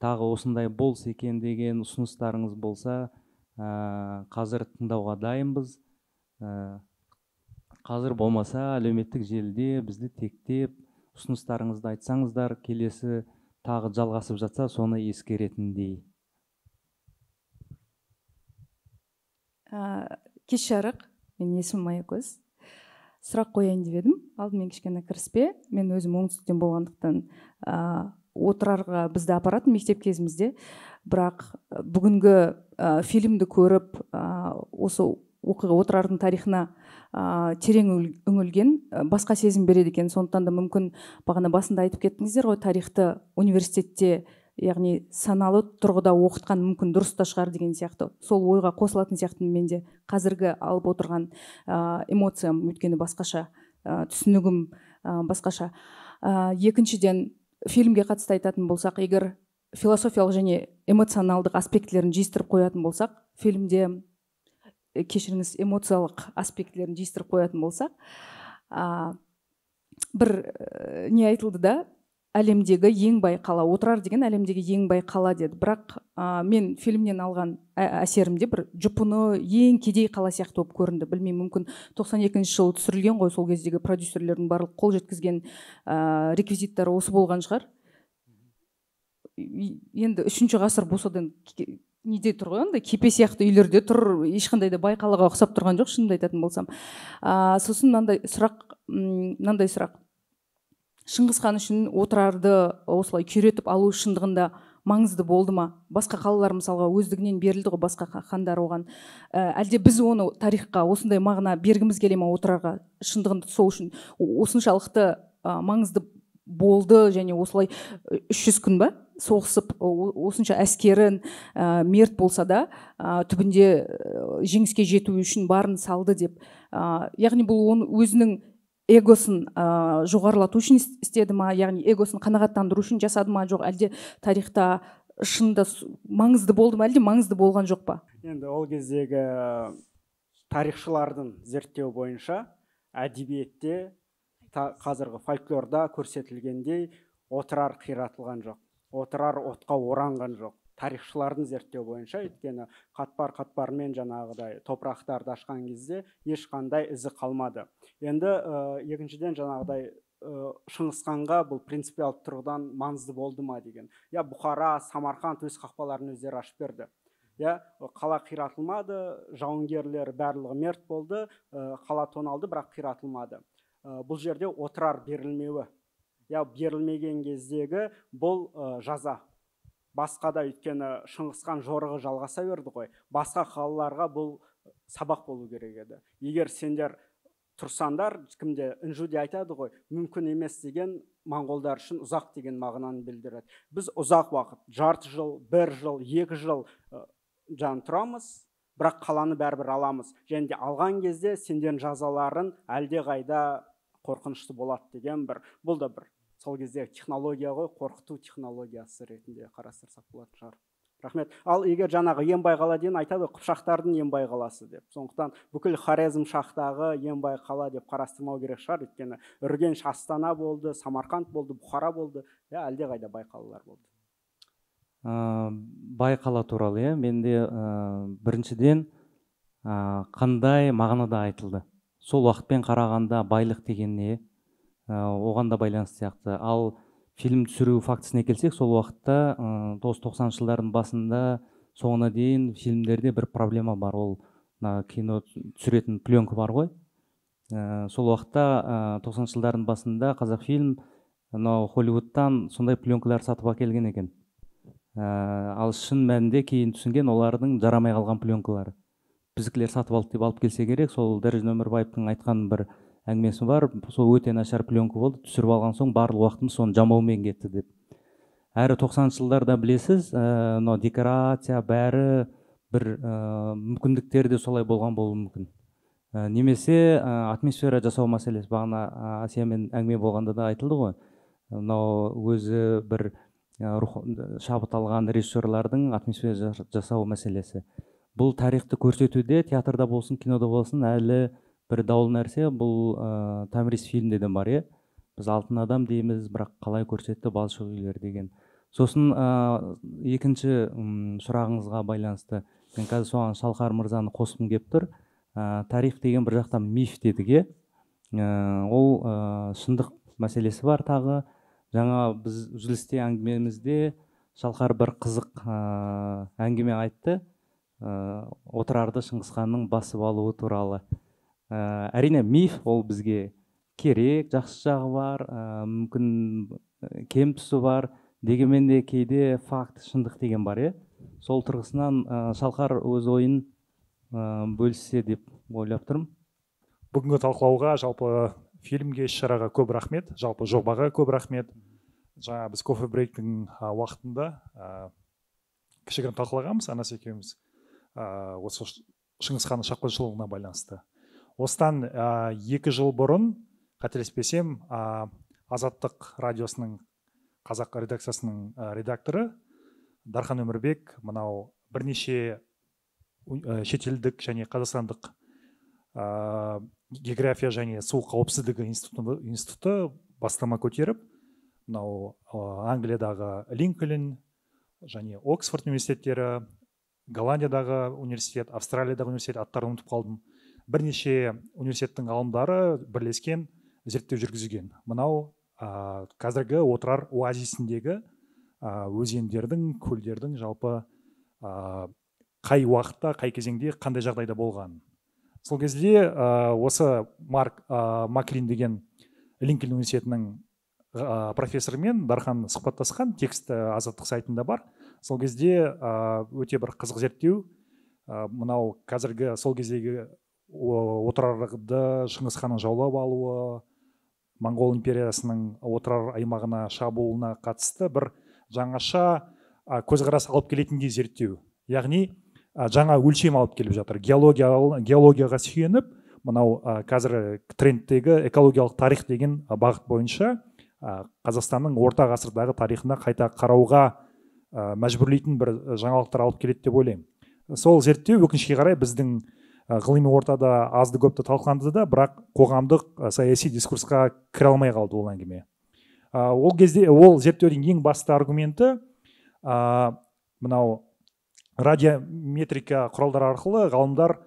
тағы осындай болса екен деген ұсыныстарыңыз болса, қазір тыңдауға дайынбыз. Қазір болмаса әлеуметтік желіде бізді тектеп ұсыныстарыңызды айтсаңыздар, келесі тағы жалғасып жатса, соны ескеретіндей. Кеш жарық, менің есімім Маякөз. Сұрақ қояйын деп едім. Алдымен кішкене кіріспе. Мен өзім оңтүстіктен болғандықтан Отырарға бізді апаратын мектеп кезімізде. Бірақ бүгінгі фильмді көріп, осы оқиға Отырардың тарихына терең үңілген басқа сезім береді екен. Сондықтан да мүмкін бағана басында айтып кеттіңіздер ғой, тарихты университетте, яғни саналы тұрғыда оқытқан мүмкін дұрыс та шығар деген сияқты. Сол ойға қосылатын сияқтымын мен де. Қазіргі алып отырған эмоциям өйткені басқаша, түсінігім басқаша. Екіншіден, фильмге қатысты айтатын болсақ, егер философиялық және эмоционалдық аспектілерін жиыстырып қоятын болсақ, фильмде, кешіріңіз, эмоциялық аспектілерін жиыстырып қоятын болсақ, бір не айтылды да, әлемдегі ең бай қала, Отырар деген әлемдегі ең бай қала деді. Бірақ мен фильмнен алған әсерімде бір жұпыны ең кедей қала сияқты болып көрінді. Білмеймін, мүмкін 92 жылы түсірілген ғой, сол кездегі продюсерлердің барлық қол жеткізген реквизиттары осы болған шығар. Енді 3 ғасыр болса да неде тұр ғой, андай кепе сияқты үйлерде тұр, ешқандай да бай қалаға ұқсап тұрған жоқ, шынымды айтатын болсам. Сосын мынандай сұрақ. Шыңғыс хан үшін Отырарды осылай күйретіп алу шындығында маңызды болды ма? Басқа қалалар мысалға өздігінен берілді ғой, басқа хандар оған. Әлде біз оны тарихқа осындай мағына бергіміз келе ма Отырарға? Шындығында сол үшін осыншалықты маңызды болды және осылай 300 күн ба соғысып, осынша әскерін мерт болса да, түбінде жеңіске жету үшін барын салды деп. Яғни бұл оның өзінің эгосын жоғарылату үшін істеді ма, яғни эгосын қанағаттандыру үшін жасады ма, жоқ әлде тарихта шынында маңызды болды ма, әлде маңызды болған жоқ па? Енді ол кездегі тарихшылардың зерттеуі бойынша әдебиетте, қазіргі фольклорда көрсетілгендей Отырар қиратылған жоқ, Отырар отқа оранған жоқ. Тарихшылардың зерттеуі бойынша, өйткені қатпар-қатпармен жаңағыдай топырақтарды ашқан кезде ешқандай ізі қалмады. Енді екіншіден, жаңағыдай Шыңғыс ханға бұл принципиалды тұрғыдан маңызды болды ма деген. Я Бұхара, Самарқанд өз қақпаларын өздері ашып берді. Я қала қиратылмады, жауынгерлер барлығы мерт болды, қала тоналды, бірақ қиратылмады. Бұл жерде Отырар берілмеуі. Я берілмеген кездегі бұл жаза. Басқа да, өйткені Шыңғыс хан жорығы жалғаса берді ғой. Басқа қалаларға бұл сабақ болу керек еді. Егер сендер тұрсаңдар, кімде Інжуде айтады ғой, мүмкін емес деген моңғолдар үшін ұзақ деген мағынаны білдіреді. Біз ұзақ уақыт, жарты жыл, бір жыл, 2 жыл жан тұрамыз, бірақ қаланы бәрібір аламыз. Және де алған кезде сендердің жазаларын әлде қайда қорқынышты болады деген бір, бұл да бір сол кезде технология ғой, қорқыту технологиясы ретінде қарастырсақ болатын шығар. Рахмет. Ал егер жаңағы ең бай қала деген айтады, Қыпшақтардың ең бай қаласы деп. Сондықтан бүкіл Хорезм шахтағы ең бай қала деп қарастырмау керек шығар, өйткені Үргеніш Астана болды, Самарқанд болды, Бұхара болды, әлде қайда бай қалалар болды. Бай қала туралы, менде біріншіден қандай мағынада айтылды. Сол уақытпен қарағанда байлық деген не, оған да байланысты сияқты. Ал фильм түсіру фактісіне келсек, сол уақытта 90-шы жылдардың басында соңына дейін фильмдерде бір проблема бар. Ол кино түсіретін пленка бар ғой. Сол уақытта 90-шы жылдардың басында Қазақфильм мынау Холливудтан сондай пленкалар сатып әкелген екен. Ал шын мәнінде кейін түсінген олардың жарамай қалған пленкалары. Біздікілер сатып алды деп алып келсе керек. Сол Дәрежан Өмірбаевтың айтқан бір әңгімесі бар, сол өте нашар пленка болды, түсіріп алған соң барлық уақытымыз соны жамаумен кетті деп. Әрі 90-шы жылдарда білесіз, мынау декорация бәрі бір мүмкіндіктері де солай болған болуы мүмкін. Немесе атмосфера жасау мәселесі, бағана Әсиямен әңгіме болғанда да айтылды ғой. Мынау өзі бір шабыт алған режиссерлардың атмосфера жасау мәселесі. Бұл тарихты көрсетуде театрда болсын, кинода болсын әлі бір даулы нәрсе. Бұл Томирис фильмде де бар, Біз алтын адам дейміз, бірақ қалай көрсетті балшық үйлер деген. Сосын екінші сұрағыңызға байланысты, мен қазір соған Шалқар мырзаны қосқым келіп тұр. Тарих деген бір жақтан миф дедік, е? Ол шындық мәселесі бар тағы. Жаңа біз үзілісте әңгімемізде Шалқар бір қызық әңгіме айтты. Отырарды Шыңғысханның басып алуы туралы. Әрине миф ол бізге керек, жақсы жағы бар, мүмкін кем тұсы бар, дегенмен де кейде факт, шындық деген бар, е? Сол тұрғысынан Шалқар өз ойын бөліссе деп ойлап тұрмын. Бүгінгі талқылауға, жалпы фильмге, іс-шараға көп рахмет, жалпы жобаға көп рахмет. Жаңа біз кофе брейктің уақытында кішігірім талқылағанбыз, Анас екеуміз, осы Шыңғыс ханның шапқыншылығына байланысты. Осыдан 2 жыл бұрын, қателеспесем, Азаттық радиосының қазақ редакциясының редакторы Дархан Өмірбек мынау бірнеше шетелдік және қазақстандық география және су қауіпсіздігі институты бастама көтеріп, мынау Англиядағы Линкольн және Оксфорд университеттері, Голландиядағы университет, Австралиядағы университет, аттарын ұмытып қалдым, бірнеше университеттің ғалымдары бірлескен зерттеу жүргізген. Мынау қазіргі Отырар оазисіндегі өзендердің, көлдердің жалпы қай уақытта, қай кезеңде, қандай жағдайда болған. Сол кезде осы Марк Маклин деген Линкольн университетінің профессорымен Дархан сұхбаттасқан, текст Азаттық сайтында бар. Сол кезде өте бір қызық зерттеу, мынау қазіргі сол кездегі Отырарды Шыңғыс ханның жаулап алуы, Моңғол империясының Отырар аймағына шабуылына қатысты бір жаңаша көзқарас алып келетіндей зерттеу. Яғни жаңа өлшем алып келіп жатыр. Геологияға сүйеніп, мынау қазір трендтегі экологиялық тарих деген бағыт бойынша Қазақстанның орта ғасырдағы тарихына қайта қарауға мәжбүрлейтін бір жаңалықтар алып келеді деп ойлаймын. Сол зерттеу өкінішке қарай біздің ғылыми ортада азды көпті талқыланды да, бірақ қоғамдық саяси дискурсқа кіре алмай қалды ол әңгіме. Ол кезде ол зерттеудің ең басты аргументі мынау радиометрика құралдары арқылы ғалымдар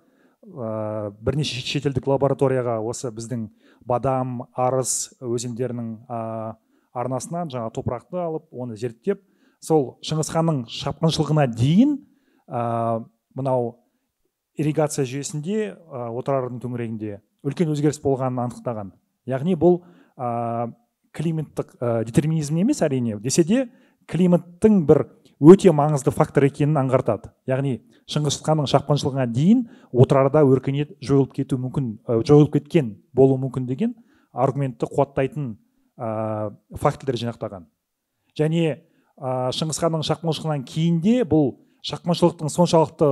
бірнеше шетелдік лабораторияға осы біздің Бадам, Арыс өзендерінің арнасынан жаңа топырақты алып, оны зерттеп, сол Шыңғыс ханның шапқыншылығына дейін мынау ирригация жүйесінде Отырардың төңірегінде үлкен өзгеріс болғанын анықтаған. Яғни бұл климаттық детерминизм емес әрине, десе де климаттың бір өте маңызды фактор екенін аңғартады. Яғни Шыңғыс ханның шапқыншылығына дейін Отырарда өркениет жойылып кету мүмкін, жойылып кеткен болуы мүмкін деген аргументті қуаттайтын фактілер жинақтаған. Және Шыңғыс ханның шапқыншылығынан кейін де бұл шапқыншылықтың соншалықты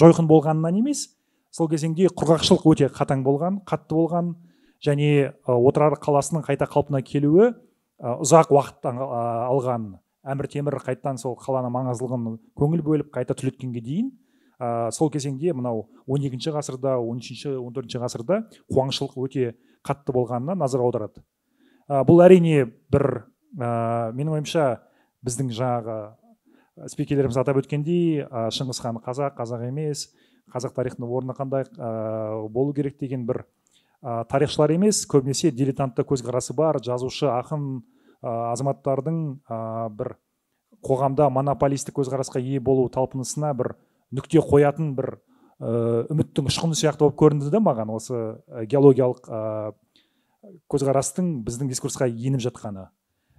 жойқын болғанынан емес, сол кезеңде құрғақшылық өте қатаң болған, қатты болған, және Отырар қаласының қайта қалпына келуі ұзақ уақыт алған. Әмір Темір қайтадан сол қаланың маңыздылығын көңіл бөліп қайта түлеткенге дейін сол кезеңде мынау 12 ғасырда, 13-ші, 14-ші ғасырда қуаңшылық өте қатты болғанына назар аударады. Бұл әрине бір менің ойымша біздің жаңағы спикерлеріміз атап өткендей, Шыңғыс хан қазақ, қазақ емес, қазақ тарихының орны қандай болу керек деген бір тарихшылар емес, көбінесе дилетантты көзқарасы бар жазушы, ақын азаматтардың бір қоғамда монополистік көзқарасқа ие болу талпынысына бір нүкте қоятын бір үміттің ұшқыны сияқты болып көрінді да маған осы геологиялық көзқарастың біздің дискурсқа еніп жатқаны.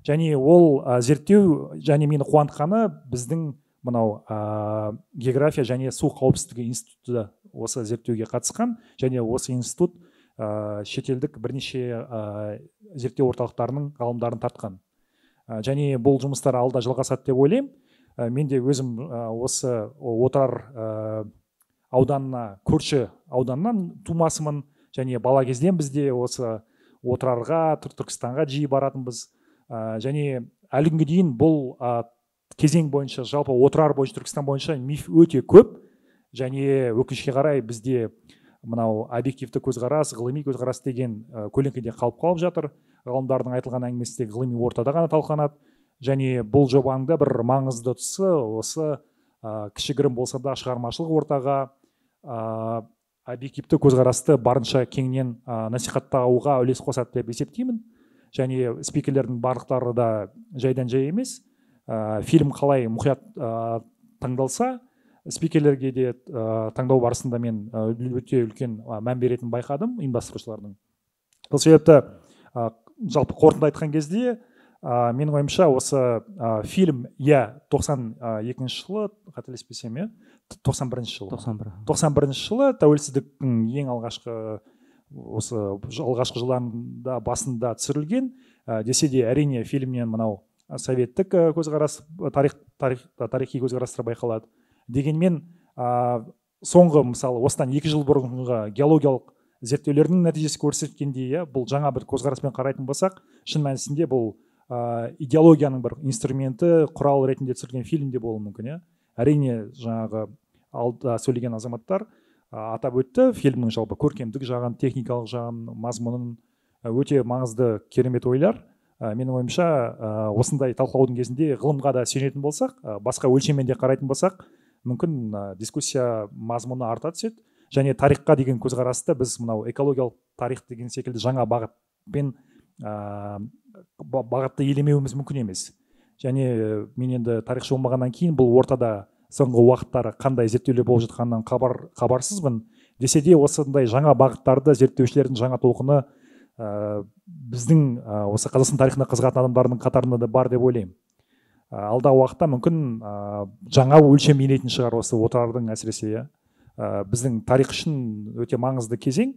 Және ол зерттеу және мені қуантқаны біздің мынау география және су қауіпсіздігі институты осы зерттеуге қатысқан және осы институт шетелдік бірнеше зерттеу орталықтарының ғалымдарын тартқан. Және бұл жұмыстар алда жалғасады деп ойлаймын. Мен де өзім осы Отырар ауданына, көрші ауданнан тумасымын және бала кезден бізде осы Отырарға, Түркістанға жиі баратынбыз. Және әлі күнге дейін бұл кезең бойынша, жалпы Отырар бойынша, Түркістан бойынша миф өте көп. Және өкінішке қарай бізде мынау объективті көзқарас, ғылыми көзқарас деген көлеңкеде қалып жатыр. Ғалымдардың айтылған әңгімесі тек ғылыми ортада ғана талқыланады. Және бұл жобаның да бір маңызды тұсы осы кішігірім болса да шығармашылық ортаға объективті көзқарасты барынша кеңінен насихаттауға үлес қосады деп есептеймін. Және спикерлердің барлықтары да жайдан жай емес. Фильм қалай мұқият таңдалса, спикерлерге де таңдау барысында мен өте үлкен мән беретінін байқадым ұйымдастырушылардың. Сол себепті жалпы қорытынды айтқан кезде, менің ойымша осы фильм, иә, 92 жылы, қателеспесем, иә, 91 жылы. 91 жылы тәуелсіздіктің ең алғашқы осы алғашқы жылдарында басында түсірілген. Десе де әрине фильмнен мынау советтік көзқарас, тарихи көзқарастар байқалады. Дегенмен соңғы, мысалы, осыдан 2 жыл бұрынғы геологиялық зерттеулердің нәтижесі көрсеткендей, иә, бұл жаңа бір көзқараспен қарайтын болсақ, шын мәнісінде бұл идеологияның бір инструменті, құрал ретінде түсірілген фильм де болуы мүмкін, иә. Әрине жаңағы алда сөйлеген азаматтар атап өтті, фильмнің жалпы көркемдік жағын, техникалық жағын, мазмұнын, өте маңызды керемет ойлар. Менің ойымша, осындай талқылаудың кезінде ғылымға да сүйенетін болсақ, басқа өлшеммен де қарайтын болсақ, мүмкін дискуссия мазмұны арта түседі. Және тарихқа деген көзқарасты біз мынау экологиялық тарих деген секілді жаңа бағытпен бағытты елемеуіміз мүмкін емес. Және мен енді тарихшы болмағаннан кейін бұл ортада соңғы уақыттары қандай зерттеулер болып жатқанынан хабарсызбын. Десе де осындай жаңа бағыттарды зерттеушілердің жаңа толқыны біздің осы Қазақстан тарихына қызығатын адамдардың қатарында да бар деп ойлаймын. Алдағы уақытта мүмкін жаңа өлшем енетін шығар осы Отырардың әсіресе, иә. Біздің тарих үшін өте маңызды кезең.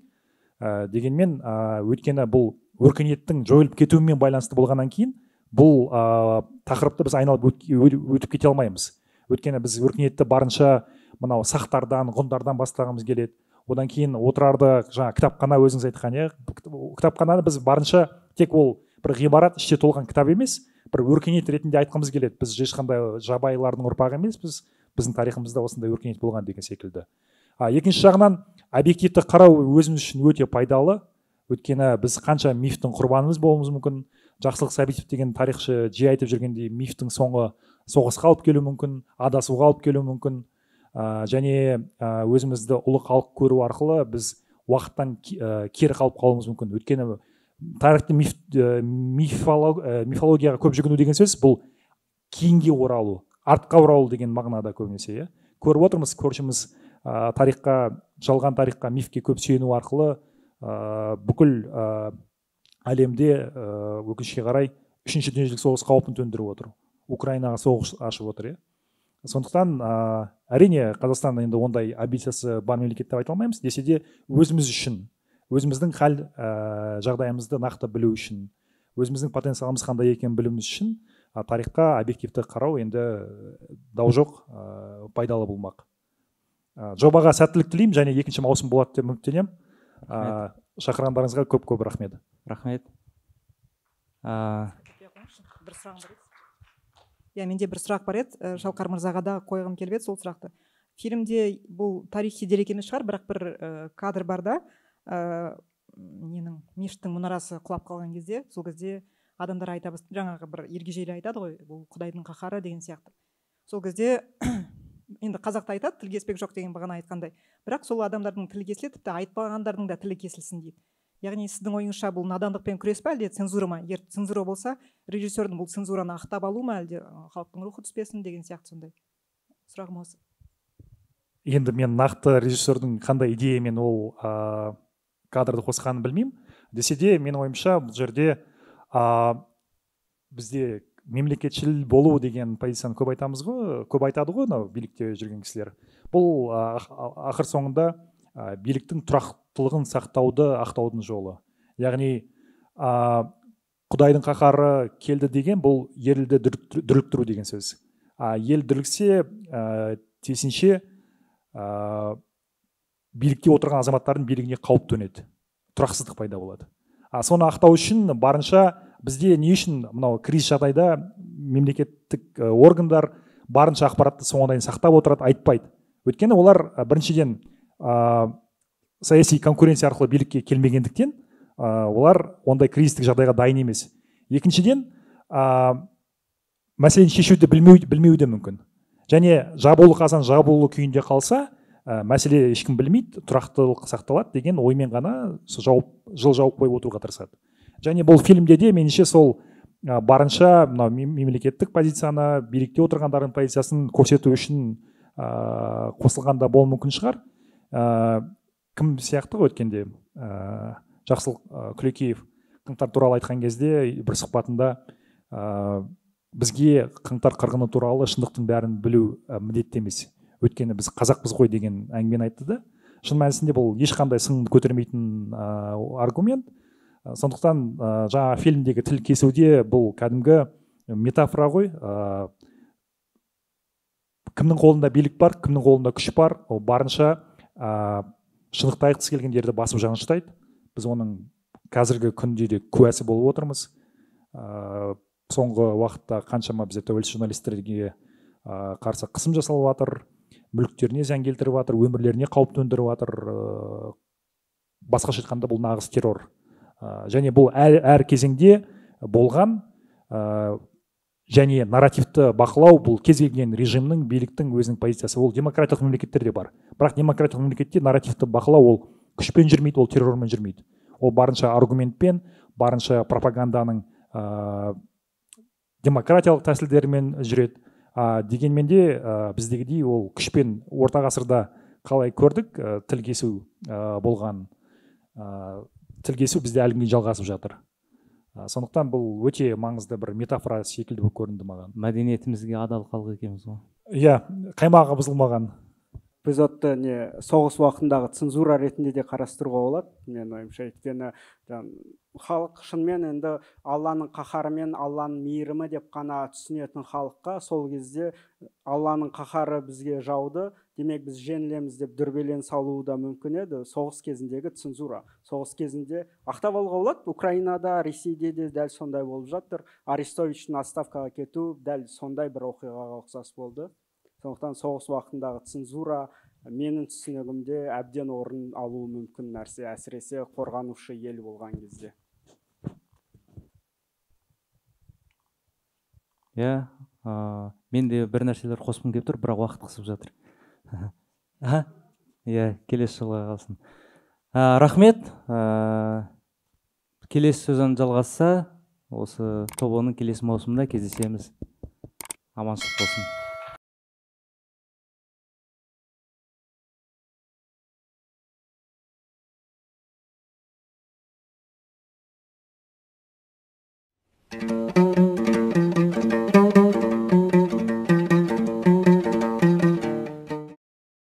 Дегенмен өйткені бұл өркениеттің жойылып кетуімен байланысты болғаннан кейін бұл тақырыпты біз айналып өтіп кете алмаймыз. Өйткені біз өркениетті барынша мынау сақтардан, ғұндардан бастағымыз келеді. Одан кейін Отырарды жаңа кітапхана, өзіңіз айтқан, иә, кітапхананы біз барынша тек ол бір ғимарат іште толған кітап емес, бір өркениет ретінде айтқымыз келеді. Біз ешқандай жабайылардың ұрпағы емеспіз, біздің тарихымызда осындай өркениет болған деген секілді. Екінші жағынан объективті қарау өзіміз үшін өте пайдалы. Өйткені біз қанша мифтің құрбанымыз болуымыз мүмкін. Жақсылық Сәбитов деген тарихшы жиі айтып жүргендей, мифтің соңы соғысқа алып келуі мүмкін, адасуға алып келуі мүмкін. Және өзімізді ұлы халық көру арқылы біз уақыттан кері қалып қалуымыз мүмкін. Өйткені тарихты мифологияға көп жүгіну деген сөз бұл кейінге оралу, артқа оралу деген мағынада көбінесе, иә. Көріп отырмыз, көршіміз тарихқа, жалған тарихқа, мифке көп сүйену арқылы бүкіл әлемде өкінішке қарай үшінші дүниежүзілік соғыс қаупін төндіріп отыр. Украинаға соғыс ашып отыр, иә. Сондықтан әрине Қазақстан енді ондай амбициясы бар мемлекет деп айта алмаймыз, десе де өзіміз үшін, өзіміздің хал жағдайымызды нақты білу үшін, өзіміздің потенциалымыз қандай екенін білуіміз үшін тарихқа объективті қарау енді дау жоқ, пайдалы болмақ. Жобаға сәттілік тілеймін және екінші маусым болады деп үміттенемін. Шақырғандарыңызға көп-көп рахмет. Рахмет. Бір сұрағым бар еді. Иә, менде бір сұрақ бар еді, Шалқар мырзаға да қойғым келіп еді сол сұрақты. Фильмде бұл тарихи дерек емес шығар, бірақ бір кадр бар да, ненің мешіттің мұнарасы құлап қалған кезде, сол кезде адамдар айта бастады, жаңағы бір ергежейлі айтады ғой, бұл Құдайдың қаһары деген сияқты. Сол кезде енді қазақта айтады, тіл кеспек жоқ деген бағана айтқандай. Бірақ сол адамдардың тілі кесіледі, тіпті айтпағандардың да тілі кесілсін дейді. Яғни сіздің ойыңызша бұл надандықпен күрес пе, әлде цензура ма? Егер цензура болса, режиссердің бұл цензураны ақтап алу ма, әлде халықтың рухы түспесін деген сияқты сондай. Сұрағым осы. Енді мен нақты режиссердің қандай идеямен ол кадрды қосқанын білмеймін. Десе де менің ойымша бұл жерде бізде Мемлекетшіл болу деген позицияны көп айтамыз ғой, көп айтады ғой мынау билікте жүрген кісілер. Бұл ақыр соңында биліктің тұрақтылығын сақтауды ақтаудың жолы. Яғни Құдайдың қаһары келді деген бұл елді дүрліктіру деген сөз. Ел дүрліксе, тиісінше билікте отырған азаматтардың билігіне қауіп төнеді, тұрақсыздық пайда болады. Соны ақтау үшін барынша бізде не үшін мынау кризис жағдайда мемлекеттік органдар барынша ақпаратты соңына дейін сақтап отырады, айтпайды. Өйткені олар біріншіден саяси конкуренция арқылы билікке келмегендіктен олар ондай кризистік жағдайға дайын емес. Екіншіден, мәселені шешуді білмеуі де мүмкін. Және жабулы қазан жабулы күйінде қалса, мәселе ешкім білмейді, тұрақтылық сақталады деген оймен ғана жыл жауып қойып отыруға тырысады. Және бұл фильмде де меніңше сол барынша мынау мемлекеттік позицияны, билікте отырғандардың позициясын көрсету үшін қосылған да болуы мүмкін шығар. Кім сияқты ғой өткенде Жақсылық Күлекеев қаңтар туралы айтқан кезде бір сұхбатында бізге қаңтар қырғыны туралы шындықтың бәрін білу міндетті емес, өйткені біз қазақпыз ғой деген әңгімені айтты да. Шын мәнісінде бұл ешқандай сынды көтермейтін аргумент. Сондықтан жаңа фильмдегі тіл кесуде бұл кәдімгі метафора ғой. Кімнің қолында билік бар, кімнің қолында күш бар, ол барынша шындықты айтқысы келгендерді басып жаныштайды. Біз оның қазіргі күнде де куәсі болып отырмыз. Соңғы уақытта қаншама бізде тәуелсіз журналистерге қарсы қысым жасалып жатыр, мүліктеріне зиян келтіріп жатыр, өмірлеріне қауіп төндіріп жатыр. Басқаша айтқанда бұл нағыз террор. Және бұл әр кезеңде болған, және нарративті бақылау бұл кез келген режимнің, биліктің өзінің позициясы. Ол демократиялық мемлекеттерде бар. Бірақ демократиялық мемлекетте нарративті бақылау ол күшпен жүрмейді, ол террормен жүрмейді. Ол барынша аргументпен, барынша пропаганданың демократиялық тәсілдерімен жүреді. Дегенмен де біздегідей ол күшпен орта ғасырда қалай көрдік, тіл кесу болған. Тіл кесу бізде әлі күнге жалғасып жатыр. Сондықтан бұл өте маңызды бір метафора секілді болып көрінді маған. Мәдениетімізге адал халық екенбіз ғой. Иә, қаймағы бұзылмаған. Эпизодты не соғыс уақытындағы цензура ретінде де қарастыруға болады, менің ойымша. Өйткені халық шынымен енді Алланың қаһары мен Алланың мейірімі деп қана түсінетін халыққа сол кезде Алланың қаһары бізге жауды, демек біз жеңілеміз деп дүрбелең салуы да мүмкін еді. Соғыс кезіндегі цензура. Соғыс кезінде ақтап алуға болады. Украинада, Ресейде де дәл сондай болып жатыр. Арестовичтің отставкаға кетуі дәл сондай бір оқиғаға ұқсас болды. Сондықтан соғыс уақытындағы цензура менің түсінігімде әбден орын алуы мүмкін нәрсе, әсіресе қорғанушы ел болған кезде. Иә, мен де бір нәрселер қосқым келіп тұр, бірақ уақыт қысып жатыр. Иә, келесі жылға қалсын. Рахмет. Келесі сезон жалғасса, осы тобоның келесі маусымында кездесеміз. Аманшылық болсын.